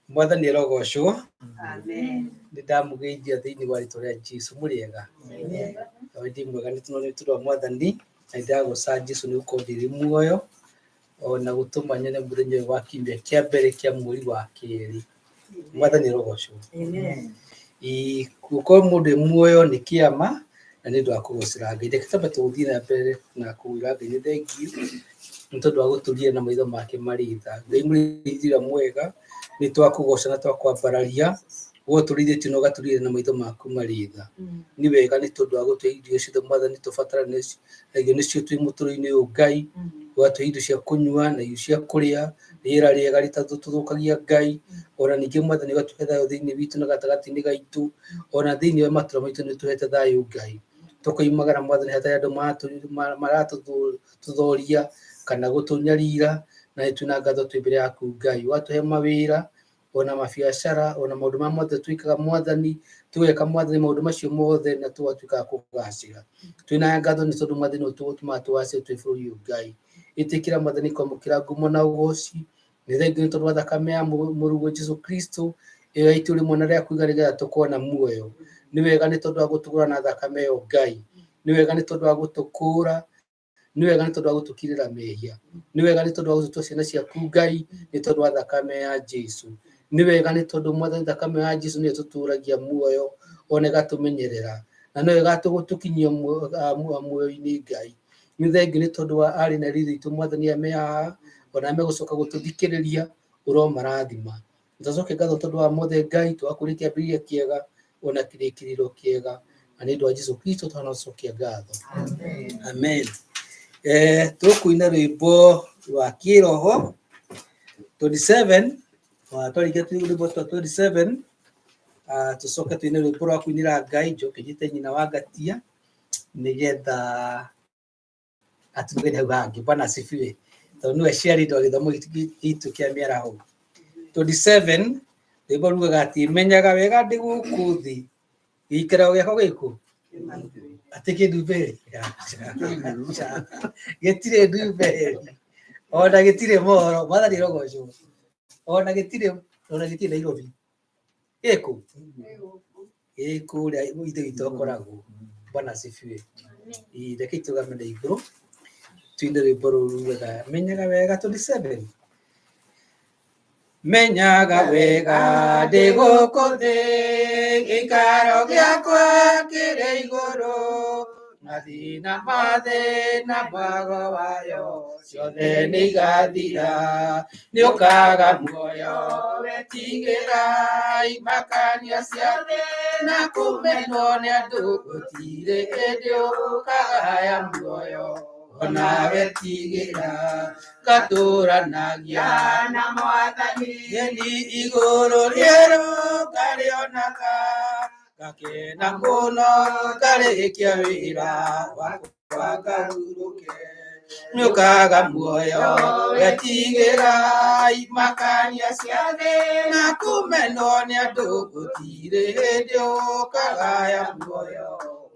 Mwathani arogocwo. Amen. Nĩ ndamũgeithia thĩinĩ wa rĩtwa rĩa Jesu. Mũrĩ ega? Nawe ndĩ mwega nĩ tũrĩ wa Mwathani, na nĩndĩragoca Jesu nĩ gũkorwo ndĩrĩ muoyo ona gũtũma nyone mũthenya ũyũ wa kiumia kĩa mbere kĩa mweri wa kerĩ. Mwathani arogocwo. Amen. Gũkorwo mũndũ e muoyo nĩ kĩama na nĩ ũndũ wa kũgocera Ngai. Reke twambe tũthiĩ na mbere na kũwĩra Ngai nĩ thengiũ nĩ tondũ wa gũtũria na maitho make marĩ tha. Ngai mũrĩithi ũrĩa mwega, nĩ twakũgoca na twakwambararia, ũgũtũrĩithĩtie na ũgatũrĩria na maitho maku marĩ tha. Nĩ wega nĩ tondũ wa gũtũhe irio ciothe Mwathani tũbatarania na irio nĩcio twĩ mũtũrĩre-inĩ ũyũ Ngai, ũgatũhe irio cia kũnyua na irio cia kũrĩa, rĩera rĩega rĩtatũthũkagia Ngai, ona ningĩ Mwathani ũgatũhe thayũ thĩinĩ witũ na gatagatĩ-inĩ gaitũ, ona thĩinĩ wa matũra maitũ nĩ ũtũhete thayũ Ngai. Tũkoimagara Mwathani hatarĩ andũ maratũthoria kana gũtũnyarira, na nĩ twĩna ngatho twĩ mbere yaku Ngai. Ũgatũhe mawĩra, ona mabiacara, ona maũndũ marĩa mothe twĩkaga Mwathani, tũgeka Mwathani maũndũ macio mothe na tũgatuĩka a kũgacĩra. Twĩna ngatho nĩ tondũ Mwathani nĩ ũtũmaga tũgacĩre twĩ bũrũri ũyũ Ngai. Ĩtĩkĩra Mwathani kwamũkĩra ngumo na ũgoci, nĩ thengiũ nĩ tondũ wa thakame ya mũrũguo Jesu Kristo ĩyo yaitũ rĩmwe na rĩa kũiga nĩgetha tũkorwo na muoyo. Nĩ wega nĩ tondũ wa gũtũgũra na thakame ĩyo Ngai. Nĩ wega nĩ tondũ wa gũtũkũũra, nĩ wega nĩ tondũ wa gũtũkirĩra mehia, nĩ wega nĩ tondũ wa gũtũtua ciana ciaku Ngai, nĩ tondũ wa thakame ya Jesu. Nĩ wega nĩ tondũ Mwathani thakame ya Jesu nĩyo ĩtũtũragia muoyo ona ĩgatũmenyerera na noyo ĩgatũkinyia muoyo-inĩ Ngai. Nĩ thengiũ nĩ tondũ wa arĩ na riri witũ Mwathani aya me haha ona megũcoka gũtũthikĩrĩria ũromarathima. Tũcoke ngatho tondũ wa mothe Ngai tũgakũria kĩambĩrĩria kĩega ona kĩrĩkĩrĩro kĩega na nĩ ũndũ wa Jesu Kristo twanacokia ngatho. Amen. Tũkũina rwĩmbo rwa kĩroho 27 twarĩkia rwĩmbo twa 27, tũcoke tũine rwĩmbo rwa kũinĩra Ngai njoke njĩte nyina wa Ngatia nĩgetha atugene hau hangĩ. Bwana asifiwe, tondũ nĩwe ciarĩtwo gĩthomo gitũ kĩa mĩaraho. 27 rwĩmbo rugaga atĩ menyaga wega ndĩ gũkũ thĩ gĩikaro gĩakwa gĩkũ atĩ kĩndumbĩrĩ gĩtirĩ ndumbĩrĩ ona gĩtirĩ mohoro. Mwathani rogocwo, ona gĩtirĩ, ona gĩtirĩ Nairobi, gĩkũ gĩkũrĩa ithe witũ akoragwo. Bwana asifiwe. Reke tũgame na igũrũ tuine rwĩmbo rũu rugaga menyaga wega 27. Menyaga wega ndĩ gũkũ thĩ gĩikaro gĩakwa kĩrĩ igũrũ, mathĩna ma thĩ na mwago wayo ciothe nĩ igathira, nĩ ũkaga muoyo wetigĩra imakania cia thĩ na kũmenwo nĩ andũ, gũtirĩ hĩndĩ ũkagaya muoyo ona wetigĩra ngatũranagia Na Mwathani. Geni igũrũ rĩerũ ngarĩonaga, ngakena mũno ngarĩkia wĩra wakwa ngahurũke. Nĩũkaga muoyo wetigĩra imakania cia thĩ na kũmenwo nĩ andũ, gũtirĩ hĩndĩ ũkagaya muoyo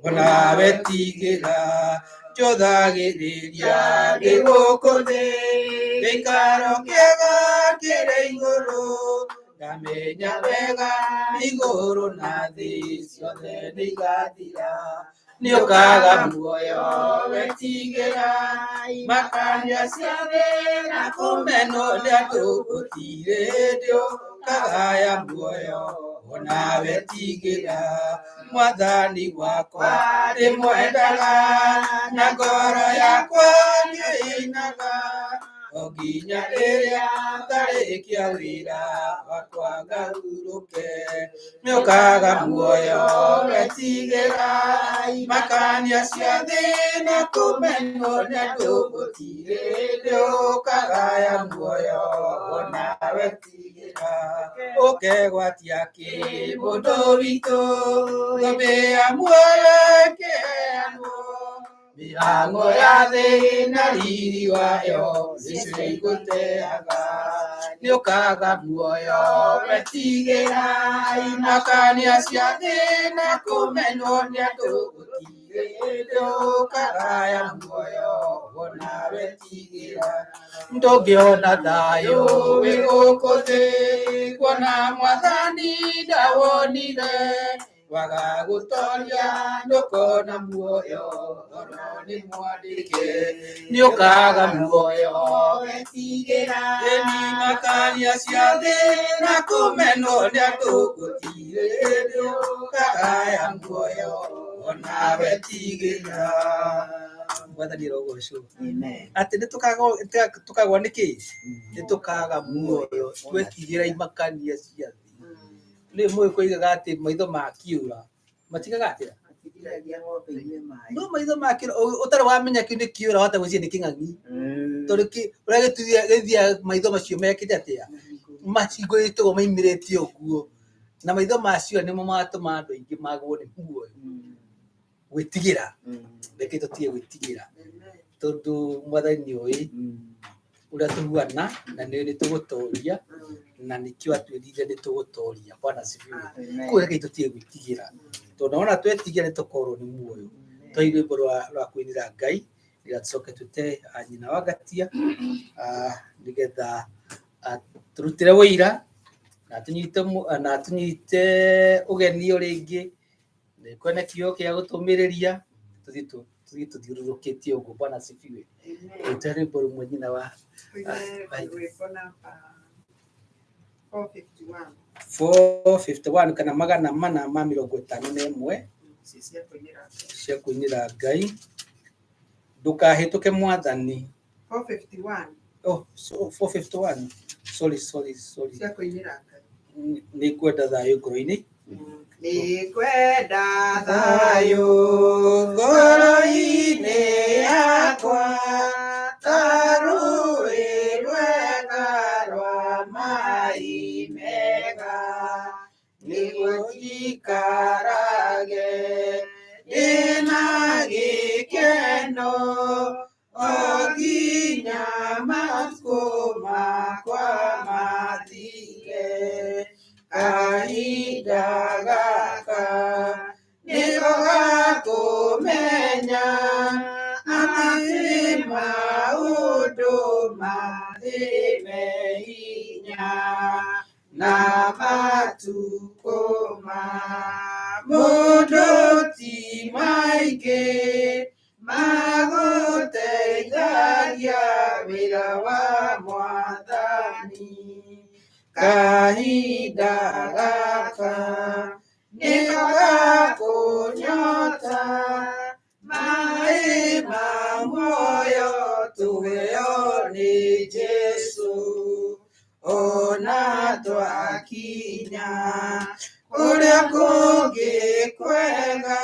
ona wetigĩra njũthagĩrĩria ndĩ gũkũ thĩ gĩikaro kĩega kĩrĩ igũrũ, ndamenya wega igũrũ na thĩ ciothe nĩ igathira, nĩ ũkaga muoyo wetigĩra imakania cia thĩ na kũmenwo nĩ andũ, gũtirĩ hĩndĩ ũkagaya muoyo ona wetigĩra Mwathani wakwa ndĩmwendaga na ngoro yakwa nĩĩinaga o nginya rĩrĩa ngarĩkia wĩra wakwa ngahurũke. Nĩũkaga muoyo wetigĩra imakania cia thĩ na kũmenwo nĩ andũ, gũtirĩ hĩndĩ ũkagaya muoyo ona wetigĩra ũkegwatia kĩmũndũ witũ thũmbĩ ya muoyo ĩkĩheanwo mĩhang'o ya thĩ na riri wayo nĩcio igũteaga, nĩũkaga muoyo wetigĩra imakania cia thĩ na kũmenwo nĩ andũ, gũtirĩ Gũtirĩ hĩndĩ ũkagaya muoyo ona wetigĩra. Ndũngĩona thayũ wĩ gũkũ thĩ, kuona mwathani ndawonire. Waga gũtoria ndũkona muoyo, ngoro nĩ mwandĩke nĩũkaga muoyo. Wetigĩra. Ĩni makania cia thĩ na kũmenwo nĩ andũ, gũtirĩ hĩndĩ ũkagaya muoyo ona wetigĩra. Mwathani arogocwo. Amen. Atĩ nĩ tũkagwa nĩ kĩ? Nĩ tũkaga muoyo twetigĩra imakania cia thĩ. Nĩ mũĩ koigaga atĩ maitho ma kĩũra matigaga atĩa? Matigiragia ng'ombe inyue maĩ. No maitho ma kĩũra ũtarĩ wamenya kĩu nĩ kĩũra wahota gwĩciria nĩ kĩng'ang'i. Tondũ ũrĩa gĩthiaga maitho macio mekĩte atĩa? Macingũrĩtwo maimĩrĩte ũguo. Na maitho macio nĩmo matũma andũ aingĩ magwo nĩ muoyo. Gwĩtigĩra. Reke tũtige gwĩtigĩra. Tondũ mwathani nĩ oĩ ũrĩa tũhuana na nĩ nĩ tũgũtoria na nĩkĩo atwĩrire nĩ tũgũtoria. Bwana asifiwe. Koguo reke tũtige gwĩtigĩra. Tondũ wona twetigĩra nĩ tũkorwo nĩ muoyo. Twai rwĩmbo rwa kũinĩra Ngai nĩgetha tũcoke twĩte nyina wa Ngatia nĩgetha tũrutĩre ũira na atũnyite ũgeni o rĩngĩ nĩ kwĩna kĩo kĩa gũtũmĩrĩria tũthiĩ tũthiũrũrũkĩtie ũguo. Bwana asifiwe. Twĩte rwĩmbo rũmwe nyina wa Rwĩmbo namba 451. 451 kana 451 Ici cia kũinĩra Ngai. cia kũinĩra Ngai. Ndũkahĩtũke mwathani. 451 Oh, so 451. Sorry, sorry, sorry. cia kũinĩra Ngai. Nĩ ngwenda thayũ ngoro-inĩ. Nĩ ngwenda Thayũ ngoro-inĩ yakwa ta rũĩ rwega rwa maĩ mega, nĩguo njikarage ndĩna gĩkeno o nginya matukũ makwa mathire. Kahinda gaka nĩko gakũmenya atĩ maũndũ ma thĩ me hinya na matukũ ma mũndũ ti maingĩ magũteithagia wĩra wa mwathani. Kahinda gaka nĩko gakũnyota maĩ ma muoyo tũheo nĩ Jesũ. Ona twakinya kũrĩa kũngĩ kwega,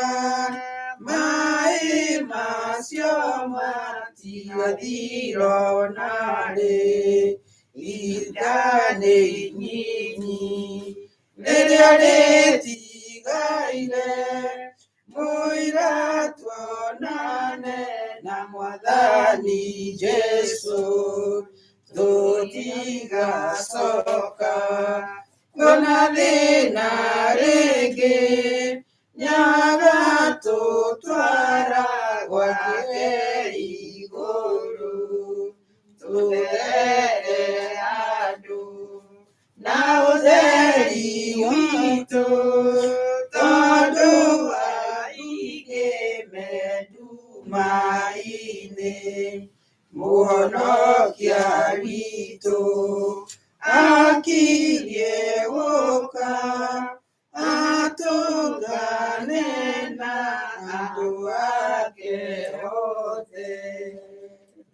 maĩ macio matigathira ona rĩ. Ihinda nĩ inyinyi rĩrĩa rĩtigaire, mũira tuonane na mwathani Jesũ. Tũtigacoka kuona thĩna rĩngĩ, nĩagatũtwara gwake igũrũ. Tũthere andũ na ũtheri witũ, tondũ aingĩ me nduma-inĩ. Mũhonokia witũ akirie gũka, atũngane na andũ ake othe.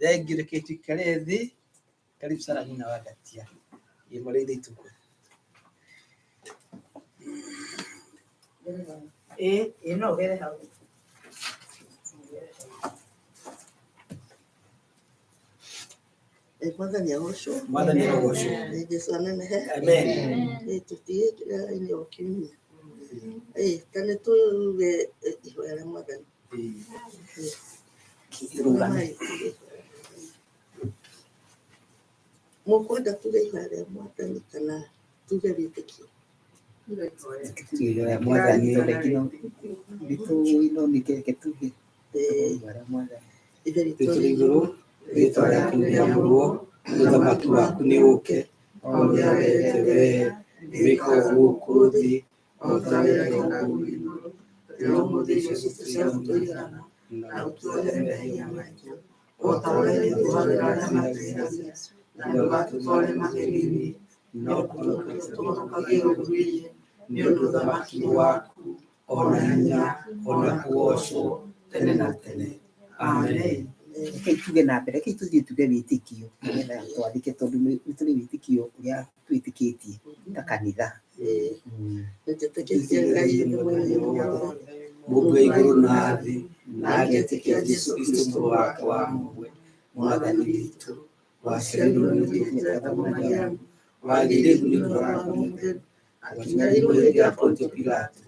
Thengiũ, reke tuikare thĩ. Karibu sana nyina wa Ngatia. Ĩ marĩithe itukũ. Ĩ no ũgere hau. Mwathani agocwo. Mwathani arogocwo. Nĩ Jesũ anenehe. Amen. Tũtigĩkĩra-inĩ o kiumia. Ta nĩ tuge ihoya rĩa mwathani. Rũgame. Mũkwenda tuge ihoya rĩa mwathani kana tuge wĩtĩkio? Tuge Mwathani reke no nĩtũĩ no nĩkĩ reke tuge Ĩĩ, ihoya Mwathani. Ithe witũ Witũ igũrũ, rĩĩtwa rĩaku rĩamũrwo, ũthamaki waku nĩ ũũke, o ũrĩa wendete wee, wĩkagwo gũkũ thĩ o ta ũrĩa wĩkagwo kũu igũrũ. Tũhe ũmũthĩ irio citũ cia gũtũigana, na ũtuohere mehia maitũ, o ta ũrĩa ithuĩ tuohagĩra arĩa matwĩhagia, na ndũgatũtware magerio-inĩ, no ũtũhonokagie ũũru-inĩ, nĩ ũndũ ũthamaki nĩ waku, o na hinya, o na kũgoocwo tene na tene. Amen. Rekei tuge na mbere, rekei tũthiĩ tuge wĩtĩkio nĩgetha twathĩke tondũ nĩ tũrĩ wĩtĩkio ũrĩa twĩtĩkĩtie ta kanitha. Ĩĩ, nĩnjĩtĩkĩtie Ngai nĩ mwene wothe, Mũmbi wa igũrũ na thĩ, na ngetĩkia Jesũ Kristũ mũrũ wake wa mũmwe, Mwathani witũ, waciarirwo nĩ ũndũ wa Mariamu, wagĩire nĩ ũndũ wa Roho Mũtheru, akĩnyarirwo hĩndĩ ya Pontio Pilato,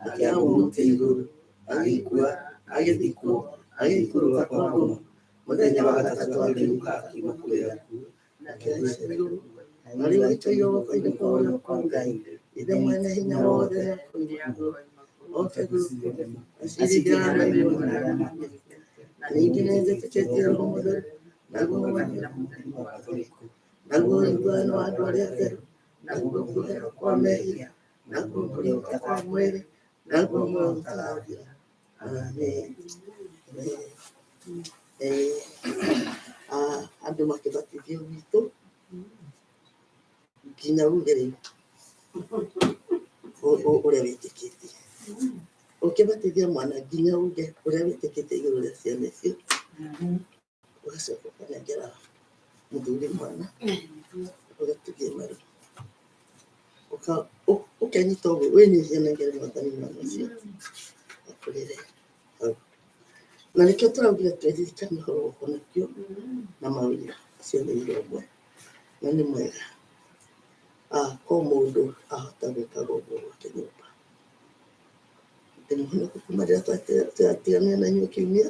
akĩambwo mũtĩ igũrũ, agĩkua, agĩthikwo, agĩikũrũka kwa ngoma, mũthenya wa gatatũ akĩriũka akiuma kũrĩ akuũ, akĩhaica igũrũ, na rĩu aikaire guoko-inĩ kwa ũrĩo kwa Ngai, Ithe mwene hinya wothe, oke gũkũ, acirithie arĩa marĩ muoyo na arĩa makuĩte. Na ningĩ nĩnjĩtĩkĩtie Roho Mũtheru, naguo naguo ũiguano wa andũ arĩa atheru, naguo kuoherwo kwa mehia, naguo kũriũka kwa mwĩrĩ, naguo muoyo ũtagathira. Amen. Eh, andũ makĩbatithio gwitũ nginya uge rĩu ũrĩa wĩtĩkĩtie ũkĩbatithia mwana nginya uge ũrĩa wĩtĩkĩtie igũrũ rĩa ciana icio ũgacoka ũkanengera mũthuri mwana ũgatugia maru ũkenyita ũguo wĩnyihie nengere mwathani mwana ũcio akũrĩre hau. Na nĩkĩo tũraugire twĩririkane ũhoro wa ũhonokio na mawĩra acio nĩ wĩra ũmwe na nĩ mwega. Ko mũndũ ahota gwĩkaga ũguo gwake nyũmba. Ndĩmũhonoku kuma rĩrĩa twatiganire na inyuĩ kiumia.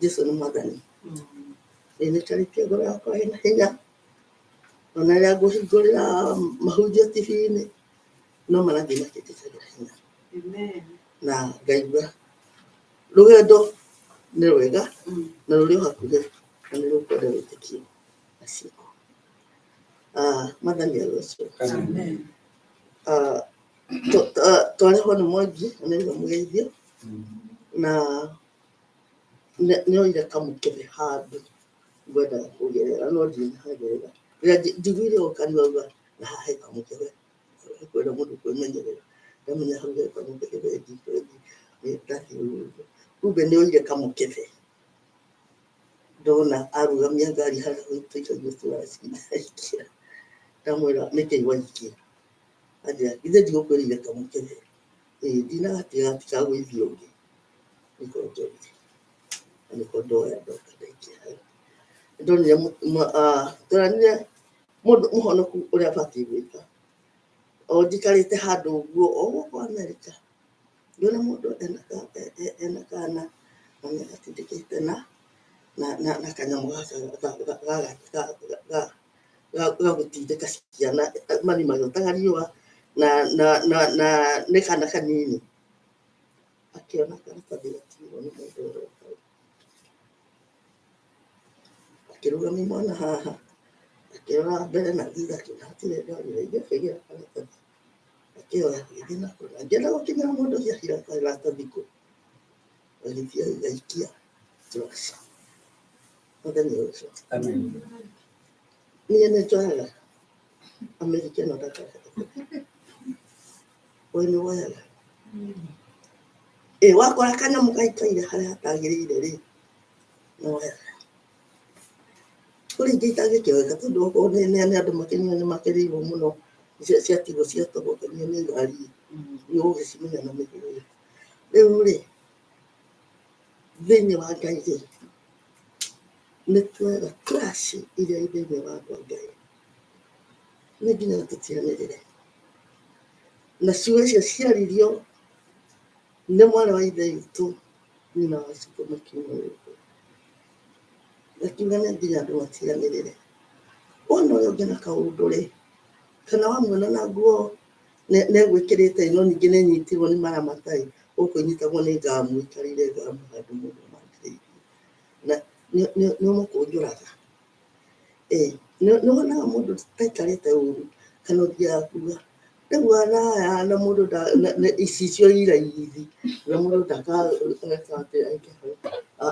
Jesũ nĩ mwathani. Ĩĩ nĩnjarĩtie ngoro yakwa ĩna hinya ona rĩrĩa ngũhingũrĩra mahunjio TV-inĩ no marathiĩ makĩnjĩkagĩra hinya na ngaigua rũgendo nĩ rwega na rũrĩ o hakuhĩ na nĩ rũkwenda wĩtĩkio na ciĩko. Mwathani arocwo. Twarehwo nĩ Mwangi na nĩwe mũgeithio na nĩ oire kamũkebe handũ ngwendaga kũgerera no ndinahagerera. Rĩrĩa njiguire ũguo kanua auga na haha he kamũkebe kwenda mũndũ kwĩmenyerera ndamenya hau he kamũkebe bengi bengi ndathiĩ ũguo kumbe nĩ oire kamũkebe ndona arũgamia ngari harĩa tũikagia tũracindaikia ndamwĩra nĩkĩ waikia anjĩra githĩ ndigũkwĩrĩire kamũkebe ĩĩ ndinagatiga gatikagũithie ũngĩ nĩko njoire na nĩko ndoya ndoka ndaikia hau ndonire tweranire mũndũ mũhonoku ũrĩa abatiĩ gwĩka o njikarĩte handũ ũguo o gũkũ Amerika ngĩona mũndũ ena kana na nĩ agatindĩkĩte na na kanyamũ gaka ga gũtindĩka ciana mami magĩotaga riũa na na na na nĩ kana kanini akĩona karatathi gatigirwo nĩ mũndũ ũrĩa hau akĩrũgamia mwana haha akĩrora mbere na thutha akĩona hatirĩ ngari rĩngĩ akĩgĩra karatathi akĩoya agĩthiĩ nako angĩenda gũkinyĩra mũndũ ũcio ahira karatathi kũ agĩthiĩ agĩgaikia trash. Mwathani ũcio. Amen. Niĩ nĩ njoyaga Amerika ĩno ndakarehe we nĩ woyaga ĩ wakora kanyamũ gaikaire harĩa hatagĩrĩire rĩ nĩ woyaga kũrĩ ingĩ itangĩkĩoeka tondũ okorwo nĩ andũ makĩnyua nĩ makĩrĩirwo mũno ciatigwo ciatobokanio nĩ ngari nĩ ũgũgĩcimenya na mĩhũyũ rĩu rĩ thĩinĩ wa Ngai rĩ nĩ tuoyaga trash iria i thĩinĩ wa andũ a Ngai nĩ nginya tũtiganĩrĩre na ciugo icio ciaririo nĩ mwarĩ wa ithe witũ nyina wa cibũ makiuma gũkũ akiuga nĩ nginya andũ matiganĩrĩre wona ũrĩa ũngĩ na kaũndũ rĩ kana wamuona na nguo Nĩ egwĩkĩrĩte, no ningĩ nĩ nyitirwo nĩ maramatai gũkũ inyitagwo nĩ ngamu, ikarĩire ngamu handũ mũndũ mandĩrĩirie na nĩ ũmũkũnjũraga. Nĩ wonaga mũndũ taikarĩte ũru kana ũthiaga kuga rĩu araya na mũndũ icicio iraithi na mũndũ ndakeka atĩ aike hau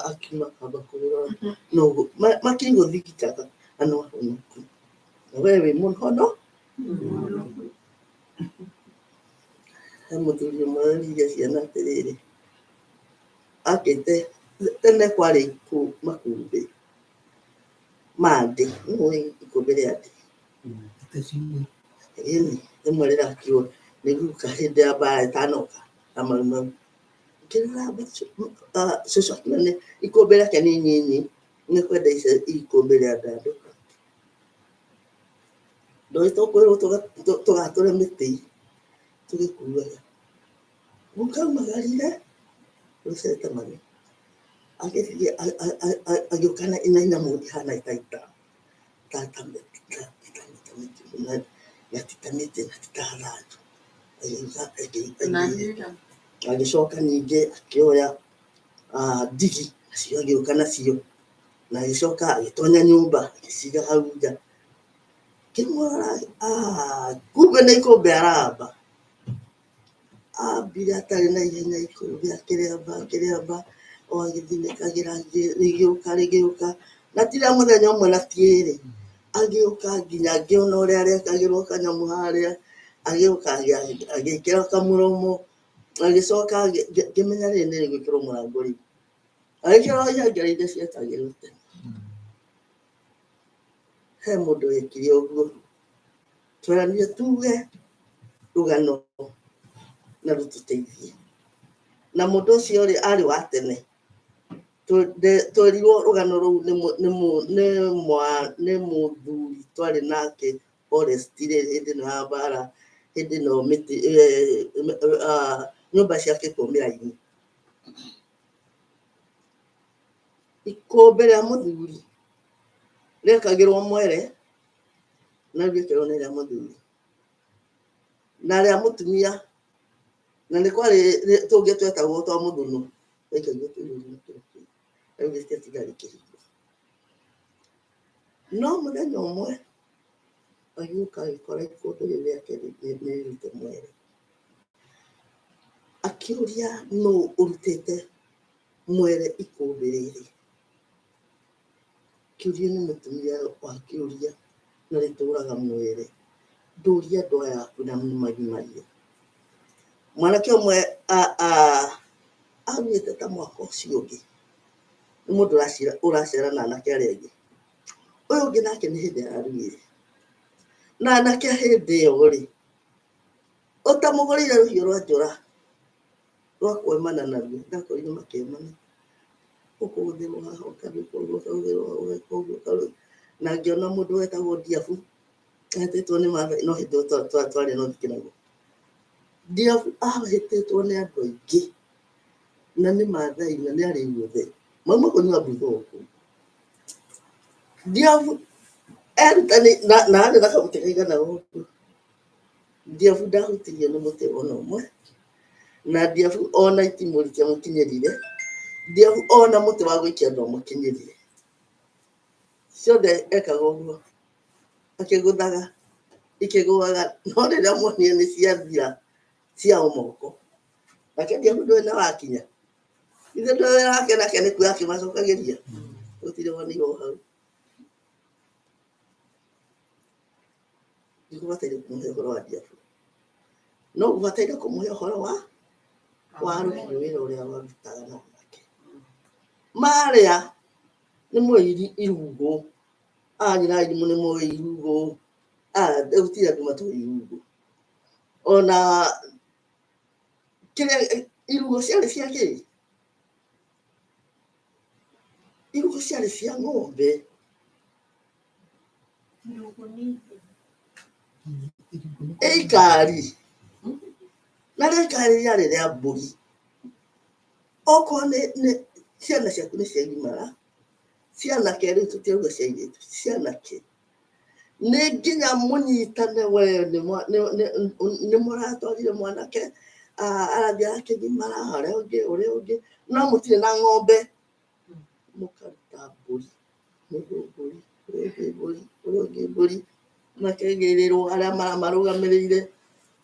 akiuma akamba kũrora no makĩgũthigitaga na no ahonoku na we wĩ mũhono. He mũthuri ũmwe werire ciana atĩrĩrĩ, akĩte tene kwarĩ makũmbĩ ma ndĩ, nĩũĩ ikũmbĩ rĩa ndĩ? Ĩni rĩmwe rĩrakirwo nĩ guka hĩndĩ ya mbara ĩtanoka na Mau Mau. Ngĩrora cũcũ akiuga nĩ ikũmbĩ rĩake nĩ inyinyi, nĩ kwenda ikũmbĩ rĩa ndandũka. Ndoĩ tũkwĩrwo tũgatũre mĩtĩ tũgĩkuaga. Guka aumagarire rũcete mami agĩthiĩ agĩũka na nyamũ ihana ta ita ta ta ta ta ta mĩtĩ na ti ta mĩtĩ na ti ta thanju, agĩũka agĩcoka ningĩ akĩoya ndigi nacio agĩũka nacio na agĩcoka agĩtonya nyũmba agĩciga hau nja. Ngĩmũrora, kumbe nĩ ikũmbĩ aramba. Ambire atarĩ na ihenya ikũmbĩ akĩrĩamba akĩrĩamba o agĩthinĩkagĩra, rĩgĩũka rĩgĩũka na ti rĩa mũthenya ũmwe na ti ĩrĩ, agĩũka nginya ngĩona ũrĩa arekagĩrwo kanyamũ harĩa, agĩũka agĩkĩra kamũromo, agĩcoka ngĩmenya rĩrĩ nĩ rĩgwĩkĩrwo mũrango rĩu, agĩkĩrwo ihengere iria ciekagĩrwo tene. He mũndũ wekire ũguo, tweranire tuge rũgano na rũtũteithie, na mũndũ ũcio rĩ arĩ wa tene. Twerirwo rũgano rũu nĩ mũthuri twarĩ nake forest rĩ, hĩndĩ ĩno ya mbara, hĩndĩ ĩno mĩtĩ nyũmba ciakĩtwo mĩraini. Ikũmbĩ rĩa mũthuri rĩekagĩrwo mwere na rĩekĩrwo nĩ rĩa mũthuri na rĩa mũtumia, na nĩ kwarĩ tũngĩ twetagwo twa mũthũnũ rĩaikagio tũrũri na kĩro kĩu rĩu gĩtiatiga rĩkĩhingwo. No mũthenya ũmwe agĩũka agĩkora ikũmbĩ rĩu rĩake nĩ rĩrute mwere, akĩũria nũ ũrutĩte mwere ikũmbĩ rĩrĩ. Kĩũria nĩ mũtumia wakĩũria na rĩtũraga mwere, ndũria andũ aya aku na nĩmagimarire. Mwanake ũmwe aruĩte ta mwaka ũcio ũngĩ, nĩ mũndũ ũracera na anake arĩa angĩ. Ũyũ ũngĩ nake nĩ hĩndĩ araruire na anake a hĩndĩ ĩyo rĩ, ũtamũgũrĩire rũhiũ rwa njora rwa kwemana naruo, ndakorire makĩemana ũkũgũthĩrwo haha ũkarĩkwo ũguo ũkagũthĩrwo hau ũgeka ũguo na ngĩona mũndũ wetagwo Ndiabu ahĩtĩtwo nĩ Maathai, no hĩndĩ ĩyo twarĩ na ũthikĩragwo. Ndiabu ahĩtĩtwo nĩ andũ aingĩ na nĩ Maathai na nĩ arĩu othe mauma kũnyua mbutho gũkũ. Ndiabu erutani na arĩ na kamũtĩ kaigana ũguo. Ndiabu ndahutirio nĩ mũtĩ ona ũmwe, na Ndiabu ona itimũ rĩtiamũkinyĩrire, Ndiabu ona mũtĩ wa gũikia ndwamũkinyĩrire. Ciothe ekaga ũguo akĩgũthaga ikĩgũaga, no rĩrĩa monire nĩ ciathira cia moko, nake Ndiabu ndũĩ na wakinya, ithe ndũĩ wĩra wake nake nĩ kuoya akĩmacokagĩria, gũtirĩ wonirwo hau. Ndigũbataire kũmũhe ũhoro wa Ndiabu, no ngũbataire kũmũhe ũhoro wa rũhiũ wĩra ũrĩa warutaga na anake. Marĩa nĩ mũĩ irugũ, anyina irimũ nĩ mũĩ irugũ, gũtirĩ andũ matoĩ irugũ. Ona kĩrĩa irugũ ciarĩ cia kĩ? Irugũ ciarĩ cia ng'ombe. Ĩikari na rĩo ikari rĩarĩ rĩa mbũri. Okorwo nĩ ciana ciaku nĩ ciagimara, cianake rĩu tũtirauga cia airĩtu, cianake. Nĩ nginya mũnyitane we nĩ mũratwarire mwanake arathiĩ arakĩgimara ũrĩa ũngĩ ũrĩa ũngĩ no mũtirĩ na ng'ombe mũkaruta mbũri mũndũ mbũri ũrĩa ũngĩ mbũri ũrĩa ũngĩ mbũri makegĩrĩrwo arĩa maramarũgamĩrĩire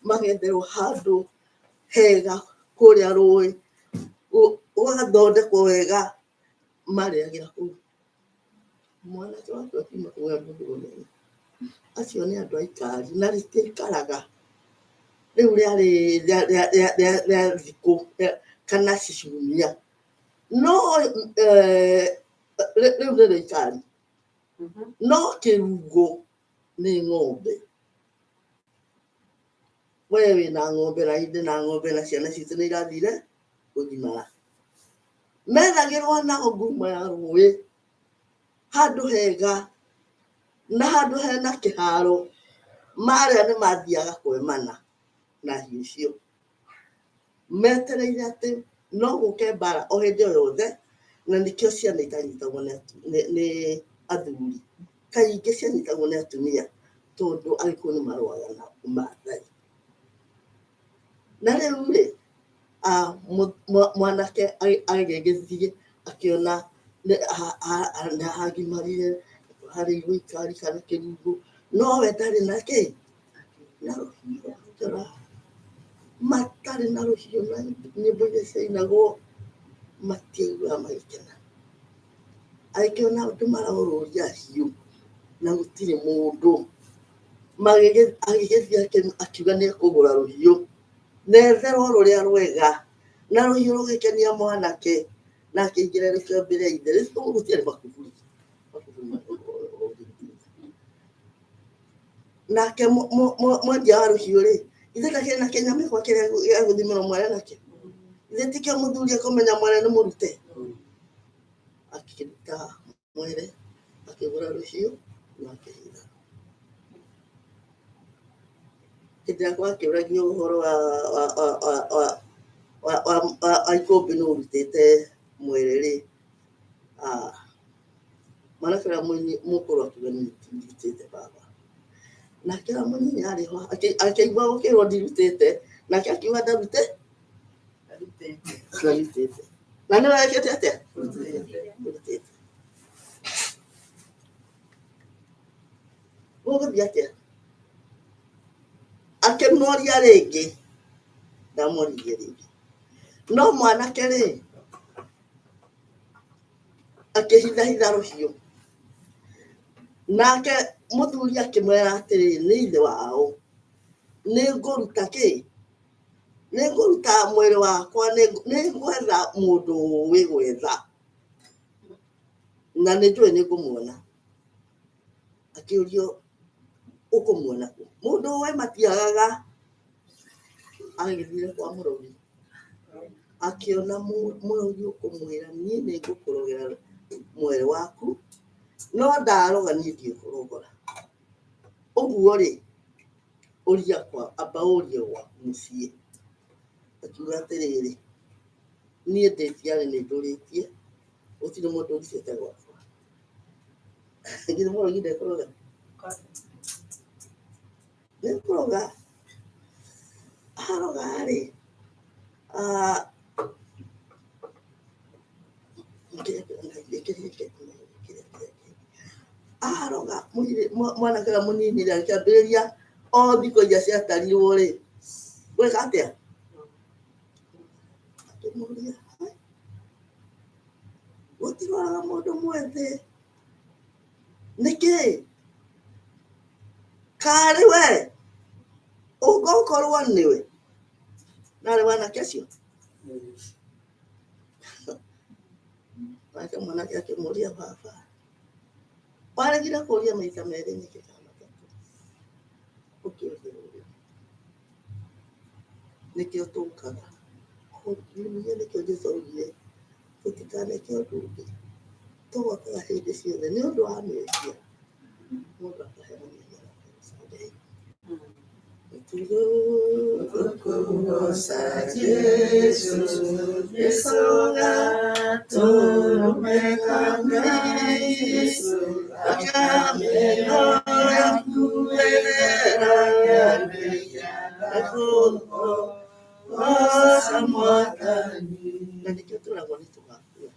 magetherwo handũ hega kũrĩa rũĩ gũgathondekwo wega marĩagĩra kũu mwanake waku akiuma kũgĩa mũndũrũme acio nĩ andũ a ikari na rĩtiikaraga rĩu rĩarĩ rĩa thikũ kana ciumia no rĩu nĩ rĩa ikari no kĩrungo nĩ ng'ombe we wĩna ng'ombe na ithe na ng'ombe na ciana citũ nĩ irathire kũgimara methagĩrwo nao ngumo ya rũĩ handũ hega na handũ hena kĩharo marĩa nĩ mathiaga kwemana na hiũ icio metereire atĩ no gũke mbara o hĩndĩ o yothe na nĩkĩo ciana itanyitagwo nĩ athuri kaingĩ cianyitagwo nĩ atumia tondũ agĩkũyũ nĩ marũaga na ũmathai na rĩu rĩ mwanake agĩgĩthiĩ akĩona nĩ hagimarire harĩirwo ikari kana kĩrungu no we ndarĩ na kĩ na rũhiũ njora matarĩ na rũhiũ na nyĩmbo iria ciainagwo matiaiguaga magĩkena agĩkĩona andũ maraũrũria hiũ na gũtirĩ mũndũ agĩgĩthiĩ akiuga nĩ ekũgũra rũhiũ netherwo rũrĩa rwega na rũhiũ rũgĩkenia mwanake na akĩingĩra rũkĩo mbere ya ithe rĩu gũtiarĩ makuburi nake mwendia wa rũhiũ rĩ ithe ndakĩrĩ na kĩnyamĩkwa kĩrĩa gĩa gũthimĩrwo mwere nakĩo ithe tikĩo mũthuri ekũmenya mwere nĩ mũrute akĩruta mwere akĩgũra rũhiũ na akĩhitha hĩndĩ ĩrĩa gwakĩũragio ũhoro wa ikũmbĩ nĩ ũrutĩte mwere rĩ mwanake ũrĩa mũkũrũ akiuga niĩ ndirutĩte baba nake ũrĩa mũnini arĩ ho akĩigua gũkĩrwo ndirutĩte nake akiuga ndarute ndarutĩte na nĩwe ekĩte atĩa ũrutĩte gũgũthiĩ atĩa akĩmoria rĩngĩ ndamoririe rĩngĩ no mwanake rĩ akĩhithahitha rũhiũ nake mũthuri akĩmwĩra atĩrĩ nĩ ithe wao nĩ ngũruta kĩ nĩ ngũruta mwĩrĩ wakwa nĩ ngwetha mũndũ ũĩ gwetha na nĩ njũĩ nĩ ngũmuona akĩũrio ũkũmuona kũ mũndũ ũĩ matiagaga agĩthire kwa mũrogi akĩona mũrogi ũkũmwĩra niĩ nĩ ngũkũrogera mwĩrĩ waku no ndaroga niĩ ndiũĩ kũrogora ũguo rĩ ũria kwa amba ũrie gwaku mũciĩ akiuga atĩrĩrĩ niĩ ndĩ tiarĩ nĩ ndũrĩtie gũtirĩ mũndũ ũrutĩte gwakwa githĩ mũrogi ndekũroga nĩkũroga aroga rĩ aroga mwanake ũrĩa mũnini rĩ akĩambĩrĩria o thikũ iria ciatarirwo rĩ gwĩka atĩa akĩmũria gũtiroraga mũndũ mwĩthĩ nĩkĩ karĩ we ũngĩkorwo nĩwe narĩ wanake acio nake mwanake akĩmũria baba waregire kũria maita merĩ nĩkĩ kana matatũ ũkĩũria ũrĩa nĩkĩo tũkaga kiumia nĩkĩo Jesũ augire tũtikaneke ũndũ ũngĩ tũgokaga hĩndĩ ciothe nĩ ũndũ wa mehia mũndũ akahera mehia na Ngai. Tukugosa Jesu, Yesoga, turumeka Ngai, Yesu, akameno yaku, Na nĩkĩo tũragwo nĩ tũgakua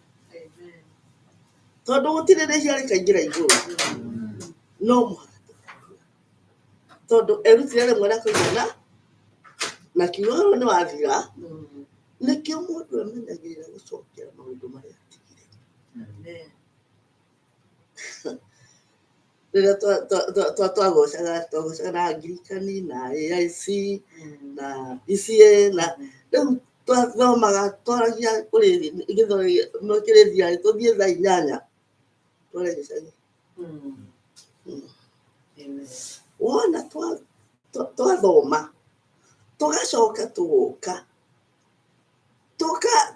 tondũ gũtirĩ rĩhia rĩkaingĩra igũrũ no mũhaka tũgakua tondũ erutire rĩmwe na kũigana na kiugo ũhoro nĩ wathira. Nĩkĩo mũndũ amenyagĩrĩra gũcokera maũndũ marĩa atigire. Rĩrĩa twagocaga twagocaga na Angirikani na AIC na PCA na rĩu twathomaga twaragia kĩrĩthia tũthiĩ thaa 8 tware gĩcagi. Wona twathoma tũgacoka tũgoka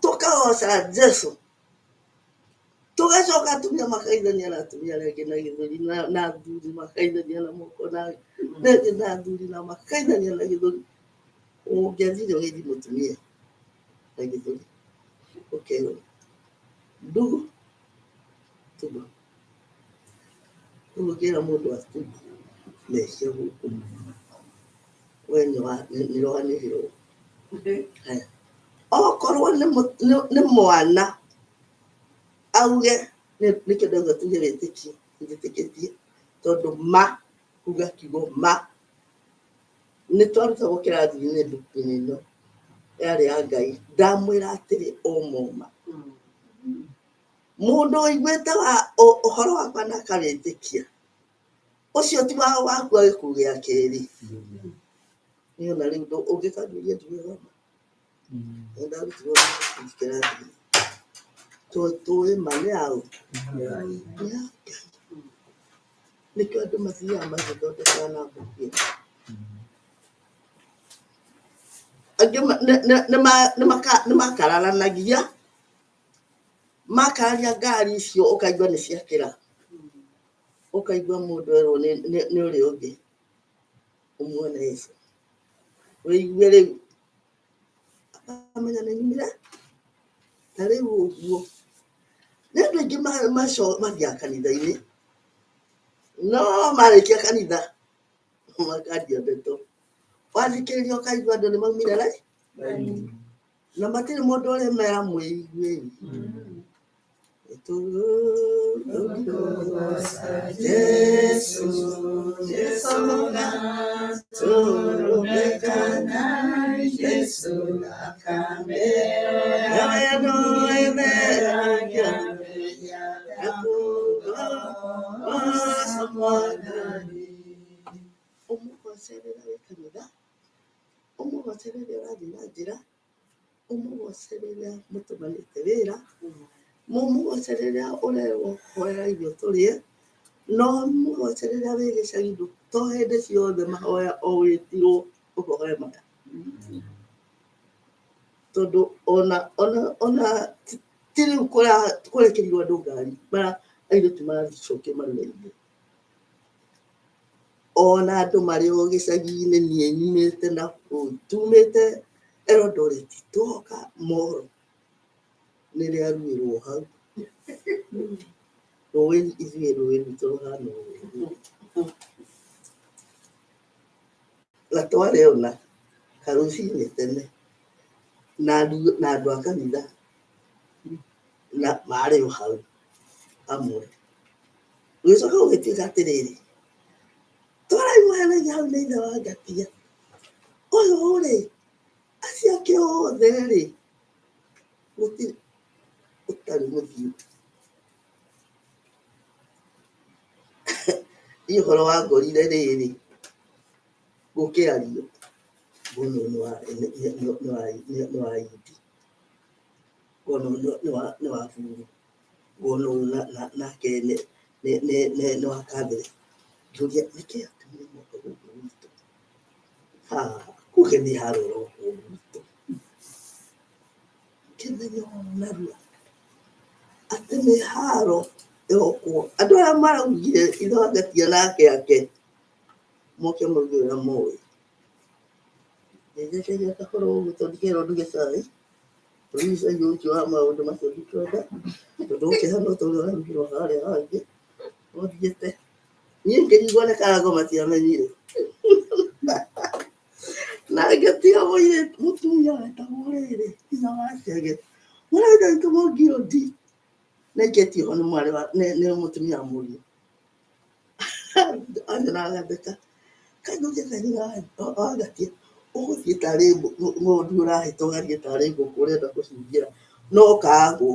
tũkagoca Jesu tũgacoka atumia makaithania na atumia arĩa angĩ na gĩthũri na athuri makaithania na moko na na athuri na makaithania na gĩthũri. Ũngĩathire ũgeithie mũtumia na gĩthũri ũkerwo ndugu tubu. Rĩu ũngĩra mũndũ atubu mehia gũkũ we nĩũranĩrĩrwo. Okorwo nĩ mwana auge nĩkĩo ndauga tuge wĩtĩkio njĩtĩkĩtie tondũ ma kuga kiugo ma nĩ twarutagwo kĩrathi-inĩ mbuku-inĩ ĩno yarĩ ya Ngai ndamwĩra atĩrĩ o moma mũndũ ũiguĩte ũhoro wakwa na akawĩtĩkia ũcio ti wa wakua gĩkuũ gĩa kerĩ. Niĩ ona rĩu ũngĩkanjũria ndiũĩ nĩ ndarutirwo kĩrathi tũĩ ma nĩ yaũ nĩ ya Ngai. Nĩkĩo andũ mathiaga magĩthondekaga na mbuku ĩno. Angĩ nĩ makararanagia makararia ngari icio ũkaigua nĩ ciakĩra ũkaigua mũndũ erwo nĩ ũrĩa ũngĩ ũmuone Yesu wĩigue rĩu akamenya nĩ nyumire ta rĩu ũguo. Nĩ andũ aingĩ mathiaga kanitha-inĩ no marĩkia kanitha makanjia ndeto wathikĩrĩria ũkaigua andũ nĩ maumire rai na matirĩ mũndũ ũrĩ mera mwĩiguei. Jesu, Jesu gatũrũmekana, Jesu Ũmũgoce rĩrĩa wĩ kanitha, ũmũgoce rĩrĩa ũrathiĩ na njĩra, ũmũgoce rĩrĩa mũtũmanĩte wĩra, mũmũgoce rĩrĩa ũrerwo hoera irio tũrĩe, no ũmũgoce rĩrĩa wĩ gĩcagi to hĩndĩ ciothe mahoya o wĩtirwo ũkahoe maya. Tondũ ona ona ona ti rĩu kũrekerirwo andũ ngari mara airĩtu maracokia marura-inĩ. Ona andũ marĩ o gĩcagi-inĩ niĩ nyumĩte na kũu tumĩte Eldoret twoka Molo nĩrĩaruĩrwo hau. Rũĩ ithuĩ rũĩ rwitũ rũhana ũguo. Na twarĩona karũcinĩ tene na andũ a kanitha na marĩ o hau amwe. Gũgĩcoka gũgĩtuĩka atĩrĩrĩ, twaraimahenagia hau nĩ ithe wa Ngatia. Ũyũ rĩ, acio angĩ othe rĩ, gũtirĩ ũtarĩ mũthiu. Niĩ ũhoro wangorire rĩrĩ, gũkĩario ngona ũyũ nĩ wa Indi, ngona ũyũ nĩ wa Buru, ngona ũyũ nake nĩ wa Catholic. Ngĩũria nĩkĩ atumia moka gũkũ gwitũ? Kuge nĩ haro ĩrokwo gwitũ. Ngĩmenya o narua atĩ nĩ haro ĩrokwo. Andũ arĩa maraugire ithe wa Ngatia nake ake moke mauge ũrĩa moĩ. Ngĩnjekeria kahoro ũguo tondũ ndikĩrwo nduge cai. Rĩu cai ũcio wa maũndũ macio ndikwenda tondũ ũkĩhana ta ũrĩa ũrarugirwo harĩa hangĩ. No thiĩte Niĩ ngĩrigwo nĩ karango matiamenyire. Na ngĩtiga mũirĩtu mũtumia wetagwo rĩrĩ, hinya wa Chege. Mũraita wĩtagwo Ngirũndi. Na aikĩtio ho nĩ mwarĩ wa nĩ mũtumia wa mũriũ. Anyona agatheka. Kaingũkia kanyina wagatia ũgũthiĩ tarĩ ng'ondu ũrahĩta ũgathiĩ tarĩ ngũkũ ũrenda kũcungira no kagwo.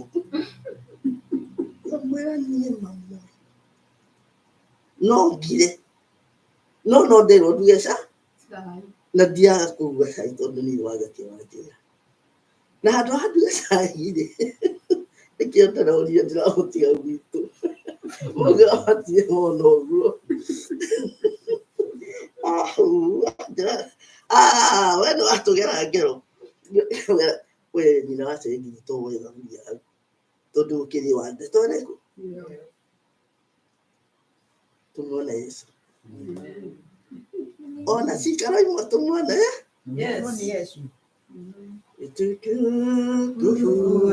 Ngamwĩra niĩ mama no ngire no no ndĩrwo nduge ca na ndiaga kũruga cai tondũ nĩ wagatia wanjĩra. Na handũ ha nduge cai rĩ, nĩkĩo ndĩroria ndĩramũtiga gwitũ. Mauga matirĩ mona ũguo. We nĩ watũgera ngero. We nyina wa Chege to wetha mbia hau tondũ ũkĩrĩ wa ndeto ĩrĩkũ? Tumuone Yesu. Ona cikaro imwe tumuone. Yes. Utukufu,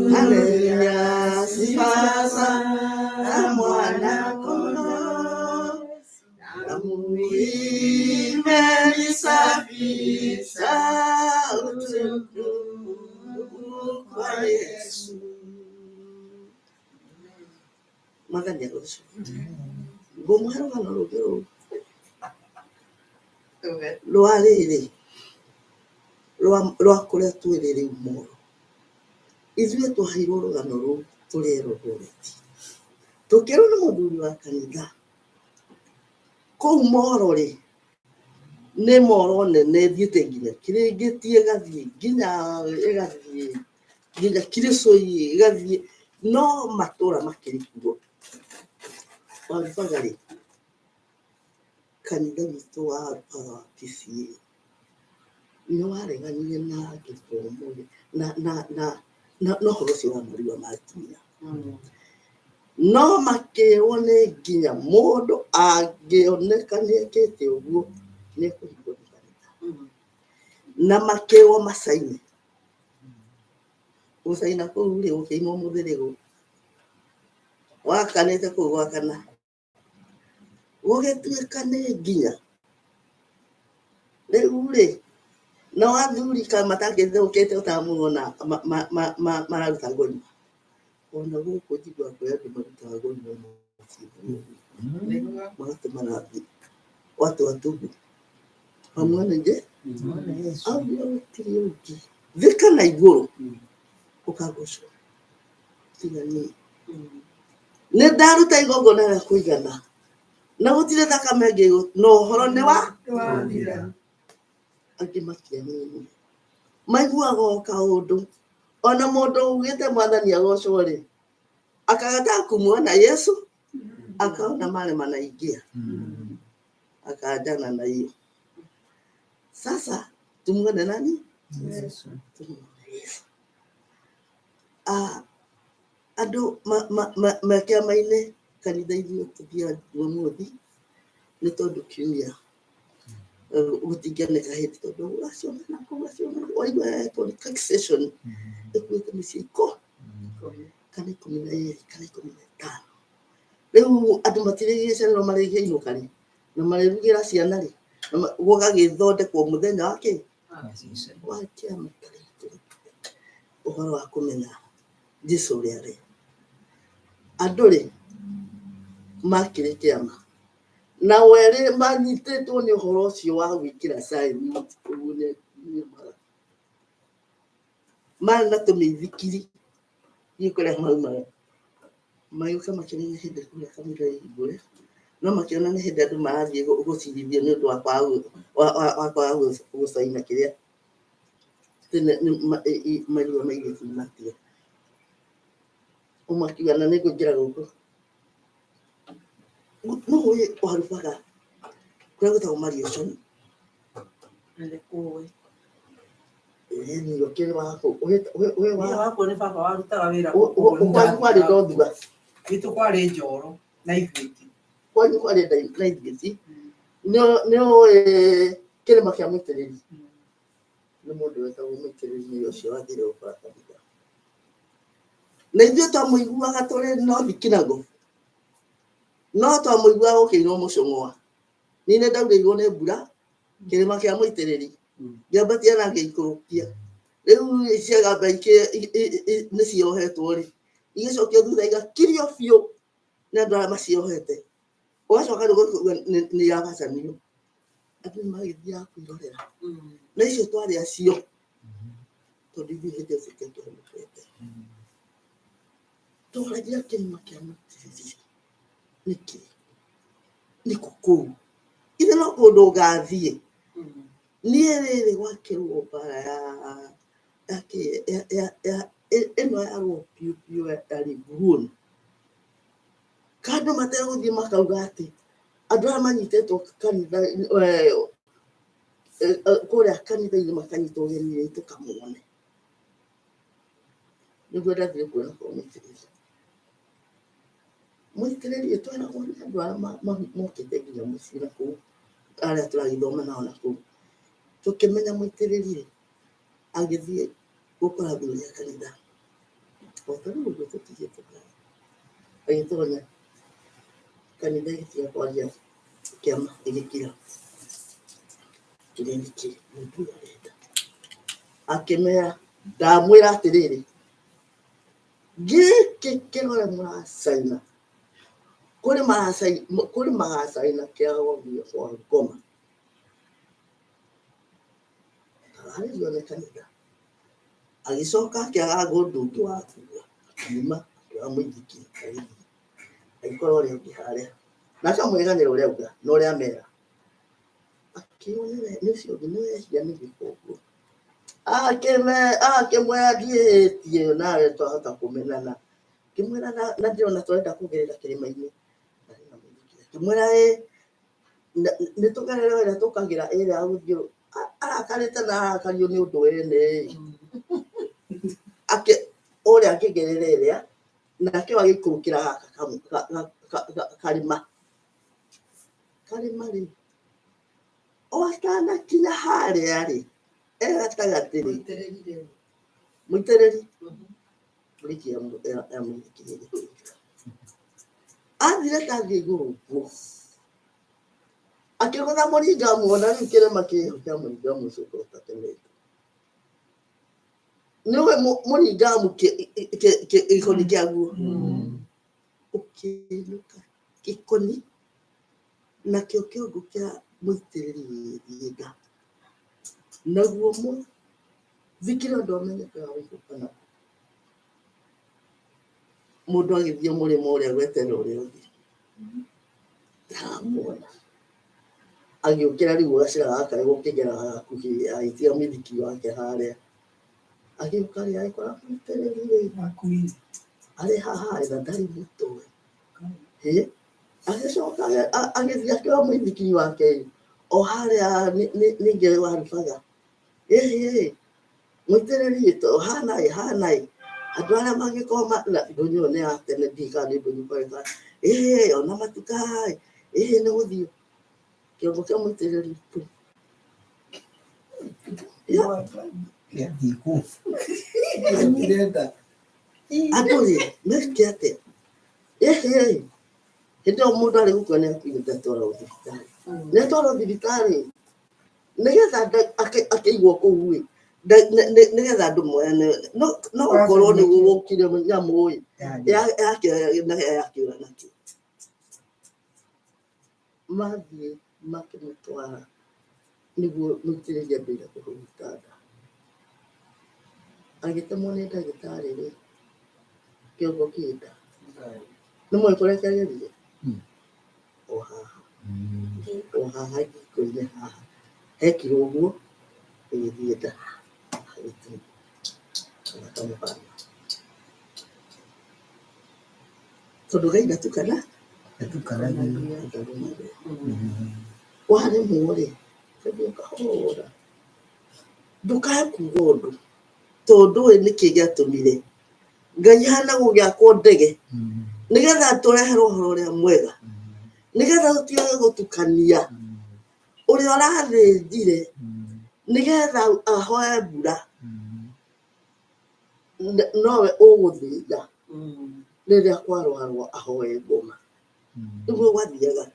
haleluya, sifa za mwana kondoo. Damu imenisafisha, utukufu kwa Yesu. Mwathani agocwo. Ngũmũhe rũgano rũngĩ rũu rwa rĩrĩ rwa kũrĩa twĩrĩ rĩu Moro. Ithuĩ twaheirwo rũgano rũu tũrĩ Eldoret. Tũkĩrwo nĩ mũthuri wa kanitha kũu Moro rĩ, nĩ Moro nene ĩthiĩte nginya Kĩrĩngĩti, ĩgathiĩ nginya ĩgathiĩ nginya Kĩrĩcũi, ĩgathiĩ no matũra makĩrĩ kuo. Warubaga rĩ, kanitha witũ wa Warubaga wa PCEA nĩ wareganire na gĩthomo na na na na na ũhoro ũcio wa marua ma atumia. No makĩrwo nĩ nginya mũndũ angĩoneka nĩ ekĩte ũguo nĩ ekũhingwo nĩ kanitha. Na makĩrwo macaine. Gũcaina kũu rĩ, gũkĩimwo mũthĩrĩgũ. Wakanĩte kũu gwakana. Gũgĩtuĩka nĩ nginya rĩu rĩ, nao athuri ka matangĩthũkĩte ũtamũrona mararuta ngũnyua. Ona gũkũ njiguaga kwĩ andũ marutaga ngũnyua mũciĩ magatũmana watu watubu. Wamwona nje? Augire gũtirĩ ũngĩ. Thĩ kana igũrũ ũkagocwo tiga niĩ. Nĩ ndaruta igongona rĩa kũigana na gũtirĩ thakame ĩngĩ na ũhoro nĩ wa angĩ matianini maiguaga o kaũndũ ona mũndũ ugĩte mwathani agocwo rĩ akagata kumuona Yesu akaona male manaingia akaanjana na hiyo sasa tumuone nani tumuone Yesu. Andũ me kĩama-inĩ kanitha ithuĩ tũthiaga Jumamothi nĩ tondũ kiumia gũtingĩoneka hĩndĩ tondũ ũgaciomana ũgaciomana waigua yetwo nĩ taxation ĩkuĩte mĩciĩ ikũ kana 12 kana 15. Rĩu andũ matirĩgĩcererwo marĩkĩinũka rĩ na marĩrugĩra ciana rĩ gũgagĩthondekwo mũthenya wa kĩ wa kĩama ũhoro wa kũmenya Jesu ũrĩa arĩ. Andũ rĩ makĩrĩ kĩama na werĩ manyitĩtwo nĩ ũhoro ũcio wa gwĩkĩra sign ũguo nĩ marĩ na tũmĩithikiri thiĩ kũrĩa maumaga magĩũka makĩona nĩ hĩndĩ kũrĩa kanitha ĩhingũre no makĩona nĩ hĩndĩ andũ marathiĩ gũcirithio nĩ ũndũ wa kwaga gũcaina kĩrĩa marua mairĩtu matiga. Ũmwe akiuga na nĩngũingĩra gũkũ. No ũĩ warubaga kũrĩa gwĩtagwo Marioconi. Ĩni ũkĩrĩ wa kũ? Wĩra wakwa nĩ baba warutaga wĩra Kwanyu kwarĩ Ndothuga. Gwitũ kwarĩ Njoro na Ithwĩti. Kwanyu kwarĩ na Ithwĩti. Nĩ ũĩ kĩrĩma kĩa Mũitĩrĩri? Nĩ mũndũ wetagwo Mũitĩrĩri nĩ ũcio wathire gũkora kanitha. Na ithuĩ twamũiguaga tũrĩ North Kinago. No twamũiguaga gũkĩinwo mũcũng'wa. Niĩ nĩ ndaurĩirwo nĩ mbura kĩrĩma kĩa mũitĩrĩri ngĩambatia na ngĩikũrũkia. Rĩu ciagamba nĩ ciohetwo rĩ, igĩcokio thutha igakirio biũ nĩ andũ arĩa maciohete. Ũgacoka rĩu ũkauga nĩ irabacanio. Andũ nĩ magĩthiaga kwĩrorera. Na icio twarĩ acio tondũ ithuĩ hĩndĩ ĩyo tũtiakĩhonokete. Twaragĩra kĩrĩma kĩa mũitĩrĩri nĩkĩ? Nĩ kũ kũu? Ithe no kũndũ ngathiĩ. Niĩ rĩrĩ gwakĩrwo mbara ya ya kĩ ya ya ya ĩno yarwo biũ biũ yarĩ nguruoni. Kandũ mategũthiĩ makauga atĩ andũ aya manyitĩtwo kanitha kũrĩa kanitha-inĩ makanyitwo ũgeni tũkamone. Nĩguo ndathire kuona kwa mũitĩrĩri. Mũitĩrĩri tweragwo nĩ andũ arĩa mokĩte nginya mũciĩ na kũu, arĩa tũragĩthoma nao na kũu. Tũkĩmenya mũitĩrĩri rĩ, agĩthiĩ gũkora athuri a kanitha. O ta rĩu ũguo tũtigĩtwo haha. Agĩtonya kanitha ĩgĩtiga kwaria kĩama gĩgĩkira. Kĩrĩa nĩkĩ mũndũ ũyũ arenda. Akĩmera, ndamwĩra atĩrĩrĩ, gĩkĩ kĩrore mũracaina, kũrĩ maracaina, kũrĩ magacaina kĩaga gũthiĩ kwa ngoma. Ararĩrio nĩ kanitha. Agĩcoka akĩaga ũndũ ũngĩ wa kuga, akiuma akĩoya mũithikiri agĩthiĩ. Agĩkora ũrĩa ũngĩ harĩa. Na akamwĩganĩra ũrĩa auga na ũrĩa amera. Akĩrwo nĩ ũcio ũngĩ nĩ wehia nĩ gwĩka ũguo. Akĩmwĩra ndiĩhĩtie nawe twahota kũmenana. Akĩmwĩra na ndĩrona tũrenda kũgerera kĩrĩma-inĩ. Akĩmwĩra ĩ nĩ tũgerere ĩrĩa tũkagĩra ĩrĩa ya gũthiĩ. Arakarĩte na arakario nĩ ũndũ wene. Ũrĩa akĩgerera ĩrĩa nake agĩikũrũkĩra gaka karĩma. Karĩma rĩ, o atanakinya harĩa rĩ, e gatagatĩ rĩ, mũitĩrĩri mburĩki ya mũithikiri ĩgĩtũrĩka. Athire ta athiĩ igũrũ ũguo, akĩgũtha mũringamu, ona rĩu kĩrĩma kĩho kĩa mũringamu ũcio ũkorwo ũtatemete. Nĩũĩ mũringamu gĩkoni kĩaguo? Ũkĩinũka gĩkoni nakĩo kĩongo kĩa mũitĩrĩri gĩgĩthiĩ nda. Naguo mũthikĩra ndwamenyekaga wĩkũ kana kũ. Mũndũ agĩthiĩ mũrĩmo ũrĩa gweterera ũrĩa ũngĩ. Ndaramuona. Agĩũkĩra rĩu gacĩra gaka gũkĩgera hakuhĩ agĩtiga mũithikiri wake harĩa. Agĩũka rĩ agĩkora mũitĩrĩri rĩ arĩ haha na ndarĩ mũtwe. Ĩ agĩcoka agĩthiĩ akĩoya mũithikiri wake ĩ, o harĩa ningĩ warubaga. Ĩhĩ mũitĩrĩri to hana ĩ hana ĩ andũ arĩa mangĩkorwo na ndũnyũ ĩyo nĩ ya tene ndiũĩ kana nĩ ndũnyũ kwega. Ĩhĩ ona matuka ĩ, ĩhĩ nĩ gũthiĩ. Kĩongo kĩa mũitĩrĩri tu. Gĩathiĩ kũ? Andũ rĩ meke atĩa? Ĩhĩ hĩndĩ ĩyo mũndũ arĩ gũkua nĩ akuire ndatwarwo thibitarĩ. Nĩ atwarwo thibitarĩ nĩgetha akĩigwo kũu ĩ, nĩgetha andũ moyane no gũkorwo nĩ gũkire nyamũ ĩ yakĩũra nakĩo. Mathiĩ makĩmũtwara nĩguo mũitĩrĩrie ambĩrĩria kũhuruta nda. Agĩtemwo nĩ ndagĩtarĩ rĩ, kĩongo kĩ nda. Nĩ mũĩ kũrĩa kĩagerire? O haha. O haha ngingo-inĩ haha. Hekirwo ũguo, ĩgĩthiĩ nda. Agĩtinia. Akamũbana. Tondũ Ngai ndatukana? Ndatukanagia. Waremwo rĩ, tondũ ũkahora. Ndũkae kuga ũndũ, tondũ ũĩ nĩkĩ gĩatũmire. Ngai ahana gũgĩakwo ndege, nĩgetha atũrehere ũhoro ũrĩa mwega, nĩgetha tũtige gũtukania ũrĩa ũrathĩnjire, nĩgetha ahoe mbura, nowe ũgũthĩnja rĩrĩa kwarwarwo ahoe ngoma. Nĩguo gwathiaga.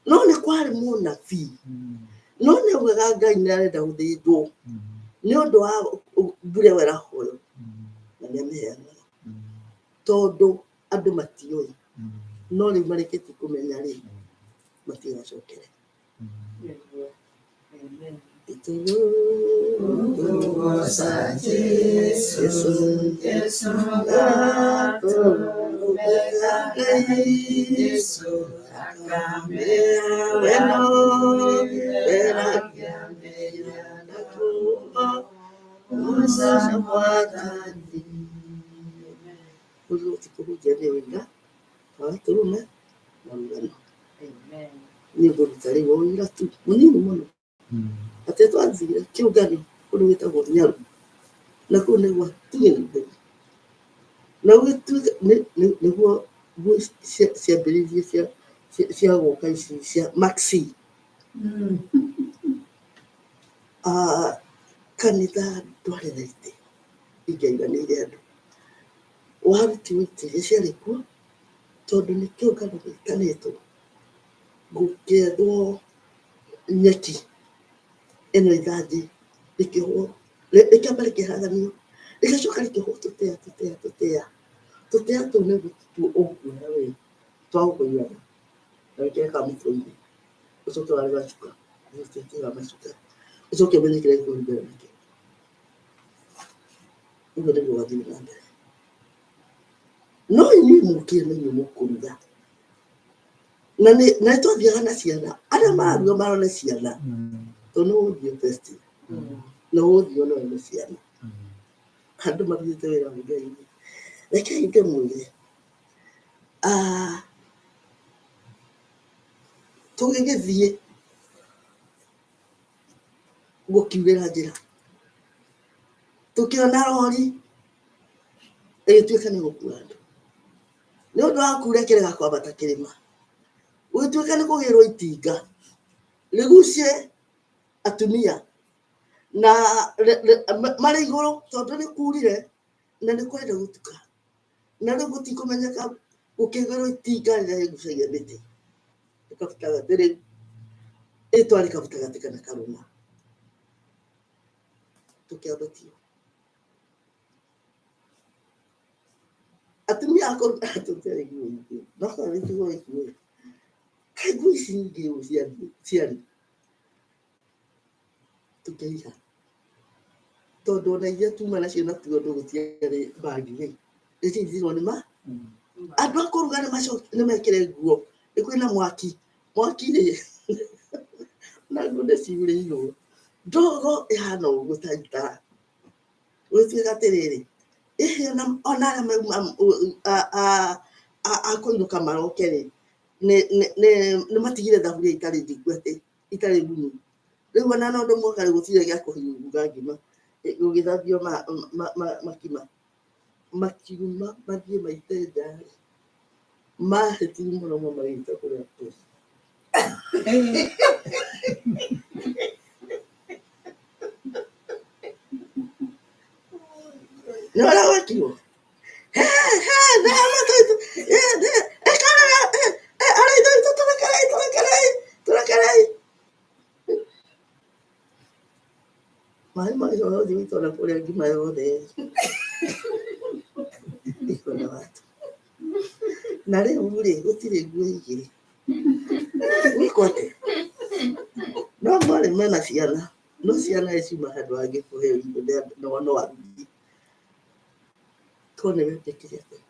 No nĩ kwarĩ mũnabii, no nĩ augaga Ngai nĩ arenda gũthĩnjwo nĩ ũndũ wa mbura ĩyo ĩrahoywo, na nĩ amĩheanaga tondũ andũ matiũĩ, no rĩu marĩkĩtie kũmenya rĩ, matigacokere. Tũgoca Jesũ, Jesũ gatũrũmena Ngai, Jesũ akamera wendo wera na kuuma Musa Mwathani. Ũguo ti kũhunjia nĩ ũira wa gatũrũme na rũgano. Niĩ ngũruta rĩu o ũira tu mũnini mũno, atĩ twathire kĩũngano kũndũ gwĩtagwo Nyaru, na kũu nĩ gwa Tugĩrĩire, na gũgĩtuĩka nĩguo nguo ciambĩrĩirie cia gũka ici cia maxi. Ah, kanitha ndwarĩ na itĩ ingĩaiganĩire andũ, warutirwo itĩ iria ciarĩ kuo tondũ nĩ kĩũngano gĩtanĩtwo, gũkĩethwo nyeki ĩno ithanjĩ rĩkĩohwo, rĩkĩamba rĩkĩharaganio, rĩgacoka rĩkĩohwo tũtĩa tũtĩa tũtĩa tũtĩa tũu nĩguo ũkuoya we twa gũkũigana na wĩkĩre kamũtwe-inĩ, ũcoke ware gacuka, ũcoke macuka, ũcoke ũmenye kĩrĩa gĩkũhumbĩra nakĩo. Ũguo nĩguo gathire na mbere. No inyuĩ mũkire na inyuĩ mũkũruga, na nĩ na nĩ twathiaga na ciana, arĩa mararuga marone ciana, tondũ nĩ ũgũthiĩ festival na ũgũthiĩ onone ciana, andũ mathiĩte wĩra wa Ngai. Rekei ndĩmwĩre, ah, tũgĩgĩthiĩ gũkiurĩra njĩra, tũkĩona rori ĩgĩtuĩka nĩ gũkua andũ, nĩ ũndũ wa kura ĩkĩrega kwambata kĩrĩma, gũgĩtuĩka nĩ kũgĩrwo itinga rĩgucie atumia na marĩ igũrũ, tondũ nĩ kurire na nĩ kũrenda gũtuka, na rĩu gũtikũmenyeka, gũkĩgĩrwo itinga rĩrĩa rĩgucagia mĩtĩ rĩkabuta gatĩ, rĩu ĩtwarĩ kabuta gatĩ kana karũma, tũkĩambatio atumia a kũruga tũtiarĩ nguo nyingĩ, no korwo nĩ nguo ici kaĩ nguo ici nyingĩ ũũ ciarĩ, tũkĩiga tondũ ona iria tuma nacio na tuo ũndũ gũtiarĩ bagi rĩ, nĩciaingĩrwo nĩ ma andũ a kũruga nĩ mekĩre nguo, nĩ kwĩna mwaki, mwaki rĩ na nguo nĩ ciurĩirwo, ndogo ĩhana ũguo ta itara, gũgĩtuĩka atĩrĩrĩ, ĩhĩ ona arĩa mauma a kũinũka maroke rĩ, nĩ matigire thaburia itarĩ ndiku atĩ itarĩ ngunyu, rĩu ona no ũndũ mwoka rĩ, gũtirĩ gĩa kũruga ngima, gũgĩthambio makima, makiuma mathiĩ maite nja rĩ, mahĩtirie mũno magĩita kũrĩa tũrĩ. Nĩ ũrĩa gwekirwo? He he arĩa ithe witũ tũrekerei tũrekerei tũrekerei. Maĩ magĩcoka gũthiĩ gũitwo na kũrĩa ngima yothe ikona watu. Na rĩu rĩ, gũtirĩ nguo igĩrĩ. Gwĩkwo atĩa? No mwarĩ mena ciana, no ciana ciuma handũ hangĩ kũheo irio nĩ andũ no arugi. Tuone wetĩkire atĩa?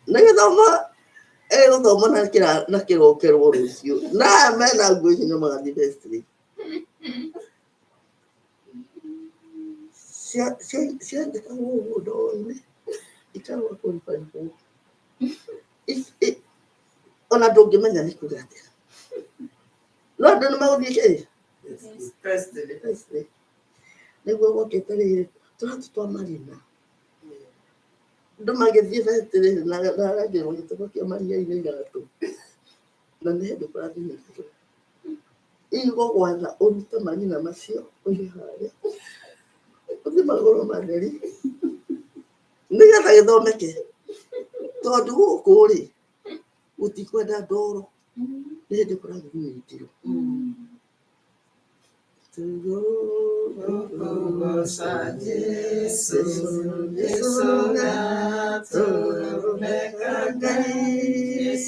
Nĩ gĩthomo ĩgũthoma na na kĩrokerwo rũciũ. Na aya mena nguo ici nĩ magathiĩ vestry. Ciandĩkagwo ũguo ndoo-inĩ, ikarũa kũribaribwo. Ona ndũngĩmenya nĩ kuga atĩa. No andũ nĩ magũthiĩ kĩ? Vestry. Nĩguo gwokĩte rĩrĩ, tũratũ twa marina. Andũ magĩthiĩ vestry na arangĩrwo gĩtũma kĩa maria-inĩ iratũ. Na nĩ hĩndĩ kũrathiĩ igũgwatha ũrute marina macio ũige harĩa, ũthiĩ magũrũ matheri. Nĩgetha gĩthomeke. Tondũ gũkũ rĩ, gũtikwenda ndoro. Nĩ hĩndĩ kũrathugumĩtio. Tugogoca Jesu, Jesu gatũrũme ka Ngai,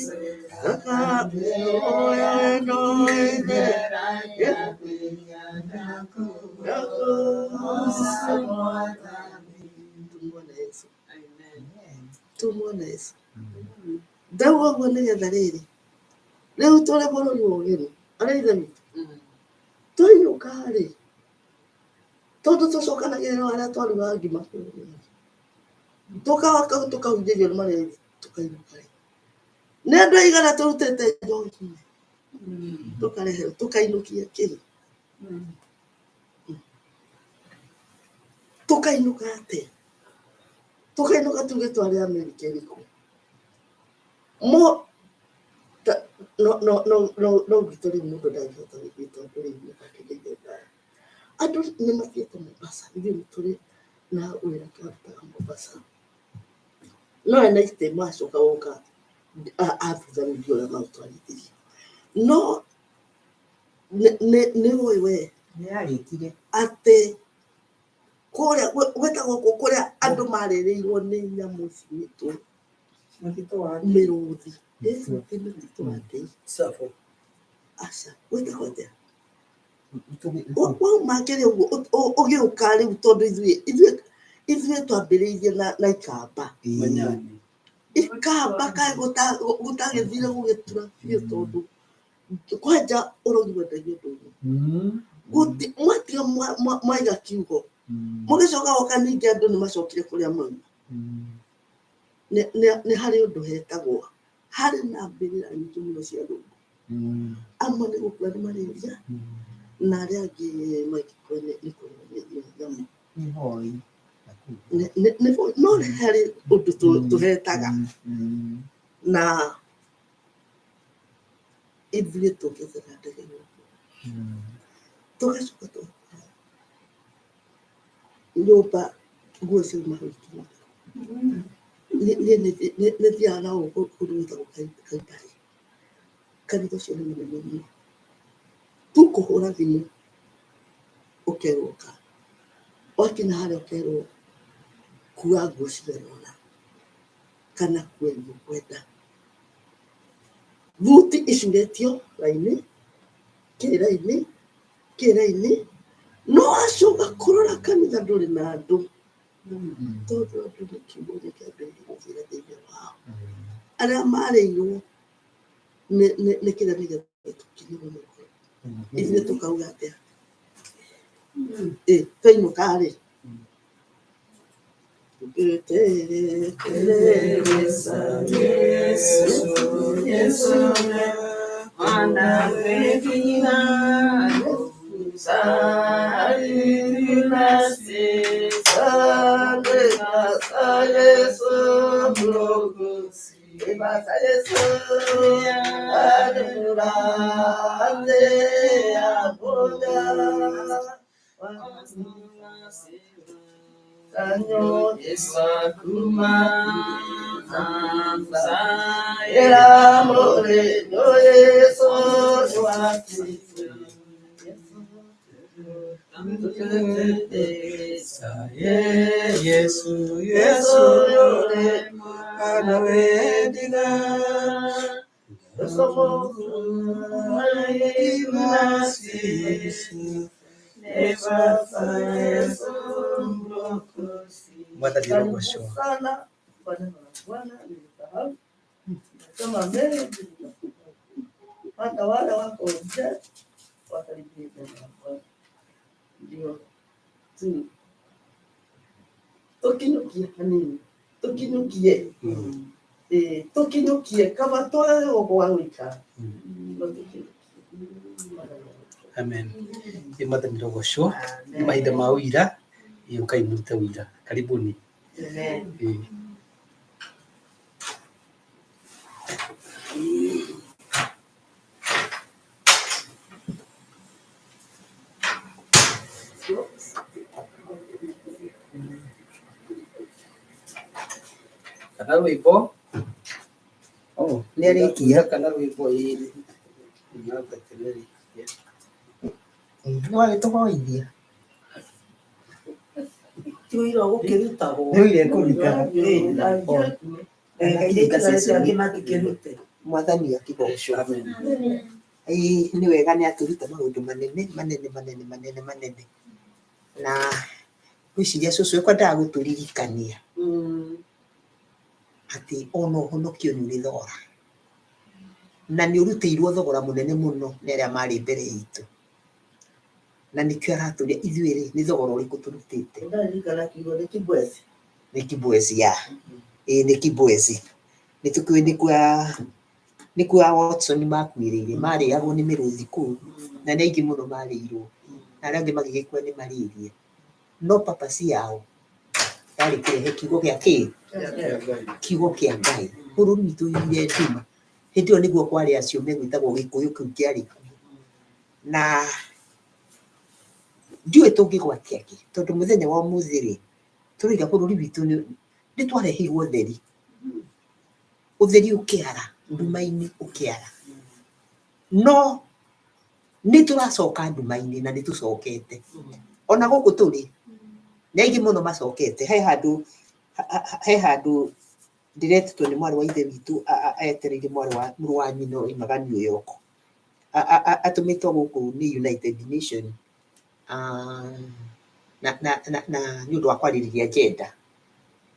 Tumwona Yesu. Tumwona Yesu. Ndauga ũguo nĩgetha rĩrĩ, rĩu tũrĩ bũrũri wa ũgeni, arĩa ithe witũ, twainũka rĩ, tondũ tũcokanagĩrĩra arĩa twarugaga ngima kũrĩa, tũkahoka tũkahunjĩrio nĩ marĩa tũkainũka rĩ, nĩ andũ aigana tũrutĩte njohi tũkarehe tũkainũkia kĩ tũkainũka atĩa tũkainũka tuge twarĩ Amerika ĩrĩkũ mo ta- no no no no no gwitũ rĩu mũndũ ndangĩhota gũthiĩ tondũ rĩu nĩ bakĩrĩire ngari andũ nĩ mathiĩte Mombasa ithuĩ nĩ tũrĩ na wĩra twarutaga Mombasa no ena itĩ macoka gũka a thutha rĩu ndiũĩ ũrĩa maũtwarithirie no nĩ ũĩ we Nĩ yarĩkire. atĩ kũrĩa gwĩtagwo kũ kũrĩa andũ marĩrĩirwo nĩ nyamũ ciĩtwo Mũtitũ wa mĩrũthi. Ĩ, ti mũtitũ wa Ndei. Tsavo. Aca, gwĩtagwo atĩa? Wauma kĩrĩa ũguo ũgĩũka rĩu tondũ ithuĩ twambĩrĩirie na ikamba. Manyani. Ikamba kaĩ gũtagĩthire gũgĩtura biũ tondũ kwanja ũrogi wendagio ndũnyũ. Mwatiga mwaiga kiugo. Mũgĩcoka goka ningĩ andũ nĩ macokire kũrĩa mauma. Nĩ harĩ ũndũ hetagwo harĩ na mbĩrĩra nyingĩ mũno cia thũngũ. Amwe nĩ gũkua nĩ marĩria na arĩa angĩ magĩkua nĩ kũrĩo nĩ nyamũ. Nĩ hoi. No nĩ harĩ ũndũ tũhetaga na ithuĩ tũkĩte na ndege gũkũ tũgacoka tũgakora nyũmba nguo ciauma hau ikiuma. Niĩ nĩ thiaga na gũkũ kũndũ gwĩtagwo Kaimbarĩ. Kanitha ũcio nĩ mũnene mũno. Tu kũhũra thimũ ũkerwo ũka. Wakinya harĩa ũkerwo kua nguo cigana ũna kana kua iria ũkwenda. Thuti icurĩtio raini, kĩ raini, kĩ raini, no wacoka kũrora kanitha ndũrĩ na andũ tondũ andũ nĩ kiugo gĩkĩambĩrĩria gũthira thĩinĩ wao. Arĩa marĩirwo nĩ kĩrĩa nĩgetha tũkinyĩrwo nĩ ũhoro. Ithuĩ tũkauga atĩa? Ĩ, twainũka rĩ, Yesu, Yesu, mwana wendiga Mwathani arogocwo. Sana kwa neno la Bwana nilisahau. Kama mengi hata wale wako nje wakaribia neno la Bwana. Ndio tu tukinyukie hanini, tukinyukie tukinyukie kama twage gũkũ gwa gũikara no tukinyukie. Amen. Ĩ Mwathani arogocwo. Nĩ mahinda ma ũira, ĩ ũkai mũrute ũira. Karibuni. Ĩ. Kana rwĩmbo. Oh, nĩ arĩkia. Kana rwĩmbo, ĩĩ. Nĩ arĩkia. Nĩ wagĩtũhoithia. Ti ũira gũkĩrutagwo. Nĩ ũira ĩkũrutaga. Airĩtu acio angĩ matikĩrute. Mwathani akĩgocwo. Ĩĩ nĩ wega nĩ atũruta maũndũ manene manene manene manene manene. Na ngwĩciria cũcũ ekwendaga gũtũririkania atĩ ona ũhonokio nĩ ũrĩ thogora. Na nĩ ũrutĩirwo thogora mũnene mũno nĩ arĩa marĩ mbere itũ. Na nĩkĩo aratũria ithuĩ rĩ, nĩ thogora ũrĩkũ tũrutĩte? Ndaririkana kiugo nĩ kibwezi. Nĩ kibwezi ya. Ĩĩ nĩ kibwezi. Nĩ tũkĩũĩ nĩ kwa Watson makuĩrĩire, marĩagwo nĩ mĩrũthi kũu, na nĩ aingĩ mũno marĩirwo. Na arĩa angĩ magĩgĩkua nĩ malaria. No purpose yao yarĩ kũrehe kiugo gĩa kĩ? Kiugo kĩa Ngai. Bũrũri witũ ũiyũire nduma. Hĩndĩ ĩyo nĩguo kwarĩ acio megwĩtagwo gĩkũyũ kĩu kĩarĩ kuo. Na ndiũĩ tũngĩgwatia kĩ, tondũ mũthenya wa ũmũthĩ rĩ, tũroiga bũrũri witũ nĩ twareheirwo ũtheri. Ũtheri ũkĩara, nduma-inĩ ũkĩara. No nĩ tũracoka nduma-inĩ na nĩ tũcokete. Ona gũkũ tũrĩ, nĩ aingĩ mũno macokete. He handũ ndĩretĩtwo nĩ mwarĩ wa ithe witũ etereire mwarĩ wa mũrũ wa nyina oimaga New York. Atũmĩtwo gũkũ nĩ United Nation na nĩ ũndũ wa kwarĩrĩria gender.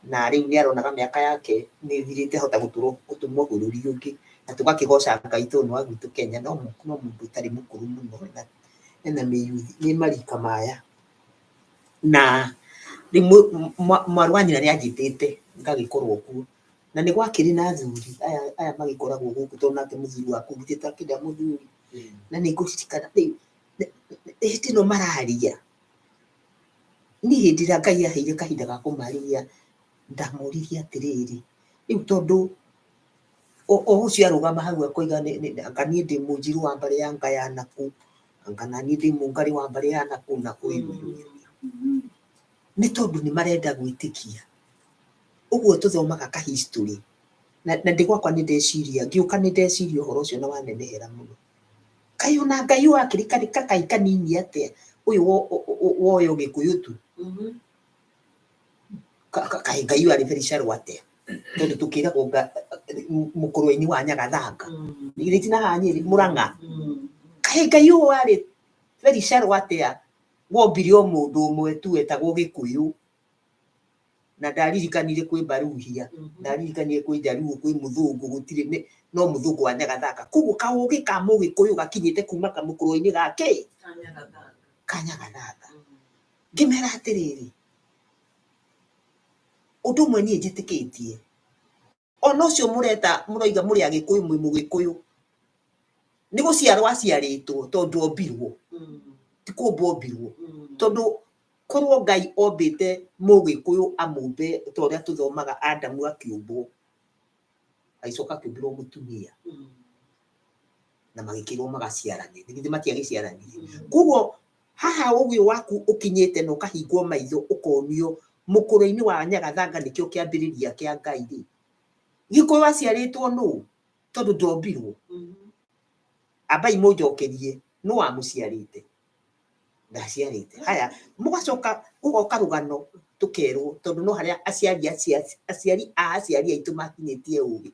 Na rĩu nĩ aronaga mĩaka yake nĩ ĩthirĩte ahota gũtũmwo bũrũri ũngĩ. Na tũgakĩgoca Ngai tondũ nĩ wa gwitũ Kenya, no mũndũ ũtarĩ mũkũrũ mũno na ena mĩyuthi, nĩ marika maya. Na rĩu mwarĩ wa nyina nĩ anjĩtĩte ngagĩkorwo kuo. Na nĩ gwakĩrĩ na athuri aya magĩkoragwo gũkũ tondũ nake mũthuri wa kũu githĩ takĩenda mũthuri. Na nĩ ngũririkana rĩu hĩndĩ ĩno mararia, niĩ hĩndĩ ĩrĩa Ngai aheire kahinda ga kũmarĩria, ndamoririe atĩrĩrĩ, rĩu tondũ o ũcio arũgama hau akoiga anga niĩ ndĩ mũnjirũ wa mbarĩ ya Ngaya nakũ, anga na niĩ ndĩ mũngarĩ wa mbarĩ ya nakũ nakũ. Nĩ tondũ nĩ marenda gwĩtĩkia. Ũguo tũthomaga ka history. Na ndĩ gwakwa nĩ ndeciria, ngĩũka nĩ ndeciria ũhoro ũcio na wanenehera mũno. Kaĩ ona Ngai ũyũ akĩrĩ kakai kanini atĩa, ũyũ woyo Gĩkũyũ tu. Kaĩ Ngai ũyũ arĩ very shallow atĩa. Tondũ tũkĩragwo mũkũrwe-inĩ wa Nyagathanga. Githĩ ti na haha Nyĩrĩ, Mũrang'a. Kaĩ Ngai ũyũ arĩ very shallow atĩa, wombire o mũndũ ũmwe tu wetagwo Gĩkũyũ. Na ndaririkanire kwĩ Baruhia, ndaririkanire kwĩ Jaluo, kwĩ mũthũngũ, gũtirĩ no mũthũngũ wa Nyagathanga. Koguo kaũgĩ ka mũgĩkũyũ gakinyĩte kuma kamũkũrwe-inĩ ga kĩ? Ka Nyagathanga. Ngĩmera atĩrĩrĩ, ũndũ ũmwe niĩ njĩtĩkĩtie, ona ũcio mũreta mũroiga mũrĩ agĩkũyũ mwĩ mũgĩkũyũ, nĩ gũciarwo aciarĩtwo tondũ ombirwo, ti kũmbwo ombirwo. Tondũ korwo Ngai ombĩte mũgĩkũyũ amũmbe ta ũrĩa tũthomaga Adamu akĩũmbwo, agĩcoka akĩũmbĩrwo mũtumia, na magĩkĩrwo magaciarane, githĩ matiagĩciaranire? Koguo haha ũgĩ waku ũkinyĩte na ũkahingwo maitho ũkonio mũkũrũ-inĩ wa Nyagathanga nĩkĩo kĩambĩrĩria kĩa Ngai rĩ. Gĩkũyũ aciarĩtwo nũ? Tondũ ndombirwo. Ambai mũnjokerie, nũ wamũciarĩte? Ndaciarĩte. Haya, mũgacoka gũgoka rũgano tũkerwo tondũ no harĩa aciari a aciari aitũ makinyĩtie ũgĩ.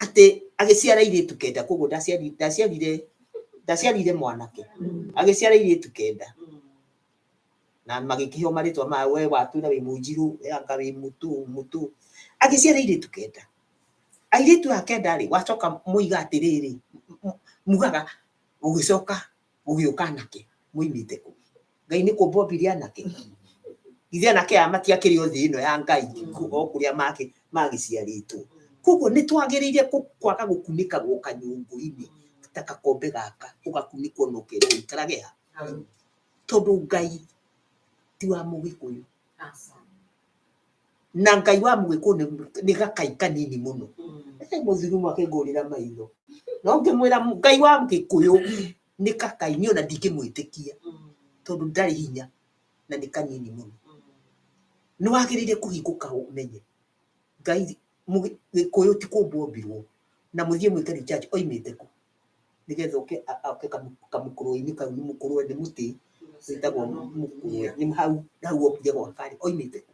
Atĩ agĩciara airĩtu kenda, koguo ndaciarire mwanake. Agĩciara airĩtu kenda. Na magĩkĩheo marĩtwa ma we watwĩra wĩ mũnjirũ, we anga wĩ mũtũ, mũtũ. Agĩciara airĩtu kenda. Airĩtu aya kenda rĩ, wacoka moiga atĩrĩrĩ, mugaga gũgĩcoka gũgĩũka anake, moimĩte kũ? Ngai nĩ kũmba ombire anake. Githĩ anake aya matiakĩrĩ o thĩ ĩno ya Ngai, o kũrĩa magĩciarĩtwo. Koguo nĩ twagĩrĩire kwaga gũkunĩkagwo kanyũngũ-inĩ ta gakombe gaka, ũgakunĩkwo na ũkerwo ũikarage ha. Tondũ Ngai ti wa mũgĩkũyũ. Na Ngai wa mũgĩkũyũ nĩ gakai kanini mũno. Mũthuri ũmwe akĩngũrĩra maitho. No ngĩmwĩra Ngai wa mũgĩkũyũ nĩ kakai, niĩ ona ndingĩmwĩtĩkia. Tondũ ndarĩ hinya na nĩ kanini mũno. Nĩ wagĩrĩire kũhingũka ũmenye. Ngai Gĩkũyũ ti kũmbwo ombirwo na mũthiĩ mwĩke research oimĩte kũ nĩgetha oke oke kamũkũrwe-inĩ kau nĩ mũkũrwe nĩ mũtĩ wĩtagwo mũkũrwe nĩ hau hau okire gwaka rĩ oimĩte kũ?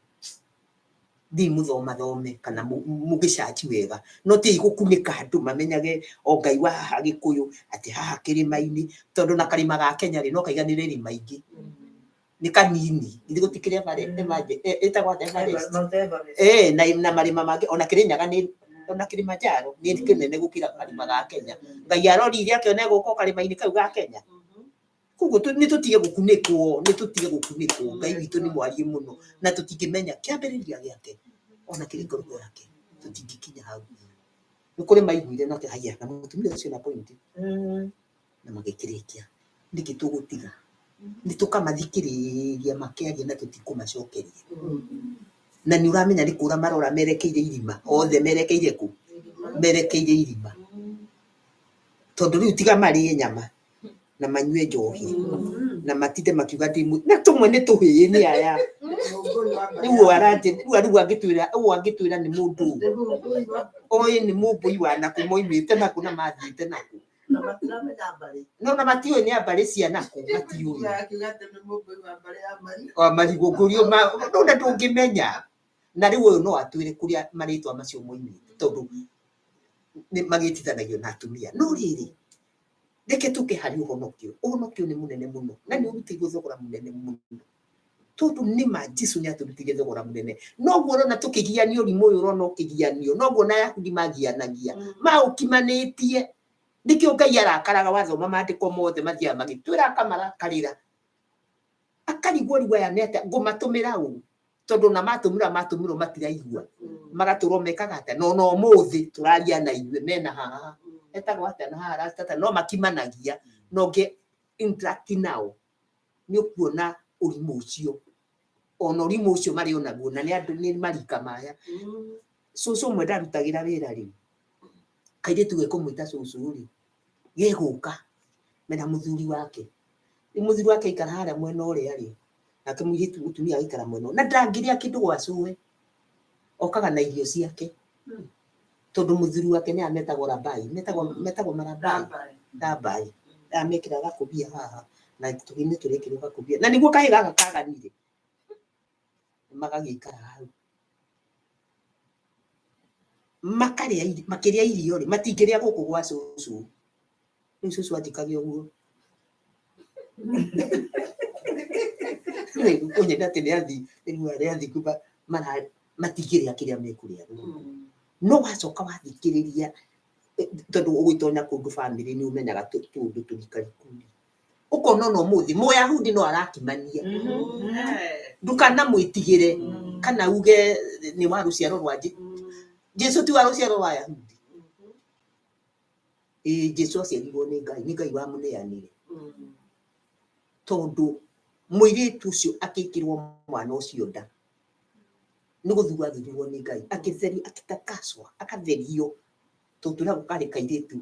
Thiĩ mũthomathome kana mũgĩcaci wega no ti gũkunĩka andũ mamenyage o Ngai wa haha Gĩkũyũ atĩ haha kĩrĩma-inĩ tondũ na karĩma ga Kenya rĩ no kaiganĩre irĩma ingĩ nĩ kanini githĩ gũtikĩrĩ ĩtagwo atĩa Everest? Mount Everest. Eh, na marĩma mangĩ ona Kĩrĩnyaga nĩ ona Kilimanjaro nĩ kĩnene gũkĩra karĩma ga Kenya. Ngai arorire akĩona egũka o karĩma-inĩ kau ga Kenya. Koguo nĩ tũtige gũkunĩkwo, nĩ tũtige gũkunĩkwo. Ngai witũ nĩ mwariĩ mũno na tũtingĩmenya kĩambĩrĩria gĩake ona kĩrĩko gĩake tũtingĩkinya hau. Nĩ kũrĩ maiguire na haiya na mũtumia ũcio na point na magĩkĩrĩkia. Nĩkĩ tũgũtiga? Nĩ tũkamathikĩrĩria makĩaria na tũtikũmacokeria. Na nĩ ũramenya nĩ kũra marora merekeire irima, othe merekeire kũ? Merekeire irima. Tondũ rĩu tiga marĩe nyama na manyue njohi na matinde makiuga ndĩ na tũmwe nĩ tũhĩĩ nĩ aya. Rĩu aranjĩ rĩu rĩu angĩtwĩra ũũ angĩtwĩra nĩ mũndũ oĩ nĩ mũmbũi wa nakũ moimĩte nakũ na mathiĩte nakũ. Na matiramenya mbarĩ. No na matiũĩ nĩ a mbarĩ cia nakũ matiũĩ. Akiuga atĩ nĩ mũmbũi wa mbarĩ ya Marigũ. Wa marigũ ngũrio ma no na ndũngĩmenya. Na rĩu ũyũ no atwĩre kũrĩa marĩtwa macio moimĩte tondũ nĩ magĩtithanagio na atumia. No rĩrĩ, reke tũke harĩ ũhonokio. Ũhonokio nĩ mũnene mũno na nĩ ũrutĩirwo thogora mũnene mũno. Tondũ nĩma Jesu nĩ atũrutĩire thogora mũnene. Noguo ũrona tũkĩgianio ũrimũ ũyũ ũrona ũkĩgianio, noguo na Ayahudi magianagia. Maũkimanĩtie. Nĩkĩo Ngai arakaraga wathoma maandĩko mothe mathiaga magĩtwĩra akamarakarĩra. Akarigwo rĩu aya nĩ atĩa ngũmatũmĩra ũ? Tondũ ona matũmĩra matũmĩrwo matiraigua. Magatũrwo mekaga atĩa? Na ona ũmũthĩ tũraria na ithuĩ mena haha. Etagwo atĩa na haha rastata no makimanagia na ũngĩ interact nao nĩ ũkuona ũrimũ ũcio. Ona ũrimũ ũcio marĩ onaguo na nĩ andũ nĩ marika maya. Cũcũ ũmwe ndarutagĩra wĩra rĩ, kairĩtu gekũmwĩta cũcũ rĩ, gegũka mena mũthuri wake. Rĩu mũthuri wake aikara harĩa mwena ũrĩa rĩ, nake mũirĩtu mũtumia agaikara mwena ũyũ. Na ndangĩrĩa kĩndũ gwa cũwe, okaga na irio ciake. Tondũ mũthuri wake nĩ aya metagwo rabai, metagwo metagwo marabai, rabai. Aya mekĩraga gakũbia haha na tũgĩinĩ tũrekĩrwo gakũbia. Na nĩguo kahĩ gaka kaganire, magagĩikara hau. Makarĩa makĩrĩa irio rĩ, matingĩrĩa gũkũ gwa cũcũ. Rĩu cũcũ anjĩkage ũguo. Rĩu kũnyenda atĩ nĩ athi, rĩu arĩa athiku matingĩrĩa kĩrĩa mekũrĩa. No wacoka wathikĩrĩria, tondũ ũgĩtonya kũndũ bamĩrĩ nĩ ũmenyaga tũũndũ tũrikariku. Ũkona ona ũmũthĩ Mũyahudi no arakimania. Ndũkanamwĩtigĩre kana uge nĩ wa rũciaro rwa Jesu ti wa rũciaro rwa Ayahudi. Ĩĩ Jesu aciarirwo nĩ Ngai, nĩ Ngai wamũneanire. Tondũ mũirĩtu ũcio akĩkĩrwo mwana ũcio nda, nĩ gũthurwo athurirwo nĩ Ngai, akĩtherio, akĩtakaswa, akatherio. Tondũ twĩragwo karĩ kairĩtu,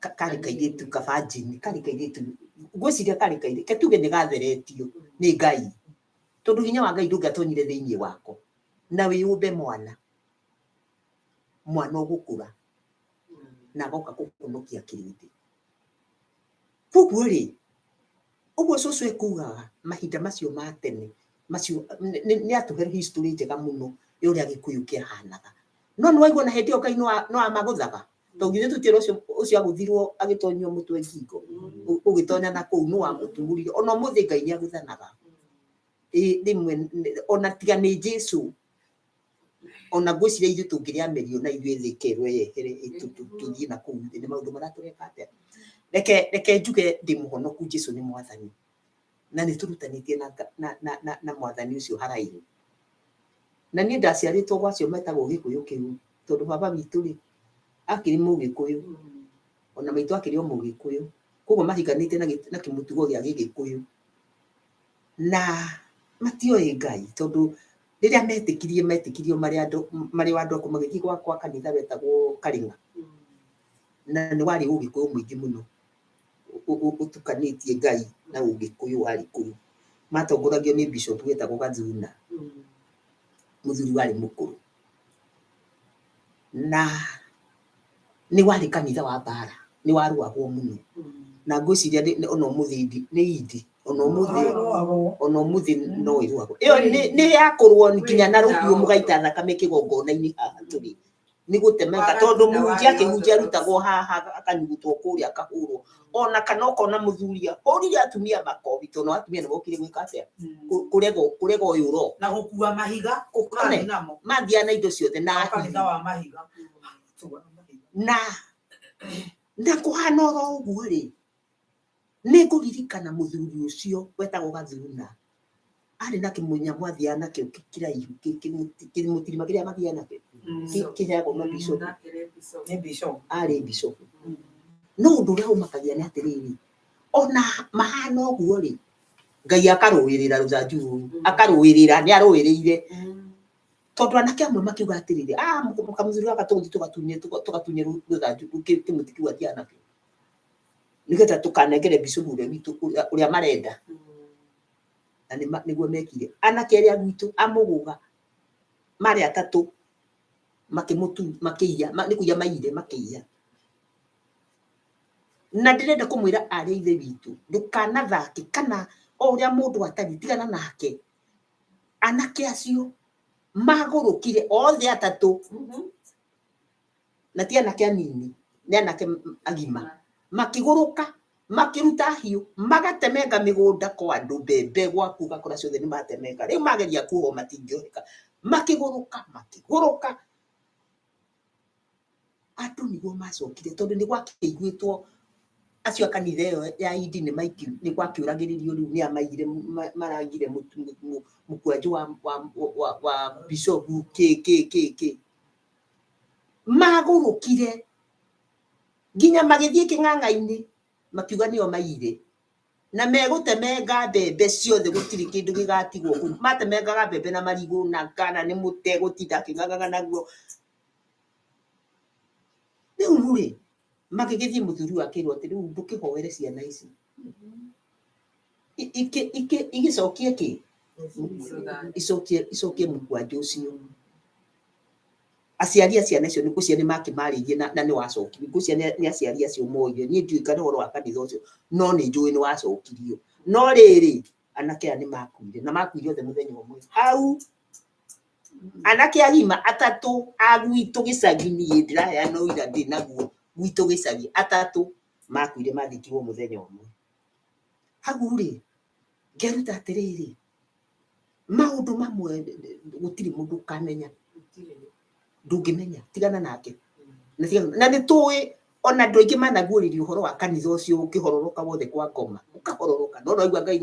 karĩ kairĩtu kabanjini, karĩ kairĩtu, ngwĩciria karĩ kairĩtu, reke tuge nĩ gatheretio nĩ Ngai. Tondũ hinya wa Ngai ndũngĩatonyire thĩiniĩ wako na wĩyũmbe mwana, mwana ũgũkũra na agoka kũhonokia kĩrĩndĩ. Koguo rĩ, ũguo cũcũ ekugaga mahinda macio ma tene, macio nĩ atũhe history njega mũno ya ũrĩa Gĩkũyũ kĩahanaga. No nĩ waigua ona hĩndĩ ĩyo Ngai no amagũthaga? Tondũ githĩ tũtiĩrwo ũcio ũcio agũthirwo agĩtonyio mũtwe ngingo, ũgĩtonya na kũu nũ wamũtumũrire. Ona ũmũthĩ Ngai nĩ agũthanaga. Ĩ rĩmwe ona tiga nĩ Jesu, ona ngwĩciria ithuĩ tũngĩrĩamĩrio na ithuĩ thĩ ĩkerwo yehere tũthiĩ na kũu thĩ nĩ maũndũ marĩa tũreka atĩa. Reke reke njuge ndĩ mũhonoku Jesu nĩ mwathani na nĩ tũrutanĩtie na, na, na, na, na mwathani ũcio haraihu. Na niĩ ndaciarĩtwo gwa acio metagwo gĩkũyũ kĩu tondũ baba witũ rĩ akĩrĩ mũgĩkũyũ ona maitũ akĩrĩ o mũgĩkũyũ koguo mahikanĩtie na, na kĩmũtugo gĩa gĩgĩkũyũ na matioĩ Ngai tondũ rĩrĩa metĩkirie metĩkirio marĩ andũ marĩ o andũ akũrũ magĩthiĩ gwa kwa kanitha wetagwo Karĩng'a na nĩ warĩ ũgĩkũyũ mũingĩ mũno ũtukanĩtie Ngai na ũgĩkũyũ warĩ kũu. Matongoragio nĩ bishop wetagwo Gathuna, mũthuri warĩ mũkũrũ. Na nĩ warĩ kanitha wa mbara, nĩ warũagwo mũno. Na ngwĩciria ona ũmũthĩ nĩ indi, ona ũmũthĩ ona ũmũthĩ no ĩrũagwo. Ĩyo nĩ yakũrũo nginya na rũhiũ mũgaita thakame kĩgongona-inĩ haha tũrĩ. Nĩ gũtemeka tondũ mũhunjia akĩhunjia arutagwo haha akanyugutwo kũrĩa akahũrwo. Ona kana ũkona mũthuri ahũrire atumia makobi tondũ atumia nĩ mokire gwĩka atĩa? Kũrega kũrega ũyũ ũroka. Na gũkua mahiga One, namo mathiaga na indo ciothe na kanitha wa mahiga. Na kũhana oro ũguo rĩ, nĩ ngũririkana mũthuri ũcio wetagwo Gathuna arĩ na kĩmũnyamũ athiaga nakĩo kĩraihu, kĩmũtirima kĩrĩa mathiaga nakĩo kĩheagwo mabicobu, Nĩ bishop. arĩ bicobu. No ũndũ ũrĩa ũmakagia nĩ atĩrĩrĩ, ona mahana ũguo rĩ, Ngai akarũĩrĩra rũthanju rũu, akarũĩrĩra, nĩ arũĩrĩire. Tondũ anake amwe makiuga atĩrĩrĩ, ah, kamũthuri gaka tũgũthiĩ tũgatunye tũgatunye rũthanju kĩmũtĩ kĩu athiaga nakĩo, nĩgetha tũkanengere bicobu ũrĩa witũ ũrĩa marenda. Na nĩguo mekire. Anake arĩa gwitũ a Mũgũga marĩ atatũ makĩmũtu makĩiya, nĩ kũiya maiyire makĩiya. Na ndĩrenda kũmwĩra arĩ ithe witũ, ndũkanathake kana o ũrĩa mũndũ atariĩ tigana nake. Anake acio magũrũkire othe atatũ, na ti anake anini, nĩ anake agima, makĩgũrũka makĩruta hiũ magatemenga mĩgũnda kwa andũ, mbembe gwaku ũgakora ciothe nĩ matemenga. Rĩu mageria kuohwo matingĩoheka, makĩgũrũka makĩgũrũka. Andũ nĩguo macokire tondũ nĩ gwakĩiguĩtwo acio a kanitha ĩyo ya indi nĩ nĩ gwakĩũragĩrĩrio rĩu nĩ amaiyire marangire mũkwanjũ wa bicobu kĩ kĩ kĩ kĩ. Magũrũkire nginya magĩthiĩ kĩng'ang'a-inĩ makiuga nĩo maiyire, na megũtemenga mbembe ciothe, gũtirĩ kĩndũ gĩgatigwo kũu. Matemengaga mbembe na marigũ na kana nĩ mũtegũtinda akĩng'ang'ana naguo. Rĩu rĩ, magĩgĩthiĩ mũthuri ũyũ akĩrwo atĩ rĩu ndũkĩhoere ciana ici igĩcokie kĩ, icokie mũkwanjũ ũcio. Aciari a ciana icio nĩ ngwĩciria nĩ makĩmarĩirie na nĩ wacokirio. Ngwĩciria nĩ aciari acio moire, niĩ ndiũĩ kana ũhoro wa kanitha ũcio, no nĩ njũĩ nĩ wacokirio. No rĩrĩ, anake aya nĩ makuire, na makuire othe mũthenya ũmwe. Hau anake agima atatũ a gwitũ gĩcagi, niĩ ndĩraheana ũira ndĩ naguo, gwitũ gĩcagi atatũ makuire mathikirwo mũthenya ũmwe. Hau rĩ, ngeruta atĩrĩrĩ, maũndũ mamwe gũtirĩ mũndũ ũkamenya, ndũngĩmenya, tigana nake. Na nĩ tũĩ ona andũ aingĩ managuũrĩrio ũhoro wa kanitha ũcio ũkĩhororoka wothe kwa ngoma, ũkahororoka, no noigua Ngai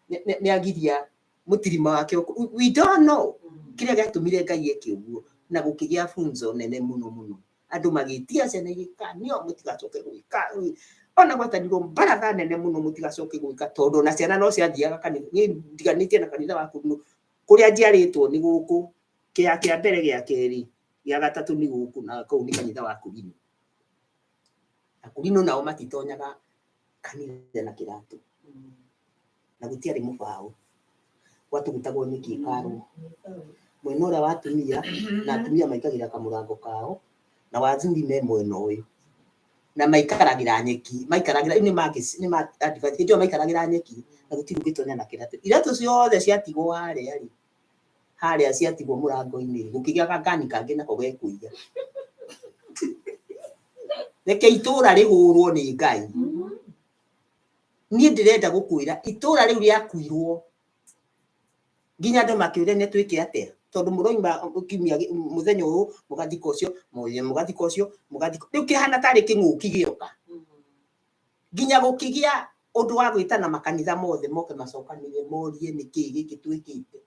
nĩ agiria mũtirima wake. We don't know kĩrĩa gĩatũmire Ngai eke ũguo, na gũkĩgĩa funzo nene mũno mũno. Andũ magĩtia ciana igĩkanio mũtigacoke gwĩka, ona gwetanirwo baratha nene mũno mũtigacoke gwĩka, tondũ ona ciana no ciathiaga kanitha. Niĩ ndiganĩtie na kanitha wa kũndũ kũrĩa njiarĩtwo nĩ gũkũ, kĩa kĩa mbere, gĩa kerĩ, gĩa gatatũ nĩ gũkũ, na kũu nĩ kanitha wa Kũrinũ. Na Kũrinũ nao matitonyaga kanitha na kĩratũ, na gũtiarĩ mũbaũ, gwatũgũtagwo nyeki ĩkarwo mwena ũrĩa wa atumia, na atumia maikagĩra kamũrango kao, na wathuri me mwena ũyũ, na maikaragĩra nyeki, maikaragĩra nĩ ma hĩndĩ ĩyo maikaragĩra nyeki, na gũtirĩ ũngĩtonya na kĩratũ. Iratũ ciothe ciatigwo harĩa rĩ, harĩa ciatigwo mũrango-inĩ rĩ, gũkĩgĩa gakani kangĩ nako gekũiya. Reke itũra rĩhũrwo nĩ Ngai. Niĩ ndĩrenda gũkwĩra itũra rĩu rĩakuirwo nginya andũ makĩũria nĩ twĩke atĩa, tondũ mũroima kiumia mũthenya ũyũ mũgathika ũcio, mũgathika ũcio, mũgathika rĩu kĩhana tarĩ kĩng'ũki gĩoka. Nginya gũkĩgĩa ũndũ wa gwĩtana makanitha mothe moke macokanĩrĩre morie nĩkĩĩ gĩkĩ twĩkĩte.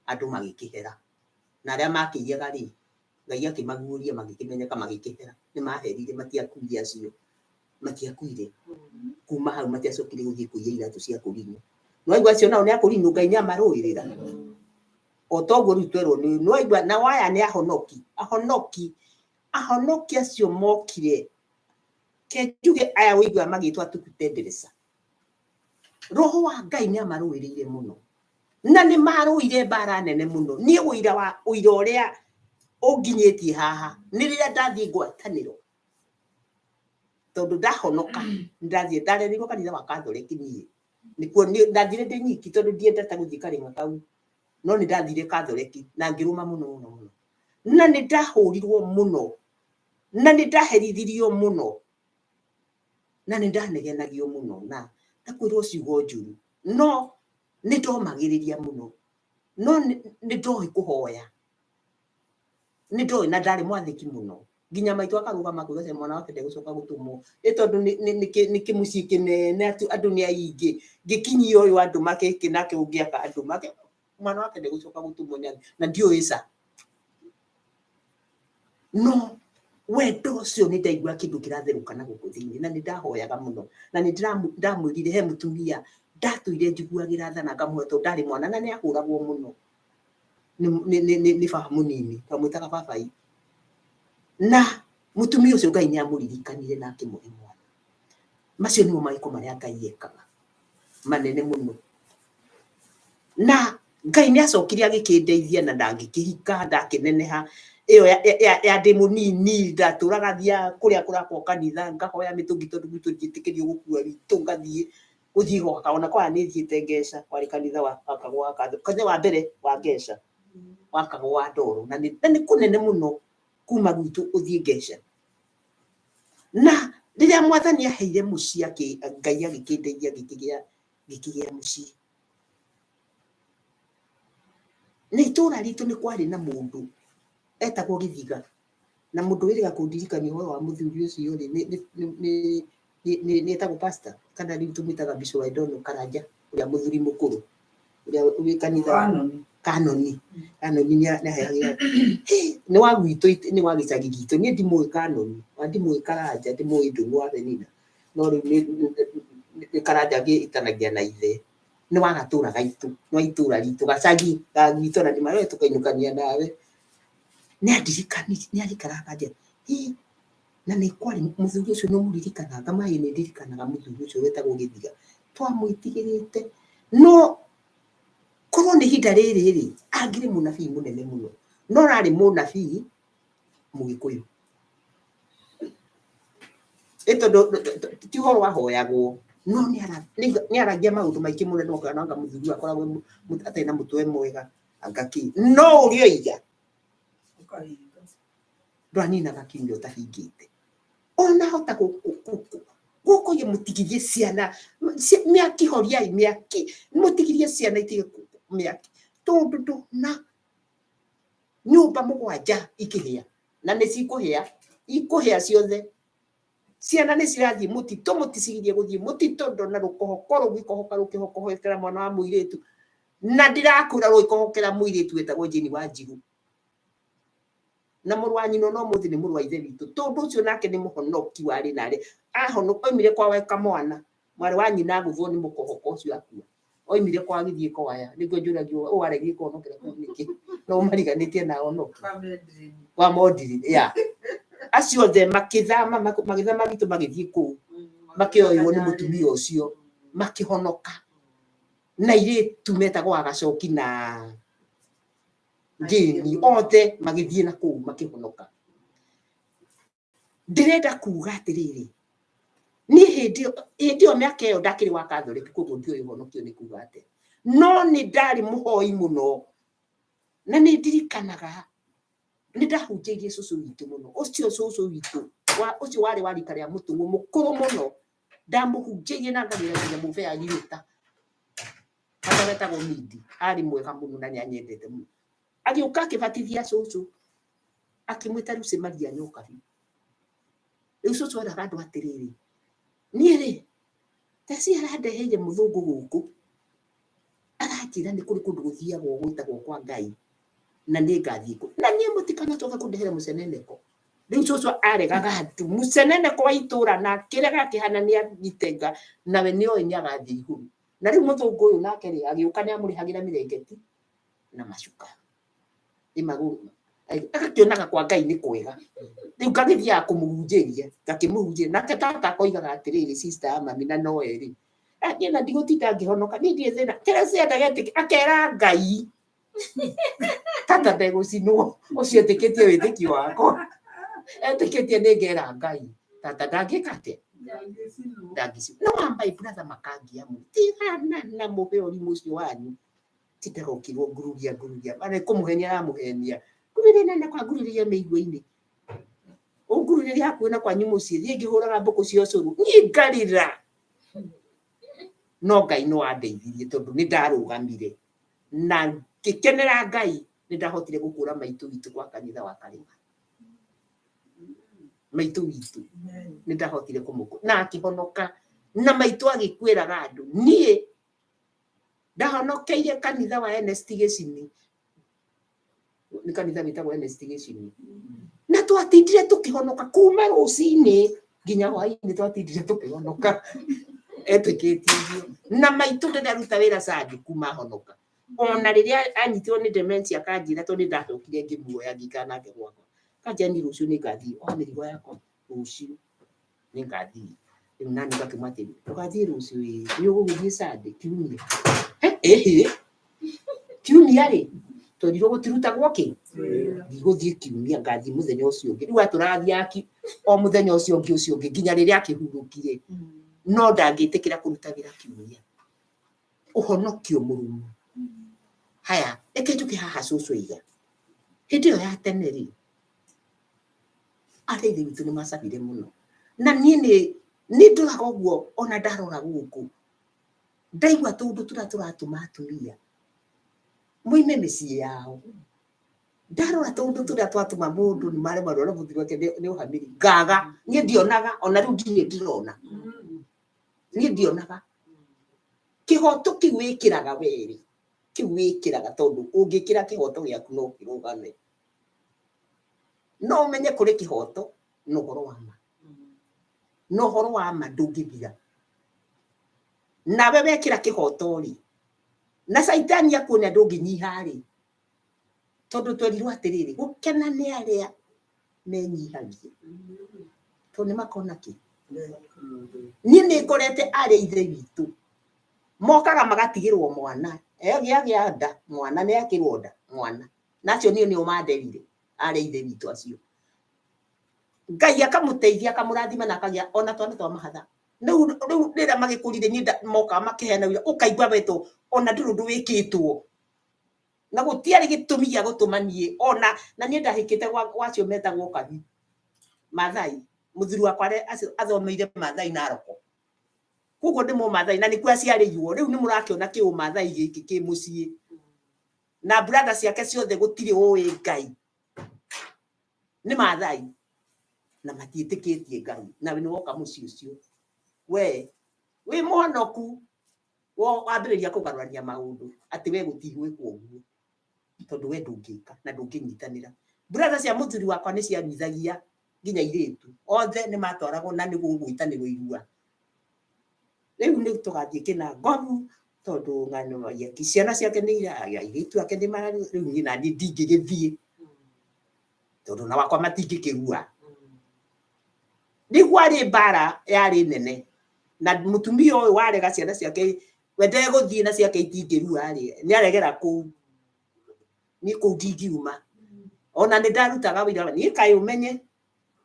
Andũ magĩkĩhera, na arĩa makĩiyaga rĩ, Ngai akĩmaguũria magĩkĩmenyeka magĩkĩhera. Nĩ maherire, matiakuire, acio matiakuire. Kuma hau matiacokire gũthiĩ kũiya iratũ cia kũrinũ. Nĩwaigua acio nao nĩ akũrinũ, Ngai nĩ amarũĩrĩra. O toguo rĩu twerwo nĩ nĩwaigua, nao aya nĩ ahonoki, ahonoki, ahonoki acio mokire. Ke njuge aya ũiguaga magĩtwo atukutenderesa. Roho wa Ngai nĩ amarũĩrĩire mũno, na nĩ marũire mbara nene mũno. Niĩ ũira wa ũira ũrĩa Ũnginyĩtie haha nĩ rĩrĩa ndathiĩ ngwatanĩro, tondũ ndahonoka ndathiĩ ndarereirwo kanitha wa Katholeki. Niĩ nĩkuo ndathire ndĩ nyiki tondũ ndiendete gũthiĩ karĩma kau, no nĩ ndathire Katholeki na ngĩrũma mũno mũno mũno, na nĩ ndahũrirwo mũno, na nĩ ndaherithirio mũno, na nĩ ndanegenagio mũno, na kwĩrwo ciugo njũru, no nĩ ndomagĩrĩria mũno, no nĩ ndoĩ kũhoya, nĩ ndoĩ na ndarĩ mwathĩki mũno, nginya maitũ akarũgama kuga atĩ mwana wake ndegũcoka gũtũmwo ĩ tondũ nĩ kĩmũciĩ kĩnene, andũ nĩ aingĩ, ngĩkinyia ũyũ andũ make nake ũngĩ aka andũ make, mwana wake ndegũcoka gũtũmwo nĩ andũ na ndiũĩ ca. No wendo ũcio nĩ ndaigua kĩndũ kĩratherũka na gũkũ thĩinĩ, na nĩ ndahoyaga mũno, na nĩ ndamwĩrire he mũtumia ndatũire njiguagĩra tha na ngamũhe tondũ ndarĩ mwana na nĩ ahũragwo mũno nĩ baba mũnini, twamwĩtaga babai. Na mũtumia ũcio Ngai nĩ amũririkanire na akĩmũhe mwana. Macio nĩmo mawĩko marĩa Ngai ekaga manene mũno. Na Ngai nĩ acokire agĩkĩndeithia na ndangĩkĩhika, ndakĩneneha. Ĩyo ya ndĩ mũnini ndatũraga thiaga kũrĩa kũrakwo kanitha, ngahoya mĩtũngi tondũ gwitũ ndiĩtĩkĩrio gũkua ritũ, ngathiĩ gũthiĩ gwaka. Ona kwaya nĩ thiĩte Ngeca, kwarĩ kanitha wakagwo wa kanitha wa mbere wa Ngeca wakagwo wa ndoro, na nĩ kũnene mũno kuma gwitũ ũthiĩ Ngeca. Na rĩrĩa Mwathani aheire mũciĩ, Ngai agĩkĩndeithia ngĩkĩgĩa mũciĩ. Na itũra ritũ nĩ kwarĩ na mũndũ etagwo Gĩthiga, na mũndũ wĩrĩga kũndirikania ũhoro wa mũthuri ũcio rĩ, nĩ etagwo pastor kana rĩu tũmwĩtaga Bishop Waidono Karanja, ũrĩa mũthuri mũkũrũ ũrĩa wĩ kanitha Kanoni. Kanoni nĩ aheagĩra nĩ wa gwitũ, nĩ wa gĩcagi gitũ. Niĩ ndimũĩ Kanoni na ndimũĩ Karanja, ndimũĩ Ndung'u wa Benina, no rĩu nĩ Karanja agĩtanagia na ithe, nĩ wa gatũra gaitũ, nĩ wa itũra ritũ, gacagi ga gwitũ, na ndĩmarore tũkainũkania nawe. Nĩ andirikanirie, nĩ arikaraga akanjĩra, hĩ, na nĩ kwarĩ mũthuri ũcio nĩ ũmũririkanaga? Ngamaĩ nĩ ndirikanaga mũthuri ũcio wetagwo Gĩthiga, twamwĩtigĩrĩte, no korwo nĩ ihinda rĩrĩ rĩ, angĩrĩ mũnabii mũnene mũno, no ararĩ mũnabii Mũgĩkũyũ. Ĩ tondũ ti ũhoro wahoyagwo, no nĩ aragia maũndũ maingĩ mũno, no anga mũthuri ũyũ akoragwo atarĩ na mũtwe mwega, anga kĩ, no ũrĩa oiga ndwaninaga kiumia ũtahingĩte. Ona hota gũkũiye mũtigirie ciana mĩaki, horiai mĩaki, mũtigirie ciana itige mĩaki, tondũ ndona nyũmba mũgwanja ikĩhĩa, na nĩ cikũhĩa, ikũhĩa ciothe. Ciana nĩ cirathiĩ mũtitũ, mũticigirie gũthiĩ mũtitũ, ndona rũkohoko rũgĩkohoka rũkĩhokohokera mwana wa mũirĩtu, na ndirakwĩra rũgĩkohokera mũirĩtu wetagwo Jane Wanjiru, na mũrũ wa nyina no mũthĩ nĩ mũrũ wa ithe witũ, tondũ ũcio nake nĩ mũhonoki warĩ narĩ ahonoka, oimire kwa we kamwana, mwarĩ wa nyina agũthwo nĩ mũkohoko ũcio akua, oimire kwa agĩthiĩ kwaya. Nĩguo njũragio ũũ aregire kũhonokera kũu nĩkĩ, no mariganĩtie na ahonoki kwa Mondiri ya acio othe makĩthama, magĩthama gwitũ magĩthiĩ kũu, makĩoywo nĩ mũtumia ũcio makĩhonoka, na airĩtu metagwo Agacoki na Ngĩni, othe magĩthiĩ na kũu makĩhonoka. Ndĩrenda kuga atĩrĩrĩ, niĩ hĩndĩ ĩyo mĩaka ĩyo ndakĩrĩ wa Katholiki, koguo ndiũĩ ũhonokio nĩ kuga atĩa, no nĩ ndarĩ mũhoi mũno, na nĩ ndirikanaga nĩ ndahunjĩirie cũcũ witũ mũno, ũcio cũcũ witũ ũcio warĩ wa rika rĩa mũtũmwo mũkũrũ mũno, ndamũhunjĩirie na ngagĩra nginya mũbe ya girĩta harĩa wetagwo Mindi, arĩ mwega mũno na nĩ anyendete mũno. Agĩũka akĩbatithia cũcũ, akĩmwĩta Lucy Maria Nyokabi. Rĩu cũcũ eraga andũ atĩrĩrĩ, niĩ rĩ, Tesi arandeheire mũthũngũ gũkũ, aranjĩra nĩ kũrĩ kũndũ gũthiagwo gwĩtagwo kwa Ngai, na nĩ ngathiĩ kũ. Na niĩ mũtikanacoke kũndehera mũceneneko. Rĩu cũcũ aregaga andũ, mũceneneko wa itũra, na akĩrega akĩhana nĩ agitenga, nawe nĩ oĩ nĩ agathiĩ igũrũ. Na rĩu mũthũngũ ũyũ nake rĩ, agĩũka nĩ amũrĩhagĩra mĩrengeti na macuka. Agakĩonaga kwa Ngai nĩ kwega. Rĩu ngagĩthiaga kũmũhunjĩria, ngakĩmũhunjĩria. Nake tata akoigaga atĩrĩrĩ, sister ya mami na no erĩ, niĩ na ndigũtinda ngĩhonoka, niĩ ndirĩ thĩna. Teresia ndagetĩkia, akera Ngai. Tata ndegũcinwo, ũcio etĩkĩtie wĩtĩkio wakwa, etĩkĩtie nĩ ngera Ngai. Tata ndangĩka atĩa? Ndangĩcinwo. No my brother makangia mũno, tigana na mũhe ũrimũ ũcio wanyu. Tindaga ũkĩrwo ngururia ngururia, arĩ kũmũhenia aramũhenia. Ngururĩria na kwa ngururĩria mĩigua-inĩ. Ũngururĩria hakuhĩ na kwanyu mũciĩ, thiĩ ngĩhũraga mbũkũ cia ũcũrũ, niĩ ngarĩra. No Ngai no andeithirie tondũ nĩ ndarũgamire na ngĩkenera Ngai, nĩ ndahotire gũkũra maitũ witũ gwa kanitha wa Karĩma. Maitũ witũ nĩ ndahotire kũmũkũra na akĩhonoka, na maitũ agĩkwĩraga andũ niĩ ndahonokeire kanitha wa NST Gĩcini, nĩ kanitha wĩtagwo NST Gĩcini, na twatindire tũkĩhonoka kuma rũcinĩ nginya hwainĩ, twatindire tũkĩhonoka etĩkĩtie ũguo. Na maitũ ndĩrĩ aruta wĩra Sunday kuma ahonoka, ona rĩrĩa anyitirwo nĩ dementia akanjĩra, tondũ nĩ ndacokire ngĩmuoya ngĩikara nake gwakwa, kanjĩra niĩ rũciũ nĩ ngathiĩ oha mĩrigo yakwa, rũciũ nĩ ngathiĩ. Rĩu nani ngakĩmwĩra atĩrĩ, ũgathiĩ rũciũ? Ĩĩ. Nĩ ũgũgĩthiĩ Sunday kiumia? Ĩhĩ, kiumia rĩ twerirwo gũtirutagwo kĩ, ndigũthiĩ kiumia, ngathiĩ mũthenya ũcio ũngĩ. Rĩu atũrathiaga o mũthenya ũcio ũngĩ ũcio ũngĩ nginya rĩrĩa akĩhurũkire, no ndangĩtĩkĩra kũruta wĩra kiumia. Ũhonokio mũrũmu. Haya, reke njũke haha cũcũ aiga. Hĩndĩ ĩyo ya tene rĩ, arĩa ithe witũ nĩ macabire mũno. Na niĩ nĩ ndoraga ũguo, ona ndarora gũkũ, ndaigua tũũndũ tũrĩa tũratũma atumia moime mĩciĩ yao. Ndarora tũũndũ tũrĩa twatũma mũndũ nĩ maremwo na mũthuri wake nĩ ũhamĩri. Ngaga, niĩ ndionaga, ona rĩu ndirĩ ndĩrona. Niĩ ndionaga. Kĩhoto kĩu wĩkĩraga werĩ, kĩu wĩkĩraga tondũ ũngĩkĩra kĩhoto gĩaku no kĩrũgame. No ũmenye kũrĩ kĩhoto na ũhoro wa ma. Na ũhoro wa ma ndũngĩthira. Nawe wekĩra kĩhoto rĩ, na caitani akuonia ndũngĩnyiha rĩ, tondũ twerirwo atĩrĩrĩ, gũkena nĩ arĩa menyihagia, tondũ nĩ makona kĩ. Niĩ nĩ ngorete arĩa ithe witũ mokaga magatigĩrwo mwana, egĩa nda mwana, nĩ ekĩrwo nda mwana, na acio niĩ nĩo manderire arĩa ithe witũ acio. Ngai akamũteithia akamũrathima na akagĩa ona twana twa mahatha. Rĩu rĩrĩa magĩkũrire niĩ mokaga makĩheana wĩra, ũkaigua wetwo ona ndũrĩ ũndũ wĩkĩtwo. Na gũtiarĩ gĩtũmi gĩa gũtũma niĩ ona, na niĩ ndahĩkĩte gwa acio metagwo Kabi, Maathai. Mũthuri wakwa athomeire Maathai Naroko. Koguo nĩ Mũmaathai na nĩkuo aciarĩirwo. Rĩu nĩ mũrakĩona kĩũmaathai gĩkĩ kĩ mũciĩ. Na brother ciake ciothe gũtirĩ ũĩ Ngai. Nĩ Maathai na matiĩtĩkĩtie Ngai. Nawe nĩ woka mũciĩ ũcio. We wĩ mũhonoku, wambĩrĩria kũgarũrania maũndũ atĩ we gũtigwĩkwo ũguo, tondũ we ndũngĩka na ndũngĩnyitanĩra. Brother cia mũthuri wakwa nĩ cianyuithagia nginya airĩtu othe nĩ matwaragwo na nĩ gũgwĩtanĩrwo irua. Rĩu nĩ tũgathiĩ kĩnangobu tondũ ng'ano ciana ciake nĩ airĩtu ake nĩ mararua, rĩu niĩ naniĩ ndingĩgĩthiĩ tondũ na wakwa matingĩkĩrua. Nĩ kwarĩ mbara yarĩ nene na mũtumia ũyũ warega ciana ciake, we ndegũthiĩ na ciake itingĩrua rĩ, nĩ aregera kũu. Niĩ kũu ndingiuma. Ona nĩ ndarutaga wĩra, niĩ kaĩ ũmenye,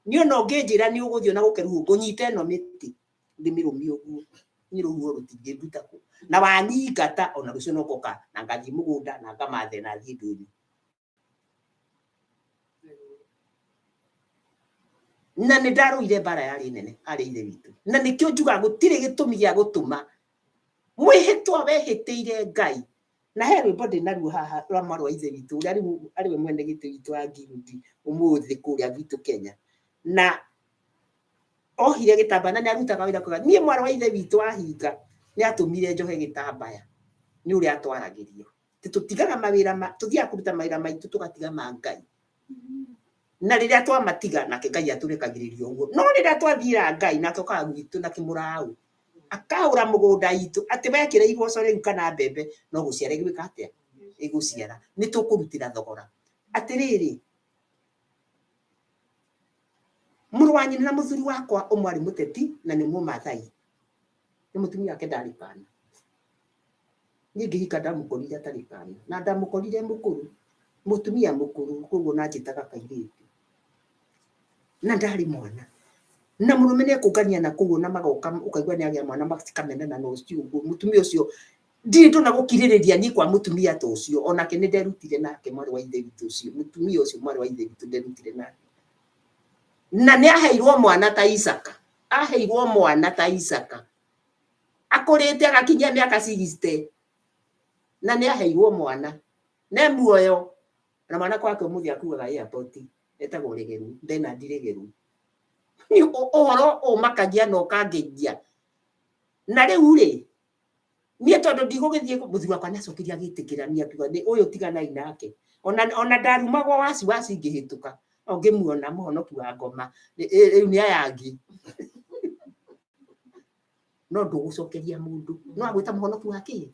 niĩ ona ũngĩnjĩra nĩ ũgũthiĩ ona gũkĩruo, ngũnyita ĩno mĩtĩ ndĩmĩrũmie ũguo, niĩ rũhuho rũtingĩnduta kũu. Na wanyingata ona rũciũ no ngoka na ngathiĩ mũgũnda na ngamathe na thiĩ ndũnyũ. Na nĩ ndarũire mbara yarĩ nene harĩ ithe witũ. Na nĩkĩo njugaga gũtirĩ gĩtũmi gĩa gũtũma mwĩhĩtwa wehĩtĩire Ngai. Na he rwĩmbo ndĩ naruo haha rwa mwarĩ wa ithe witũ ũrĩa rĩu arĩ we mwene gĩtĩ witũ wa Ngirundi ũmũthĩ kũrĩa gwitũ Kenya. Na ohire gĩtambaya na nĩ arutaga wĩra kwega. Niĩ mwarĩ wa ithe witũ ahinga nĩ atũmire njohe gĩtambaya nĩ ũrĩa atwaragĩria. Atĩ tũtigaga mawĩra ma, tũthiaga kũruta mawĩra maitũ tũgatiga ma Ngai. Na rĩrĩa twamatiga nake Ngai atũrekagĩrĩria ũguo. No rĩrĩa twathiĩra Ngai nake okaga gwitũ na kĩmũraũ. Akaũra mũgũnda itũ atĩ wekĩra igoco rĩu kana mbembe no gũciara ĩgwĩka atĩa? Ĩgũciara. Nĩ tũkũrutĩra thogora. Atĩrĩrĩ, mũrũ wa nyina na mũthuri wakwa ũmwe arĩ mũteti na nĩ Mũmathai. Nĩ mũtumia wake ndarĩ kana. Niĩ ngĩhika ndamũkorire atarĩ kana na ndamũkorire mũkũrũ. Mũtumia mũkũrũ koguo na njĩtaga kairĩtu na ndarĩ mwana na mũrũme nĩ ekũngania na kũu na magoka ũkaigua nĩ agĩa mwana makamenana na ũcio ũguo mũtumia ũcio ndirĩ ndona gũkirĩrĩria niĩ kwa mũtumia ta ũcio onake nĩ nderutire nake mwarĩ wa ithe witũ ũcio mũtumia ũcio mwarĩ wa ithe witũ nderutire nake na nĩ aheirwo mwana ta Isaka aheirwo mwana ta Isaka akũrĩte agakinyia mĩaka 60 na nĩ aheirwo mwana ne muoyo na mwana kwake ũmũthĩ akuaga airport etagwo Regeru Bernard Regeru nĩ ũhoro ũmakagia na ũkangegia na rĩu rĩ niĩ tondũ ndigũgĩthiĩ mũthuri wakwa nĩacokire agĩtĩkĩra niĩ akiuga nĩ ũyũ tiganai nake ona ona ndarumagwo waci waci ngĩhĩtũka o ngĩmuona mũhonoki wa ngoma rĩu nĩ aya angĩ no ndũgũcokeria mũndũ no agwĩta mũhonoki wa kĩ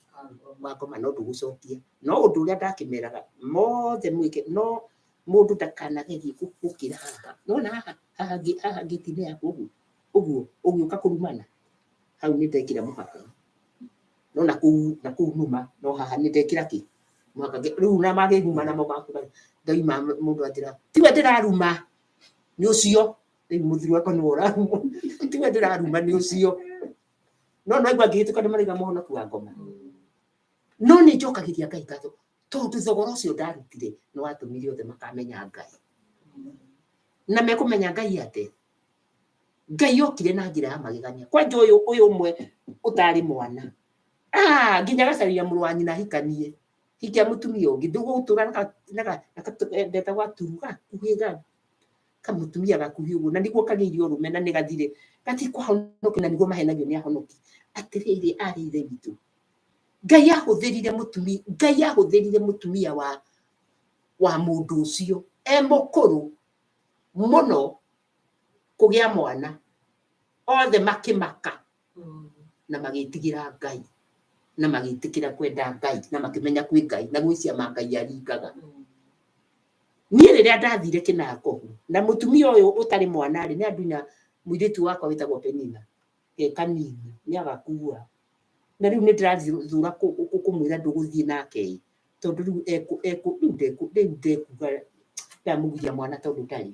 wa ngoma no ndũgũcokia no ũndũ ũrĩa ndakĩmeraga mothe mwĩke no mũndũ ndakanagerie gũkĩra haha nona haha haha haha ngĩti-inĩ yaku ũguo ũguo ũgĩũka kũrumana hau nĩ ndekĩra mũhaka no nakũu nakũu numa no haha nĩ ndekĩra kĩ mũhaka rĩu na magĩrumana mokaga ndaima mũndũ anjĩra tiwe ndĩraruma nĩ ũcio rĩu mũthuri wakwa nĩwe ũraruma tiwe ndĩraruma nĩ ũcio no naigua ngĩhĩtũka nĩ marauga mũhonoki wa ngoma no nĩ njokagĩria Ngai ngatho tondũ thogora ũcio ndarutire nĩ watũmire othe makamenya Ngai na mekũmenya Ngai atĩa Ngai okire na njĩra ya magegania kwanja ũyũ ũyũ ũmwe ũtarĩ mwana ah nginya agacaria mũrũ wa nyina ahikanie hikia mũtumia ũngĩ ndũgũtũra ndetagwo gaturu gakuhĩ ga kamũtumia gakuhĩ ũguo na nĩguo kagĩire ũrũme na nĩ gathire gatikũhonoki na nĩguo mahenagio nĩ ahonoki atĩrĩrĩ arĩ ithe witũ Ngai ahũthĩrire mũtumia Ngai ahũthĩrire mũtumia wa wa mũndũ ũcio e mũkũrũ mũno kũgĩa mwana othe makĩmaka na magĩtigĩra Ngai na magĩtĩkĩra kwenda Ngai na makĩmenya kwĩ Ngai na gwĩ ciama Ngai aringaga niĩ rĩrĩa ndathire kĩnakohu na mũtumia ũyũ ũtarĩ mwana rĩ nĩ andunya mũirĩtu wakwa wĩtagwo Penina ke kanini nĩ agakua na rĩu nĩ ndĩrathura kũmwĩra ndũgũthiĩ nake ĩ tondũ rĩu ekũ ekũ rĩu ndekũ rĩu ndekuga ndamũgiria mwana tondũ ndarĩ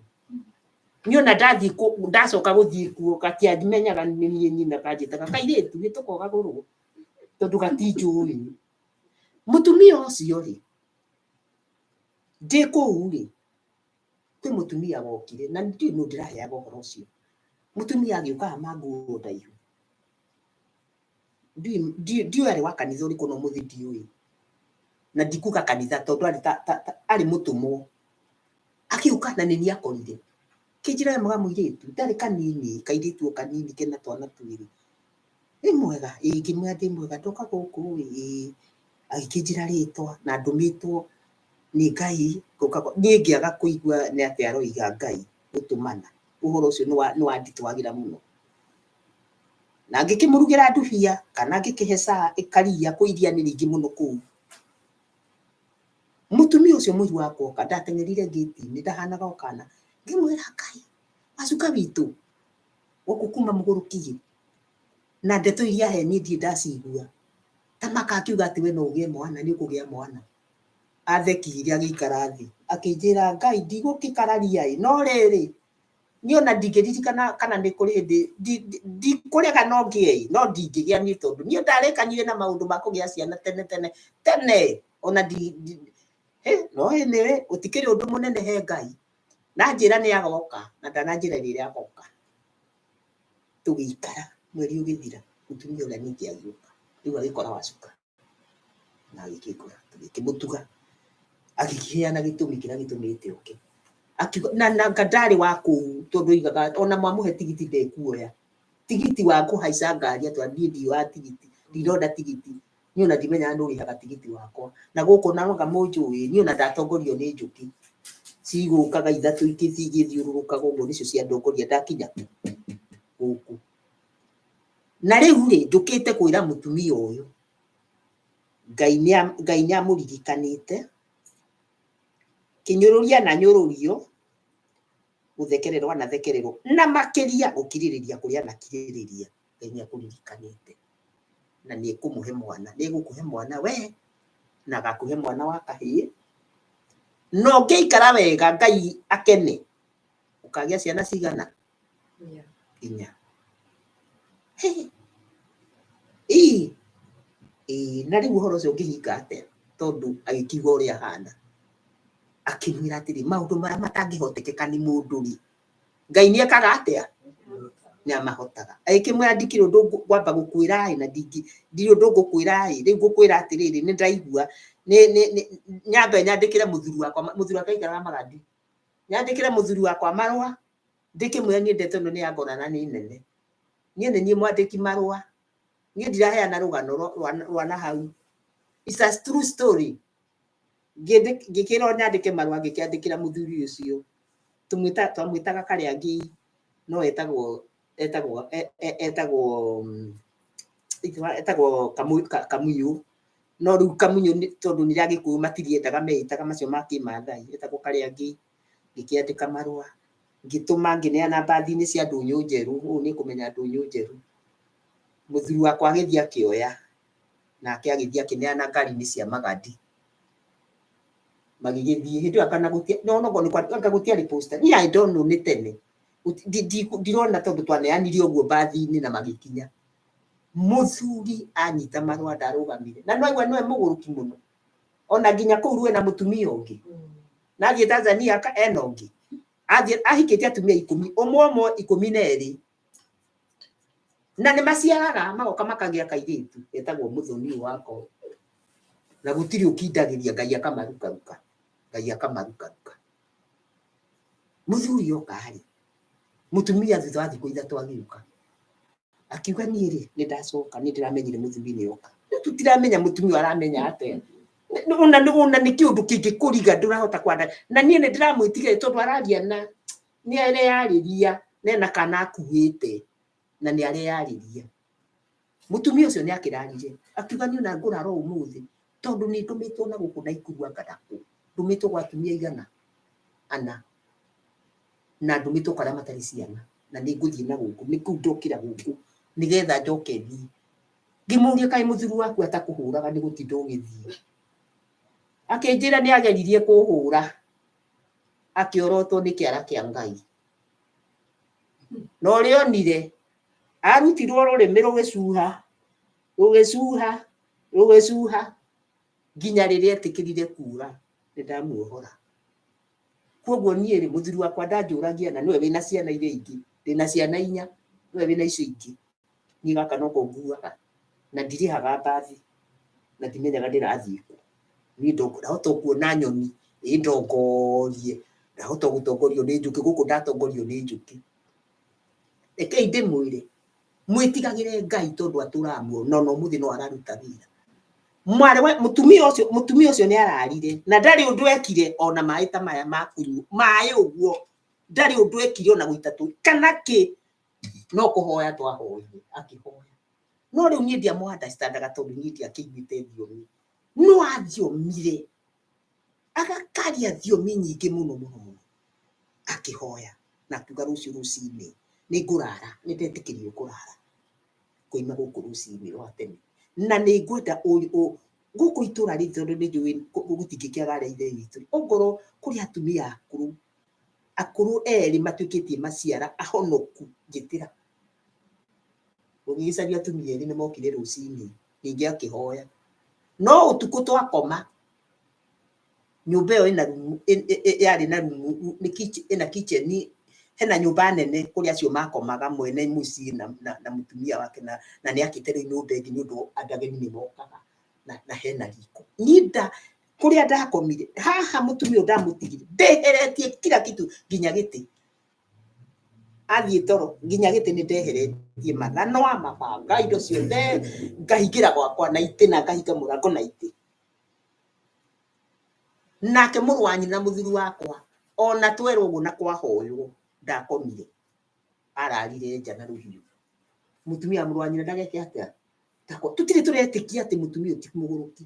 niĩ ona ndathiĩ ndacoka gũthiĩ kuo gatiamenyaga nĩ niĩ nyina kanjĩtaga kairĩtu hĩtũka ũgagũrwo tondũ gatinjũĩ mũtumia ũcio rĩ ndĩ kũu rĩ kwĩ mũtumia wokire na ndiũĩ nũ ndĩraheaga ũhoro ũcio mũtumia agĩũka hama nguo ndaihu ndiũĩ arĩ wa kanitha ũrĩkũ na ũmũthĩ ndiũĩ na ndikuga kanitha tondũ arĩ arĩ mũtũmwo agĩũka na nĩ niĩ akorire kĩnjĩra we mwega mũirĩtu ndarĩ kanini kairĩtu o kanini kena twana twĩrĩ nĩ mwega ĩĩ ngĩmwĩra ndĩ mwega ndoka gũkũ ĩĩ agĩkĩnjĩra rĩtwa na ndũmĩtwo nĩ Ngai gũka niĩ ngĩaga kũigua nĩ atĩa aroiga Ngai gũtũmana ũhoro ũcio nĩ wanditwagĩra mũno na ngĩkĩmũrugĩra ndubia kana ngĩkĩhe karia kwĩ iria nĩ rĩingĩ mũno kũu mũtumia ũcio mũiru wakwa oka ndateng'erire ngĩti-inĩ ndahanaga o kana ngĩmwĩra Ngai wacuka witũ gũkũ kuma mũgũrũki na ndeto iria he niĩ ndirĩ ndacigua ta maka akiuga atĩ we no ũgĩe mwana nĩ ũkũgĩa mwana athekire agĩikara thĩ akĩnjĩra Ngai ndigũkĩkararia ĩ no rĩrĩ niĩ ona ndingĩririkana kana nĩ kũrĩ hĩndĩ ndikũrega no ngĩe ĩ no ndingĩgĩa niĩ tondũ niĩ ndarĩkanire na maũndũ ma kũgĩa ciana tene tene tene ona no anyway gũtikĩrĩ ũndũ mũnene he Ngai na njĩra nĩ agoka na ndananjĩra rĩrĩa agoka tũgĩikara mweri ũgĩthira mũtumia ũrĩa ningĩ agĩũka rĩu agĩkora wacuka na agĩkĩngora tũgĩkĩmũtuga agĩkĩheana gĩtũmi kĩrĩa gĩtũmĩte oke akiuga na na nga ndarĩ wa kũu tondũ oigaga ona mwamũhe tigiti ndekuoya tigiti wa kũhaica ngari atĩ niĩ ndiũa tigiti ndinona tigiti niĩ ona ndimenyaga nĩ ũrĩhaga tigiti wakwa na gũkũ na anga mũnjũĩ niĩ ona ndatongorio nĩ njũkĩ cigũkaga ithatũ ikĩthiĩ igĩthiũrũrũkaga ũguo nĩcio ciandongoria ndakinya gũkũ na rĩu rĩ njũkĩte kwĩra mũtumia ũyũ Ngai nĩ amũririkanĩte kĩnyũrũria na nyũrũrio gũthekererwo anathekererwo na makĩria gũkirĩrĩria kũrĩa anakirĩrĩria Ngai nĩ akũririkanĩte na nĩ ekũmũhe mwana nĩ egũkũhe mwana we na agakũhe mwana wa kahĩĩ Na ũngĩikara wega Ngai akene, ũkagĩa ciana cigana? Inya. Hĩ. Ii. Ĩĩ, na rĩu ũhoro ũcio ũngĩhinga atĩa? Tondũ agĩkiuga ũrĩa ahana. Akĩmwĩra atĩrĩ, maũndũ marĩa matangĩhotekeka nĩ mũndũ rĩ, Ngai nĩ ekaga atĩa? Nĩ amahotaga. Agĩkĩmwĩra ndikĩrĩ ũndũ ngwamba gũkwĩra ĩ, na ndirĩ ũndũ ngũkwĩra ĩ, rĩu ngũkwĩra atĩrĩrĩ, nĩ ndaigua, nyambe nyandĩkĩre mũthuri wakwa, mũthuri wakwa aikaraga Magadi, nyandĩkĩre mũthuri wakwa marũa, ndĩkĩmwĩre niĩ ndeto ĩno nĩ ya ngona na nĩ nene. Niĩ nĩ niĩ mwandĩki marũa, niĩ ndiraheana rũgano rwa na hau. It's a true story. Ngĩkĩrwo nyandĩke marũa, ngĩkĩandĩkĩra mũthuri ũcio. Twamwĩtaga Karĩangĩ, no etagwo Kamunyũ. No rĩu Kamunyũ tondũ nĩ rĩa Gĩkũyũ matiriendaga meĩtaga macio ma Kĩmathai, etagwo Karĩangĩ. Ngĩkĩandĩka marũa, ngĩtũma ngĩneana mbathi-inĩ cia ndũnyũ njerũ, ũũ nĩ kũmenya ndũnyũ njerũ. Mũthuri wakwa agĩthiĩ akĩoya, nake agĩthiĩ akĩneana ngari-inĩ cia Magadi. Magĩgĩthiĩ, hĩndĩ ĩyo kana gũtia, no no nĩ anga gũtiarĩ posta. Niĩ I don't know nĩ tene. Ndirona tondũ twaneanire ũguo mbathi-inĩ na magĩkinya. Mũthuri anyita marũa ndarũgamire. Na no aigua nĩwe mũgũrũki mũno. Ona nginya kũu rũĩ na mũtumia ũngĩ. Na athiĩ Tanzania ena ũngĩ. Athiĩ ahikĩtie atumia 10, ũmwe ũmwe 12. Na nĩ maciaraga magoka makagĩa kairĩtu getagwo Mũthoni ũyũ wakwa. Na gũtirĩ ũkindagĩria, Ngai akamarukaruka. Ngai akamarukaruka. Mũthuri oka rĩ, mũtumia thutha wa thikũ 3 agĩũka. Akiuga niĩ rĩ, nĩ ndacoka, nĩ ndĩramenyire mũthuri nĩ oka. Rĩu tũtiramenya mũtumia aramenya atĩa. Ona nĩ kĩũndũ kĩngĩkũriga ndũrahota kwanda. Na niĩ nĩ ndĩramwĩtigĩra tondũ araria na nĩ areyarĩria, na ena kana akuĩte, na nĩ areyarĩria. Mũtumia ũcio nĩ akĩrarire, akiuga niĩ ona ngũrara ũmũthĩ, tondũ nĩ ndũmĩtwo na gũkũ Naikuru anga nakũ. Ndũmĩtwo gwa atumia igana ana, na ndũmĩtwo kwa arĩa matarĩ ciana, na nĩ ngũthiĩ na gũkũ, nĩ kũu ndokĩra gũkũ, nĩgetha njoke thiĩ. Ngĩmũria kaĩ mũthuri waku atakũhũraga nĩ gũtinda ũgĩthiĩ. Akĩnjĩra nĩ ageririe kũhũra, akĩorotwo nĩ kĩara kĩa Ngai. Na ũrĩa onire, arutirwo rũrĩmĩ rũgĩcuha, rũgĩcuha, rũgĩcuha, nginya rĩrĩa etĩkĩrire kuga nĩ ndamuohora. Koguo niĩ rĩ, mũthuri wakwa ndanjũragia, na nĩwe wĩna ciana iria ingĩ, ndĩna ciana 4, nĩwe wĩna icio ingĩ. Niĩ gaka noko nguaga, na ndirĩhaga mbathi, na ndimenyaga ndĩrathiĩ kũ. Niĩ ndahota kuona nyoni ĩndongorie, ndahota gũtongorio nĩ njũkĩ, gũkũ ndatongorio nĩ njũkĩ. Rekei ndĩmwĩre, mwĩtigagĩre Ngai tondũ atũraga muoyo, na ona ũmũthĩ no araruta wĩra. Mwarĩ wa mũtumia ũcio nĩ ararire, na ndarĩ ũndũ ekire ona maĩ ta maya ma kũnyua, maĩ ũguo, ndarĩ ũndũ ekire ona gũita tũ, kana kĩ, no kũhoya twahoire, akĩhoya. No rĩu niĩ ndiamũ understandaga tondũ niĩ ndiakĩiguĩte thiomi. No athiomire, agakaria thiomi nyingĩ mũno mũno mũno, akĩhoya, na akiuga rũciũ rũcinĩ nĩ ngũrara, nĩ ndetĩkĩrio kũrara, koima gũkũ rũcinĩ rwa tene. Na nĩ ngwenda gũkũ itũra rĩrĩ tondũ nĩ njũĩ gũtingĩkĩaga arĩa ithe witũ. Ongorwo kũrĩ atumia akũrũ, akũrũ erĩ matuĩkĩtie maciara ahonoku, njĩtĩra. Gũgĩgĩcaria atumia erĩ nĩ mokire rũcinĩ, ningĩ akĩhoya. No ũtukũ twakoma, nyũmba ĩyo ĩna rumu, yarĩ na rumu, nĩ kitchen, ĩna kitchen, hena nyũmba nene kũrĩa acio makomaga mwene mũciĩ na mũtumia wake, na nĩ akĩte rĩu nyũmba ĩngĩ nĩ ũndũ andũ ageni nĩ mokaga, na hena riko. Niĩ kũrĩa ndakomire, haha mũtumia ũyũ ndamũtigire, ndeheretie kila kitu nginya gĩtĩ. Athiĩ toro nginya gĩtĩ nĩ ndeheretie mathanwa, mabanga, indo ciothe, ngahingĩra gwakwa na itĩ na ngahinga mũrango na itĩ. Nake mũrũ wa nyina mũthuri wakwa, ona twerwo ũguo na kwahoywo, ndakomire. Ararire nja na rũhiũ. Mũtumia wa mũrũ wa nyina ndageke atĩa? Tũtirĩ tũretĩkia atĩ mũtumia ũyũ ti mũgũrũki.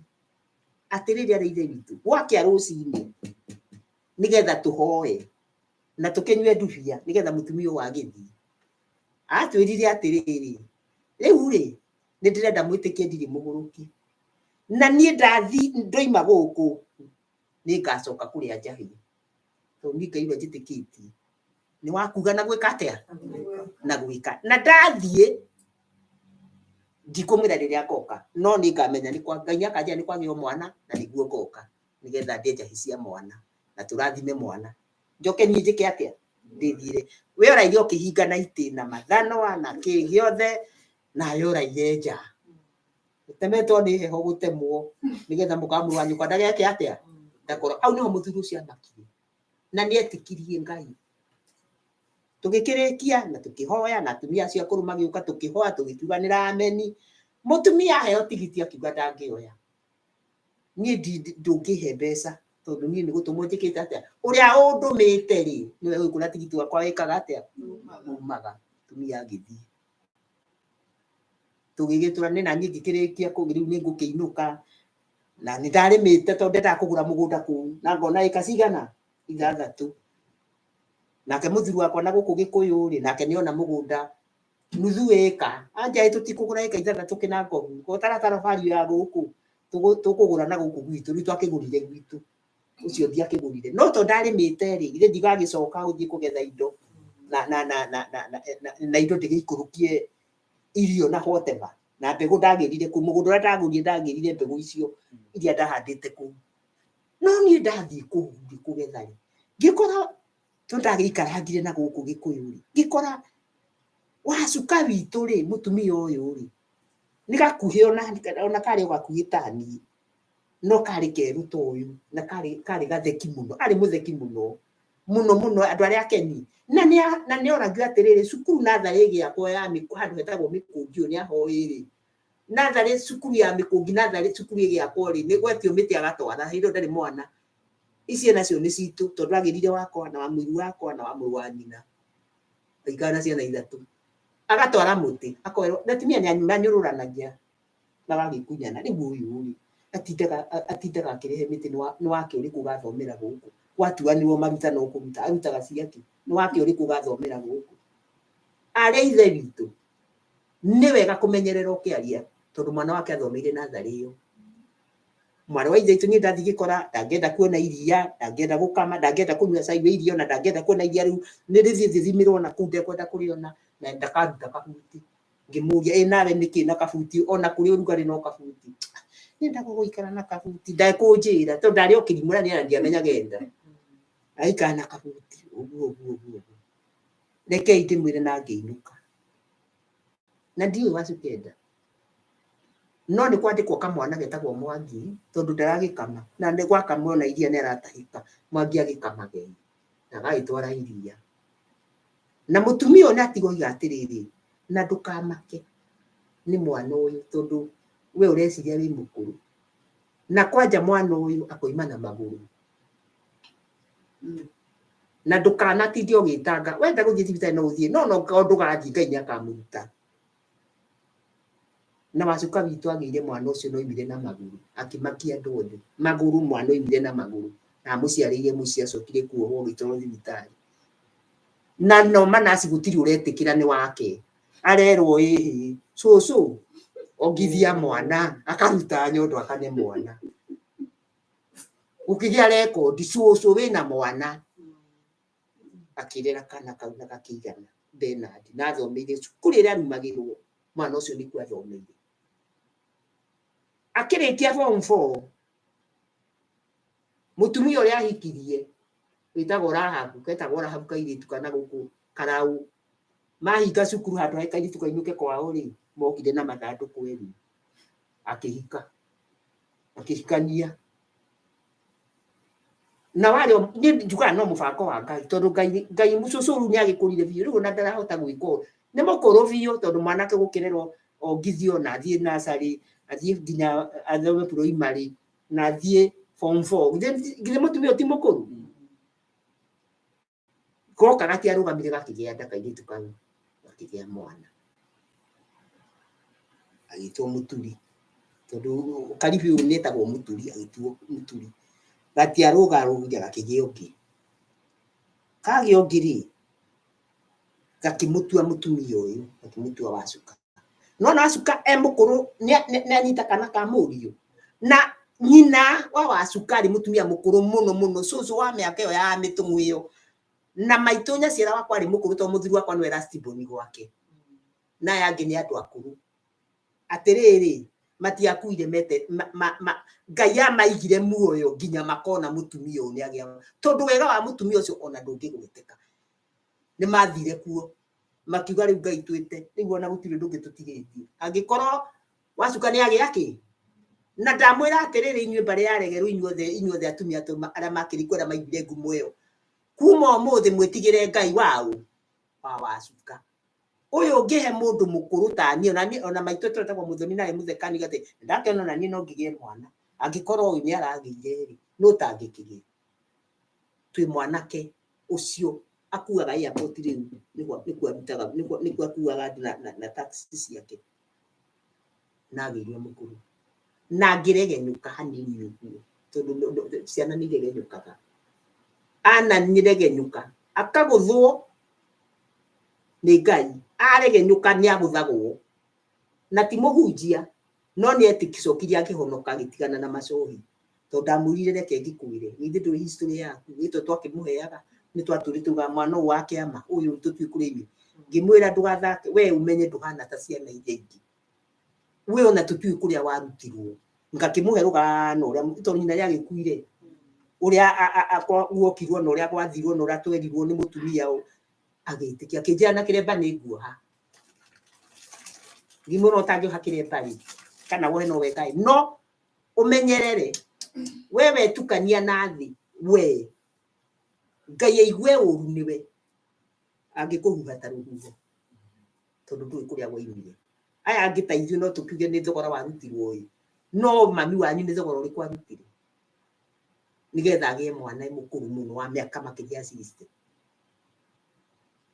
Atĩrĩrĩ arĩa ithe witũ, gwakĩa rũcinĩ, nĩgetha tũhoe, na tũkĩnyue ndubia, nĩgetha mũtumia ũyũ agĩthiĩ. Atwĩrire atĩrĩrĩ, rĩu rĩ, nĩ ndĩrenda mwĩtĩkie ndirĩ mũgũrũki. Na niĩ ndathi, ndoima gũkũ, Nĩ ngacoka kũrĩa njahĩ. Tondũ niĩ Ngai ũrĩa njĩtĩkĩtie nĩ wa kuga na gwĩka atĩa? Na gwĩka. Na ndathiĩ ndikũmwĩra rĩrĩa ngoka, no nĩ ngamenya nĩ kwa Ngai nĩ akanjĩra nĩ kwagĩa mwana na nĩguo ngoka nĩgetha ndĩe njahĩ cia mwana na tũrathime mwana. Njoke niĩ njĩke atĩa? Ndĩthiĩre. We ũraire ũkĩhinga na itĩ na mathanwa na kĩ gĩothe nawe ũraire nja. Ũtemetwo nĩ heho gũtemwo nĩgetha mũkamũrũ wa nyũkwa ndageke atĩa? Ndakora. Hau nĩho mũthuri ũcio amakire na nĩ etĩkirie Ngai. Tũgĩkĩrĩkia na tũkĩhoya na atumia acio akũrũ magĩũka tũkĩhoya tũgĩkiuganĩra ameni. Mũtumia aheo tigiti akiuga ndangĩoya. Niĩ ndũngĩhe mbeca tondũ niĩ nĩ gũtũmwo njĩkĩte atĩa? Ũrĩa ũndũmĩte rĩ, nĩwe ũĩ kũrĩa tigiti wakwa wĩkaga atĩa? Umaga. Mũtumia agĩthiĩ. Tũgĩgĩtũra nĩ naniĩ ngĩkĩrĩkia kũu rĩu nĩ ngũkĩinũka na nĩ ndarĩmĩte tondũ ndendaga kũgũra mũgũnda kũu na ngona ĩka cigana? Ithathatũ. Nake mũthuri wakwa na gũkũ Gĩkũyũ rĩ, nake nĩ ona mũgũnda nuthu ĩka. Anja ĩ tũtikũgũra ĩka ithathatũ kĩnangobu, ũtaratara value ya gũkũ, tũkũgũra na gũkũ gwitũ, rĩu twakĩgũrire gwitũ. Ũcio ndiakĩgũrire. No tondũ ndarĩmĩte rĩ, githĩ ndigagĩcoka gũthiĩ kũgetha indo na na na na na na na na indo ndĩgĩikũrũkie irio na whatever. Na mbegũ ndagĩrire kũu, mũgũnda ũrĩa ndagũrire ndagĩrire mbegũ icio iria ndahandĩte kũu. No niĩ ndathiĩ kũu rĩ kũgetha rĩ, ngĩkora tondũ ndagĩikarangire na gũkũ Gĩkũyũ rĩ, ngĩkora wacuka witũ rĩ, mũtumia ũyũ rĩ, nĩ gakuhĩ ona karĩ o gakuhĩ ta niĩ, no karĩ kerũ ta ũyũ, na karĩ karĩ gatheki mũno, arĩ mũtheki mũno, mũno mũno, andũ arĩa akeni. Na nĩ na nĩ oragio atĩrĩrĩ, cukuru natharĩ ĩgĩakwo ya handũ hetagwo Mĩkũngi ũũ nĩ ahoĩ rĩ, natharĩ cukuru ya Mĩkũngi natharĩ cukuru ĩgĩakwo rĩ, nĩ gwetio mĩtĩ agatwara, hĩndĩ ĩyo ndarĩ mwana. Ici nacio nĩ citũ tondũ agĩrire wakwa na wa mũiru wakwa na wa mũrũ wa nyina. Aikara na ciana ithatũ. Agatwara mũtĩ, akoerwo, na atumia nĩ manyũrũranagia magagĩkunyana. Rĩu ũyũ rĩ, atindaga atindaga akĩrehe mĩtĩ nĩ wake ũrĩkũ ũgathomera gũkũ? Gwatuanĩrwo maruta no kũruta, arutaga ciakĩ? Nĩ wake ũrĩkũ ũgathomera gũkũ? Arĩ a ithe witũ, nĩ wega kũmenyerera ũkĩaria tondũ mwana wake athomeire natharĩ ĩyo. Mwarĩ wa ithe witũ niĩ ndathiĩ ngĩkora ndangĩenda kuona iria, ndangĩenda gũkama, ndangĩenda kũnyua cai wa iria ona ndangĩenda kuona iria rĩu nĩ rĩthiĩ rĩthimĩrwo na kũu ndekwenda kũrĩona na ndakaruta kabuti. Ngĩmũria ĩ nawe nĩkĩ na kabuti ona kũrĩ ũrugarĩ no kabuti. Nyendaga gũikara na kabuti ndekũnjĩra tondũ ndarĩ o kĩrimũ na niĩ ndiamenyaga enda. Aikara na kabuti ũguo ũguo ũguo. Rekei ndĩmwĩre na ngĩinũka. Na ndiũĩ wacukenda. No nĩ kwandĩkwo kamwana getagwo Mwangi tondũ ndaragĩkama na nĩ gwakamwo ona iria nĩ aratahĩka Mwangi agĩkamage na agagĩtwara iria. Na mũtumia ũyũ nĩ atiga oiga atĩrĩrĩ, na ndũkamake nĩ mwana ũyũ tondũ we ũreciria wĩ mũkũrũ. Na kwanja mwana ũyũ akoima na magũrũ. Na ndũkanatinde ũgĩtanga, wenda gũthiĩ thibitarĩ no ũthiĩ, no no ndũgathiĩ Ngai nĩ akamũruta. Na wacuka witũ agĩire mwana ũcio na oimire na magũrũ, akĩmakia andũ othe. Magũrũ, mwana oimire na magũrũ. Na amũciarĩire mũciĩ acokire kuohwo agĩtwarwo thibitarĩ. Na no manaci gũtirĩ ũretĩkĩra nĩ wake. Arerwo ĩhĩ, cũcũ, ongithia mwana, akaruta nyondo akane mwana. Gũkĩgĩa rekondi, cũcũ wĩna mwana. Akĩrera kana kau na gakĩigana Bernard na athomeire cukuru ĩrĩa arumagĩrwo mwana ũcio nĩkuo athomeire. Akĩrĩkia form 4 mũtumia ũrĩa ahikirie wĩtagwo Rahabu, ketagwo Rahabu kairĩtu kana gũkũ Karau, mahinga cukuru handũ ha kairĩtu kainũke kwao rĩ, mokire na mathandũkũ erĩ, akĩhika, akĩhikania. Na warĩ niĩ njugaga no mũbango wa Ngai tondũ Ngai Ngai cũcũ rĩu nĩ agĩkũrire biũ rĩu ona ndarahota gwĩka ũũ nĩ mũkũrũ biũ tondũ mwanake gũkĩrerwo ongithio na athiĩ nursery athiĩ nginya athome primary na athiĩ form four githĩ mũtumia ũyũ ti mũkũrũ? Goka gatiarũgamire gakĩgĩa nda kairĩtu kau gakĩgĩa mwana. Agĩtwo Mũturi tondũ karibu ũyũ nĩetagwo Mũturi agĩtuo Mũturi. Gatiarũgarũgire gakĩgĩa ũngĩ. Kagĩa ũngĩ rĩ, gakĩmũtua mũtumia ũyũ, gakĩmũtua Wacuka. Nĩwona Wacuka e mũkũrũ nĩ anyita kana ka mũriũ. Na Nyina wa wacukari mutumia mukuru muno muno cucu wa miaka iyo ya mitung'u iyo na maitũ nyaciara wakwa arĩ mũkũrũ tondũ mũthuri wakwa nĩwe last born gwake na aya angĩ nĩ andũ akũrũ atĩrĩrĩ matiakuire mete Ngai amaigire muoyo nginya makona mũtumia ũyũ nĩagĩa tondũ wega wa mũtumia ũcio ona ndũngĩgweteka nĩ mathire kuo makiuga rĩu Ngai twĩte rĩu ona gũtirĩ ũndũ ũngĩ tũtigĩtie angĩkorwo wacuka nĩ agĩa kĩ na ndamwĩra atĩrĩrĩ inyuĩ mbarĩ ya regeru inyuothe atumia arĩa makĩrĩ kuo arĩa maiguire ngumo ĩyo kuma ũmũthĩ mwĩtigĩre Ngai waũ wa wacuka ũyũ ũngĩhe mũndũ mũkũrũ ta niĩ ona niĩ ona maitũ twetagwo Muthoni nawe Muthekani atĩ ndakĩona ona niĩ no ngĩgĩe mwana angĩkorwo ũyũ nĩ aragĩire rĩ nũ ũtangĩkĩgĩa twĩ mwanake ũcio akuaga airport rĩu nĩkuo arutaga nĩkuo akuaga andũ na taxi ciake na agĩire mũkũrũ na angĩregenyũka hanini ũguo tondũ ciana nĩ iregenyũkaga ananiregenyũka akagũthwo nĩ Ngai aregenyũka nĩ agũthagwo na ti mũhunjia no nĩ etĩkĩcokirie akĩhonoka agĩtigana na macohi tondũ ndamwĩrire reke ngĩkwĩre githĩ ndũĩ history yaku gĩtũ twakĩmũheaga nĩ twatũrĩ tuga mwana ũyũ wa kĩama ũyũ tũtiũĩ kũrĩa aumire ngĩmwĩra ndũgathake we ũmenye ndũhana ta ciana iria ingĩ we ona tũtiũĩ kũrĩa warutirwo ngakĩmũhe rũgano ũrĩa tondũ nyina nĩ agĩkuire ũrĩa guokirwo na ũrĩa gwathirwo na ũrĩa twerirwo nĩ mũtumia ũyũ agĩtĩkia akĩnjĩra na kĩremba nĩ nguoha ngĩmwĩra ũtangĩoha kĩremba rĩ kana wohe no wekaĩ no ũmenyerere we wetukania na thĩ we Ngai aigue ũru nĩwe angĩkũhuha ta rũhuho tondũ ndũĩ kũrĩa waumire aya angĩ ta ithuĩ no tũkiuge nĩ thogora warutirwo ĩ no mami wanyu nĩ thogora ũrĩkũ arutire nĩgetha agĩe mwana mũkũrũ mũno wa mĩaka makĩria ya 60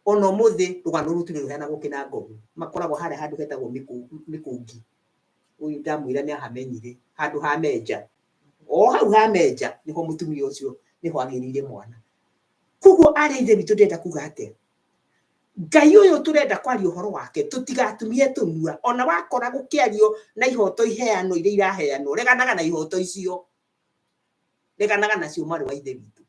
ona ũmũthĩ rũgano rũu rũheanagwo Kĩnangobu makoragwo harĩa handũ hetagwo Mĩkũngi ũyũ ndamwĩra nĩ ahamenyire handũ ha Menja o hau ha Menja nĩho mũtumia ũcio nĩho agĩrĩire mwana koguo arĩa ithe witũ ndĩrenda kuga atĩa Ngai ũyũ tũrenda kwaria ũhoro wake tũtigatumie tũnua ona wakora gũkĩario na ihoto iheanwo iria iraheanwo reganaga na ihoto icio reganaga nacio mwarĩ wa ithe witũ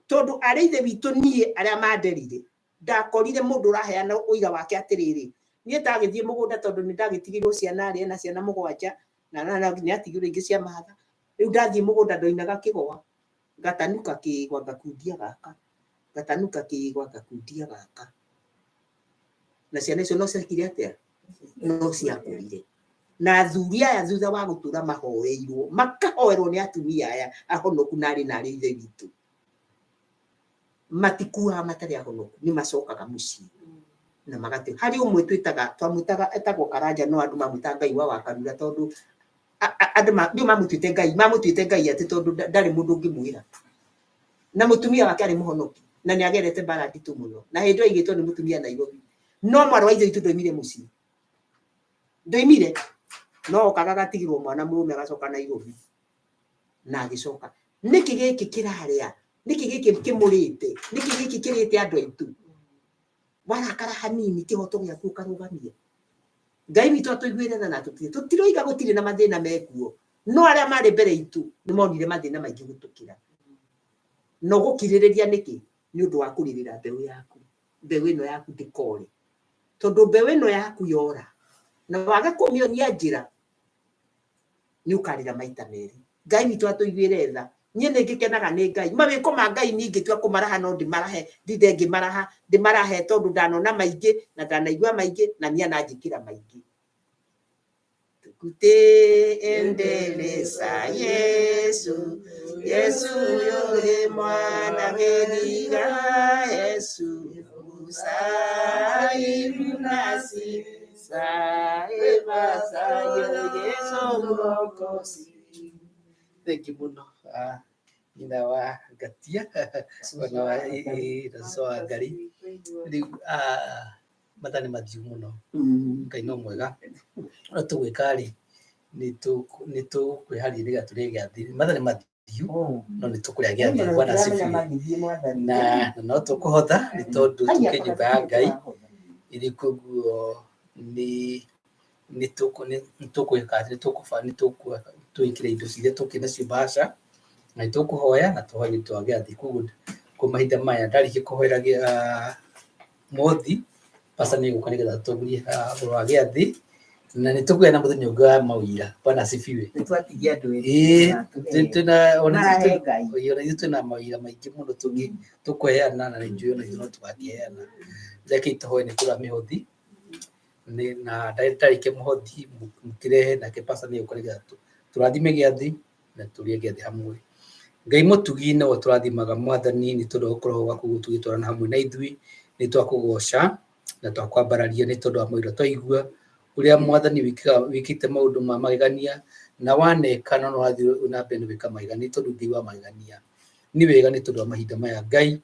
tondũ arĩa ithe witũ niĩ arĩa manderire ndakorire mũndũ ũraheana ũira wake atĩrĩrĩ niĩ ndagĩthiĩ mũgũnda tondũ nĩ ndagĩtigĩirwo ciana arĩ ena ciana mũgwanja na nĩ atigĩirwo ingĩ cia mahatha rĩu ndathiĩ mũgũnda ndoinaga kĩgwa ngatanuka kĩgwa ngakundia gaka ngatanuka kĩgwa ngakundia gaka na ciana icio no ciekire atĩa no ciakũrire na athuri aya thutha wa gũtũra mahoeirwo makahoerwo nĩ atumia aya ahonoku na arĩ na arĩ ithe witũ matikuaga matarĩ ahonoku nĩ macokaga mũciĩ na magate harĩ ũmwe twĩtaga twamwĩtaga etagwo Karanja no andũ mamwĩtaga Ngai wa Wakarura tondũ andũ ndio mamũtuĩte Ngai mamũtuĩte Ngai atĩ tondũ ndarĩ mũndũ ũngĩmwĩra na mũtumia wake arĩ mũhonoki na nĩ agerete mbara nditũ mũno na hĩndĩ ĩyo aigĩtwo nĩ mũtumia Nairobi no mwarĩ wa ithe witũ ndoimire mũciĩ ndoimire no okaga agatigĩrwo mwana mũrũme agacoka Nairobi na agĩcoka nĩkĩ gĩkĩ kĩrarĩa nĩkĩ gĩkĩ kĩmũrĩte nĩkĩ gĩkĩ kĩrĩte andũ aitũ warakara hanini kĩhoto gĩaku ũkarũgamia Ngai witũ atũiguĩre tha na atũtige tũtiroiga gũtirĩ na mathĩna mekuo no arĩa marĩ mbere itũ nĩ monire mathĩna maingĩ gũtũkĩra no gũkirĩrĩria nĩkĩ nĩ ũndũ wa kũrĩrĩra mbeũ yaku mbeũ ĩno yaku ndĩkore tondũ mbeũ ĩno yaku yora na wage kũmĩonia njĩra nĩ ũkarĩra maita merĩ Ngai witũ atũiguĩre tha niĩ nĩ ngĩkenaga nĩ Ngai mawĩko ma Ngai niĩ ingĩtua kũmaraha no ndĩmarahe ndinde ngĩmaraha ndĩmarahe tondũ ndanona maingĩ na ndanaigua maingĩ na niĩ ananjĩkĩra maingĩ Tukute endeleza Yesu Yesu yule mwana geliga Yesu Musa Yesu Mwokozi. Thank you muno nyina wa Ngatia ona wa na wa Ngari rĩu mathaa nĩ mathiu mũno Ngai no mwega ũrĩa tũgwĩka rĩ nĩ tũkwĩharĩria nĩgetha tũrĩe gĩathĩ mathaa nĩ mathiu no nĩ tũkũrĩa gĩathĩ Bwana asifiwe na no tũkũhotha nĩ tondũ tũkĩ nyũmba ya Ngai ĩrĩ koguo nĩ tũkwĩka nĩ Twĩkĩre indo ciria tũkĩ nacio mbaca na nĩ tũkũhoya na tũhoe nĩ ũndũ wa gĩathĩ. Koguo kwa mahinda maya ndarĩkia kũhoera mothi pastor nĩ egũka nĩgetha atũtongorie ũhoro wa gĩathĩ na nĩ tũkũgĩa na mũthenya ũngĩ wa mawĩra. Bwana asifiwe. Nĩ twatigia andũ erĩ. Ĩĩ, twĩna ona Marahe ithuĩ Ngai. ona ithuĩ twĩna mawĩra maingĩ mũno tũngĩ tũkũheana na nĩ njũĩ ona ithuĩ no tũgakĩheana. Reke tũhoe nĩ kũra mĩhothi na ndarĩkia mũhothi mũkĩrehe nake pastor nĩ egũka nĩgetha tũrathime gĩathĩ na tũrĩe gĩathĩ hamwe. Ngai mũtugi nĩwe tũrathimaga mwathani nĩ tondũ wa gũkorwo gwaku gũtugĩtwarana hamwe na ithuĩ. Nĩ twakũgoca na twakwambararia nĩ tondũ wa mawĩra twaigua ũrĩa mwathani wĩkĩte maũndũ ma magegania na waneka no ũrathiĩ na mbere na gwĩka magegania nĩ tondũ Ngai wa magegania. Nĩ wega nĩ tondũ wa mahinda maya Ngai,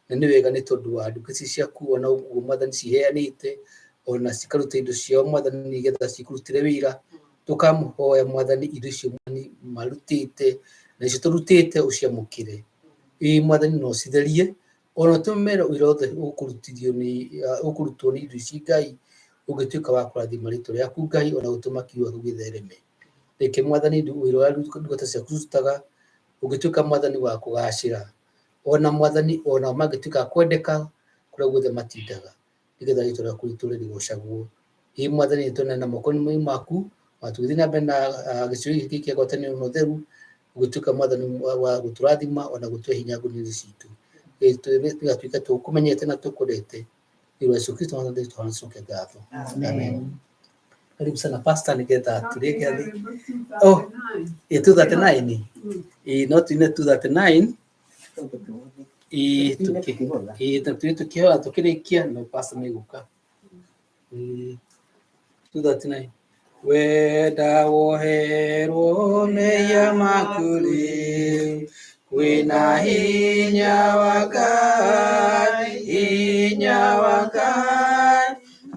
na nĩ wega nĩ tondũ wa ndungata ici ciaku ona ũguo mwathani ciheanĩte ona cikaruta indo ciao mwathani nĩgetha cikũrutĩre wĩra. Tũkamũhoya mwathani indo icio mwathani marutĩte na icio tũrutĩte ũciamũkĩre. Ĩĩ mwathani no ũcitherie ona ũtũme wĩra wothe ũkũrutithio nĩ ũkũrutwo nĩ indo ici Ngai ũngĩtuĩka wa kũrathima rĩtwa rĩaku Ngai ona gũtũma kiugo gĩaku gĩthereme. Reke mwathani wĩra ũrĩa ndungata ciaku cirutaga ũngĩtuĩka mwathani wa kũgacĩra ona mwathani ona mangĩtuĩka a kwendeka kũrĩa guothe matindaga nĩgetha rĩtwa rĩaku rĩtũre rĩgocagwo. Ĩĩ mwathani nĩ tũneana moko-inĩ maku ona tũgĩthiĩ na mbere na gĩcigo gĩkĩ kĩa ngwatanĩro na ũtheru ũgĩtuĩka mwathani wa gũtũrathima ona gũtũhe hinya ngoro-inĩ citũ. Tũgatuĩka tũkũmenyete na tũkwendete. Nĩ ũndũ wa Yesu Kristo mwathani witũ tũcoke ngatho. Amen. Karibu sana pastor nĩgetha tũrĩe gĩathĩ. Oh, ĩ 239. Ĩ no tuine 239. Ĩ tũkĩ tũkĩhoya tũkĩrĩkia no pastor nĩ egũka. Ĩ 239. Wenda woherwo mehia maku rĩu kwĩna hinya wa Ngai, hinya wa Ngai.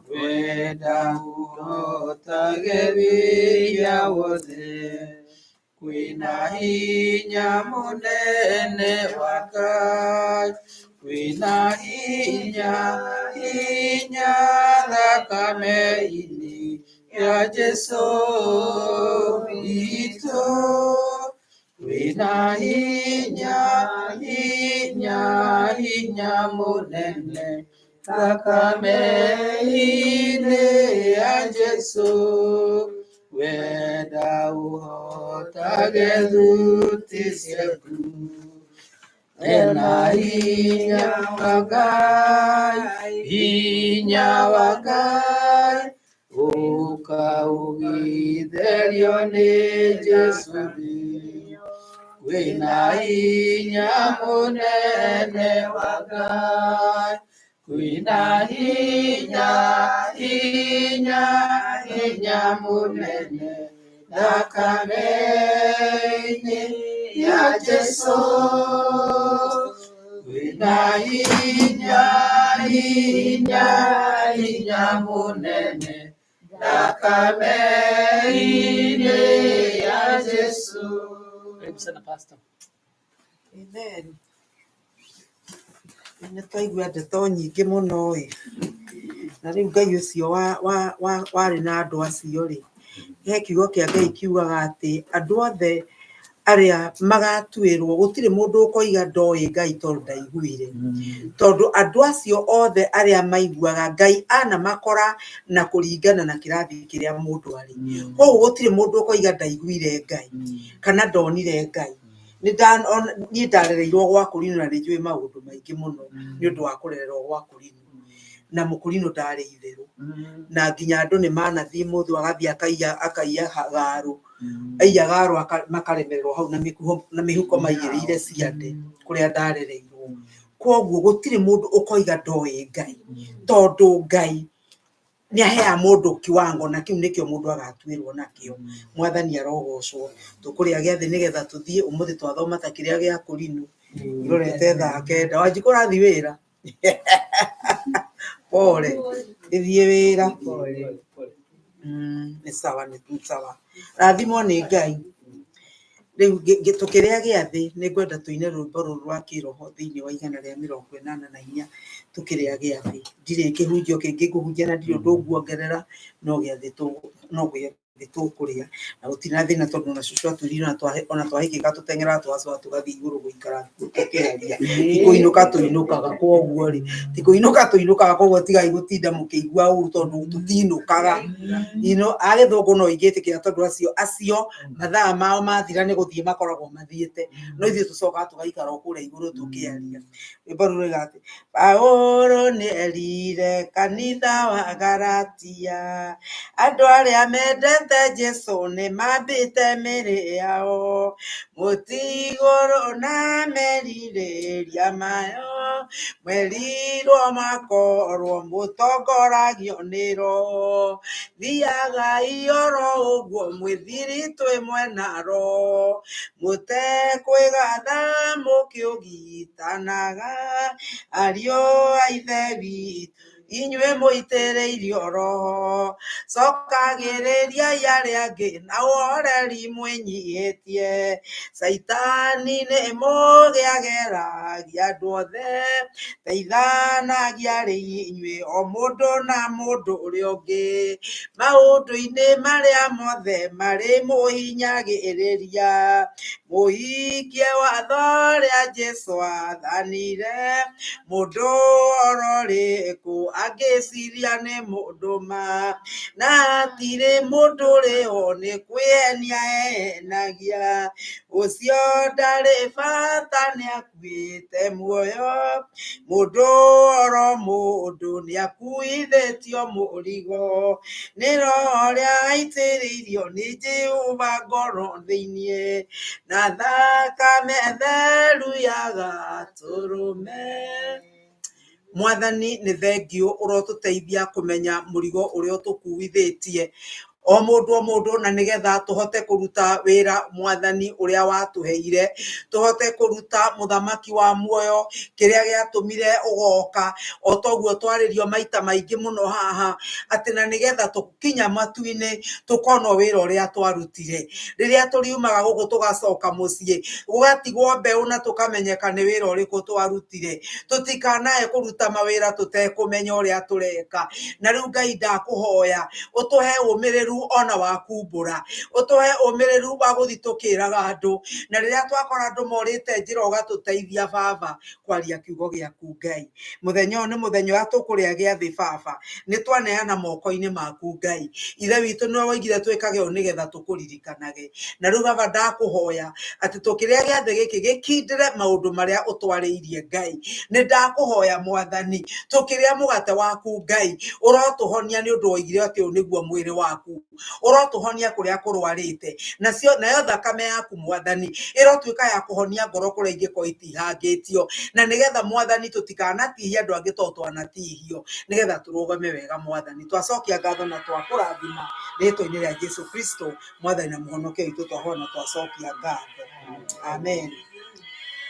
Wenda ũhotage wĩhia wothe kwĩna hinya mũnene wa Ngai, kwĩna hinya, hinya thakame-inĩ ya Jesũ witũ. Kwĩna hinya, hinya, hinya mũnene thakame-inĩ ya Jesũ. Wenda ũhotage thuti ciaku ena hinya wa Ngai, hinya wa Ngai. Ũka ũgĩtherio nĩ Jesũ wĩna hinya mũnene wa Ngai, kwĩna hinya, hinya, hinya mũnene thakame-inĩ ya Jesũ. Kwĩna hinya, hinya, hinya mũnene thakame-inĩ ya Jesũ. Karibu sana pastor. Amen. Nĩ twaigua ndeto nyingĩ mũno ĩ. Na rĩu Ngai ũcio warĩ na andũ acio rĩ, he kiugo kĩa Ngai kiugaga atĩ andũ othe arĩa magatuĩrwo gũtirĩ mũndũ ũkoiga ndoĩ Ngai tondũ ndaiguire. Tondũ andũ acio othe arĩa maiguaga Ngai anamakora na kũringana na kĩrathi kĩrĩa mũndũ arĩ. Koguo gũtirĩ mũndũ ũkoiga ndaiguire Ngai kana ndonire Ngai. Niĩ ndarereirwo gwa kũrinũ na nĩ njũĩ maũndũ maingĩ mũno nĩ ũndũ wa kũrererwo gwa kũrinũ. Na mũkũrinũ ndarĩ itherũ. Na nginya andũ nĩ manathiĩ mũndũ agathiĩ akaiya garũ. Aiya garũ makaremererwo hau na mĩhuko maigĩrĩire ciande kũrĩa ndarereirwo. Koguo gũtirĩ mũndũ ũkoiga ndoĩ Ngai. Tondũ Ngai nĩ aheaga mũndũ kiwango na kĩu nĩkĩo mũndũ agatuĩrwo nakĩo. Mwathani arogocwo. Tũkũrĩa gĩathĩ nĩgetha tũthiĩ ũmũthĩ twathoma ta kĩrĩa gĩa kũrinũ. Irorete thaa kenda. Wanjikũ ũrathiĩ wĩra? Pole. Ĩthiĩ wĩra. Nĩ sawa, nĩ sawa. Rathimwo nĩ Ngai. Rĩu tũkĩrĩa gĩathĩ nĩ ngwenda tũine rwĩmbo rũrũ rwa kĩroho thĩinĩ wa 184 tũkĩrĩa gĩathĩ. Ndirĩ kĩhunjio kĩngĩ ngũhunjia na ndirĩ ũndũ nguongerera no gĩathĩ no gĩathĩ. Thĩ tũkũrĩa na gũtirĩ na thĩna tondũ ona cũcũ atwĩrire ona twahĩkĩka tũteng'eraga tũgacoka tũgathiĩ igũrũ gũikara tũkĩaria, ti kũinũka tũinũkaga. Koguo rĩ, ti kũinũka tũinũkaga, koguo tigai gũtinda mũkĩigua ũru tondũ tũtinũkaga. Agĩthũngũ no ingĩtĩkĩra tondũ acio mathaa mao mathira nĩ gũthiĩ makoragwo mathiĩte, no ithuĩ tũcokaga tũgaikara o kũrĩa igũrũ tũkĩaria. Rwĩmbo rũu rũigaga atĩ Paũlũ nĩ erire kanitha wa Galatia, andũ arĩa mendete Jesũ nĩ mambĩte mĩĩrĩ yao mũtĩ igũrũ na merirĩria mayo, mwerirwo makorwo mũtongoragio nĩ Roho, thiagai oro ũguo mwĩthiritũ ĩmwe na Roho, mũtekwĩgatha mũkĩũgitanaga, ariũ a Ithe witũ inyuĩ mũitĩrĩirio Roho, cokagĩrĩriai arĩa angĩ na ũhoreri mwĩnyihĩtie, caitani nĩ mũũgĩ ageragia andũ othe, teithanagia arĩ inyuĩ o mũndũ na mũndũ ũrĩa ũngĩ, maũndũ-inĩ marĩa mothe marĩ mũhinyagĩrĩria, mũhingie watho ũrĩa Jesũ aathanire, mũndũ oro ũrĩkũ angĩciria nĩ mũndũ ma, na hatirĩ mũndũ ũrĩ ho nĩ kwĩhenia ehenagia, ũcio ndarĩ bata nĩakuĩte muoyo, mũndũ oro mũndũ nĩakuithĩtio mũrigo, nĩ Roho ũrĩa aitĩrĩirio nĩ Jehova ngoro thĩinĩ, na thakame theru ya Gatũrũme. Mwathani nĩ thengiũ ũrotũteithia kũmenya mũrigo ũrĩa ũtũkuithĩtie o mũndũ o mũndũ, na nĩgetha tũhote kũruta wĩra mwathani ũrĩa watũheire, tũhote kũruta mũthamaki wa muoyo kĩrĩa gĩatũmire ũgoka, o toguo twarĩrio maita maingĩ mũno haha, atĩ na nĩgetha tũkinya matu-inĩ tũkonwo wĩra ũrĩa twarutire. Rĩrĩa tũriumaga gũkũ tũgacoka mũciĩ, gũgatigwo mbeũ na tũkamenyeka nĩ wĩra ũrĩkũ twarutire. Tũtikanae kũruta mawĩra tũtekũmenya ũrĩa tũreka. Na rĩu Ngai ndakũhoya ũtũhe ũmĩrĩru ona wa kumbũra, ũtũhe ũmĩrĩru wa gũthiĩ tũkĩraga andũ, na rĩrĩa twakora andũ morĩte njĩra ũgatũteithia baba kwaria kiugo gĩaku Ngai. Mũthenya ũyũ nĩ mũthenya ũrĩa tũkũrĩa gĩathĩ baba, nĩ twaneana moko-inĩ maku Ngai. Ithe witũ nĩwe woigire twĩkage ũũ nĩgetha tũkũririkanage. Na rĩu baba ndakũhoya atĩ tũkĩrĩa gĩathĩ gĩkĩ gĩkindĩre maũndũ marĩa ũtwarĩirie Ngai. Nĩ ndakũhoya mwathani, tũkĩrĩa mũgate waku Ngai, ũrotũhonia nĩ ũndũ woigire atĩ ũyũ nĩguo mwĩrĩ waku, ũrotũhonia kũrĩa kũrwarĩte, nacio nayo thakame yaku mwathani ĩrotuĩka ya kũhonia ngoro kũrĩa ingĩkorwo itihangĩtio, na nĩgetha mwathani tũtikanatihie andũ angĩ tondũ twanatihio, nĩgetha tũrũgame wega mwathani. Twacokia ngatho na twakũrathima rĩtwa-inĩ rĩa Jesu Kristo mwathani na mũhonokia witũ, twahoya na twacokia ngatho. Amen.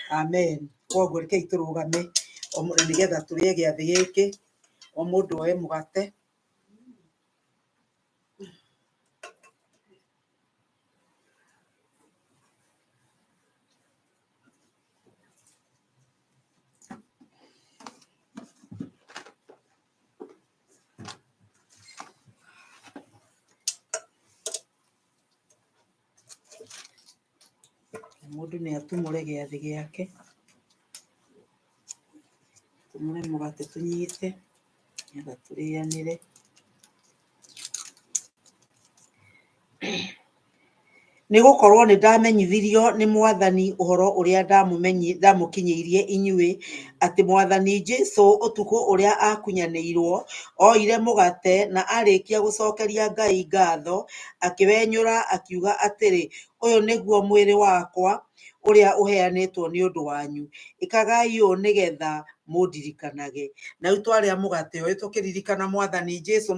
Amen. Koguo rekei tũrũgame nĩgetha tũrĩe gĩathĩ gĩkĩ, o mũndũ oe mũgate. Mũndũ nĩ atumũre gĩathĩ gĩake, tumũre mũgate tũnyite nĩgetha tũrĩanĩre. Nĩ gũkorwo nĩ ndamenyithirio nĩ Mwathani ũhoro ũrĩa ndamũkinyĩirie inyuĩ, atĩ Mwathani Jesũ ũtukũ ũrĩa aakunyanĩirwo, oire mũgate, na aarĩkia gũcokeria Ngai ngatho, akĩwenyũra, akiuga atĩrĩ, ũyũ nĩguo mwĩrĩ wakwa ũrĩa ũheanĩtwo nĩ ũndũ wanyu, ĩkagai ũũ nĩgetha mũndirikanage. Na rĩu twarĩa mũgate ũyũ tũkĩririkana Mwathani Jesũ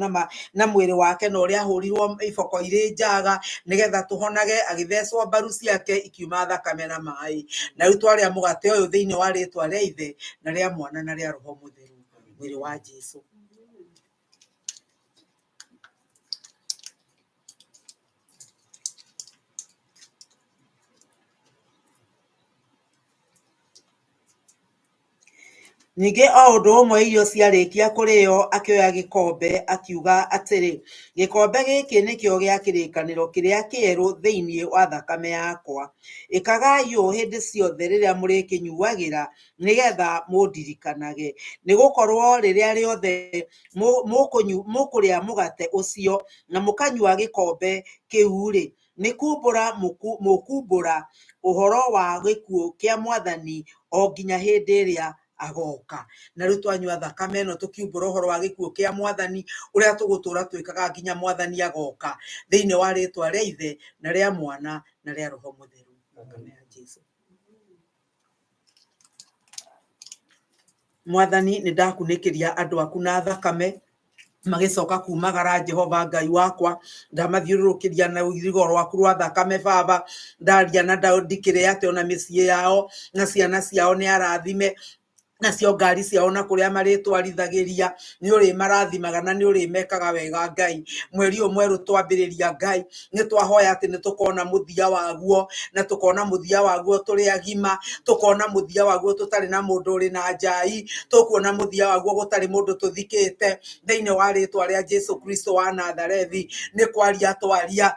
na mwĩrĩ wake na ũrĩa ahũrirwo iboko irĩ njaga nĩgetha tũhonage, agĩthecwo mbaru ciake ikiuma thakame na maĩ. Na rĩu twarĩa mũgate ũyũ thĩinĩ wa rĩtwa rĩa Ithe na rĩa Mwana na rĩa Roho Mũtheru, mwĩrĩ wa Jesũ. Ningĩ o ũndũ ũmwe irio ciarĩkia kũrĩo akĩoya gĩkombe akiuga atĩrĩ, gĩkombe gĩkĩ nĩkĩo gĩa kĩrĩkanĩro kĩrĩa kĩerũ thĩinĩ wa thakame yakwa. Ĩkagai ũũ hĩndĩ ciothe rĩrĩa mũrĩkĩnyuagĩra nĩgetha mũndirikanage. Nĩgũkorwo rĩrĩa rĩothe mũkũrĩa mũgate ũcio na mũkanyua gĩkombe kĩu-rĩ, nĩ kumbũra mũkumbũra ũhoro wa gĩkuũ kĩa Mwathani o nginya hĩndĩ ĩrĩa agoka. Na rĩu twanyua thakame ĩno tũkiumbũra ũhoro wa gĩkuũ kĩa Mwathani ũrĩa tũgũtũra twĩkaga nginya Mwathani agoka, thĩinĩ wa rĩtwa rĩa Ithe na rĩa Mwana na rĩa Roho Mũtheru. Thakame ya Jesu. Mwathani, nĩ ndakunĩkĩria andũ aku na thakame magĩcoka kumagara. Jehova Ngai wakwa, ndamathiũrũrũkĩria na rũirigo rwaku rwa thakame. Baba, ndaria na ndikĩrĩ atĩ ona mĩciĩ yao na ciana ciao nĩ arathime, nacio ngari ciao na kũrĩa marĩtwarithagĩria nĩ ũrĩmarathimaga na nĩ ũrĩmekaga wega. Ngai, mweri ũyũ mwerũ twambĩrĩria, Ngai, nĩ twahoya atĩ nĩ tũkona mũthia waguo, na tũkona mũthia waguo tũrĩ agima, tũkona mũthia waguo tũtarĩ na mũndũ ũrĩ na njai, tũkuona mũthia waguo gũtarĩ mũndũ tũthikĩte, thĩinĩ wa rĩtwa rĩa Jesu Kristo wa Nazarethi. Nĩ kwaria twaria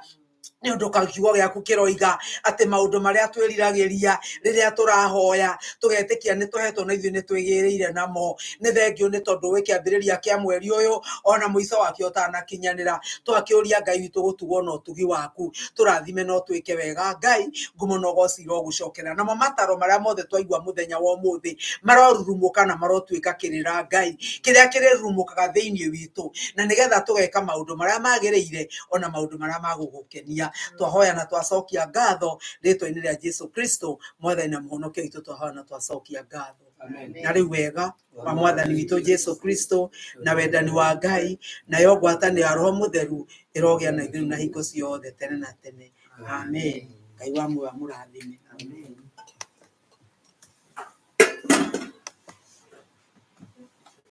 nĩ ũndũ kiugo gĩaku kĩroiga atĩ maũndũ marĩa twĩriragĩria rĩrĩa tũrahoya tũgetĩkia nĩ tũhetwo na ithuĩ nĩ twĩgĩrĩire namo. Nĩ thengiũ nĩ tondũ wĩ kĩambĩrĩria kĩa mweri ũyũ ona mũico wakĩo ũtanakinyanĩra, twakĩũria Ngai witũ gũtugwo na ũtugi waku, tũrathime na ũtwĩke wega. Ngai, ngumo na ũgoci irogũcokera, namo mataro marĩa mothe twaigua mũthenya wa ũmũthĩ marorurumũka na marotuĩka kĩrĩra, Ngai, kĩrĩa kĩrĩrurumũkaga thĩinĩ witũ, na nĩgetha tũgeka maũndũ marĩa magĩrĩire ona maũndũ marĩa magũgũkenia. Twahoya na twacokia ngatho rĩtwa-inĩ rĩa Jesu Kristo, Mwathani na Mũhonokia witũ. Twahoya na twacokia ngatho. Na rĩu wega wa Mwathani witũ Jesu Kristo na wendani wa Ngai nayo ngwatanĩro ya Roho Mũtheru ĩrogĩa na ithuĩ na hingo ciothe tene na tene. Amen. Ngai wa muoyo amũrathime. Amen.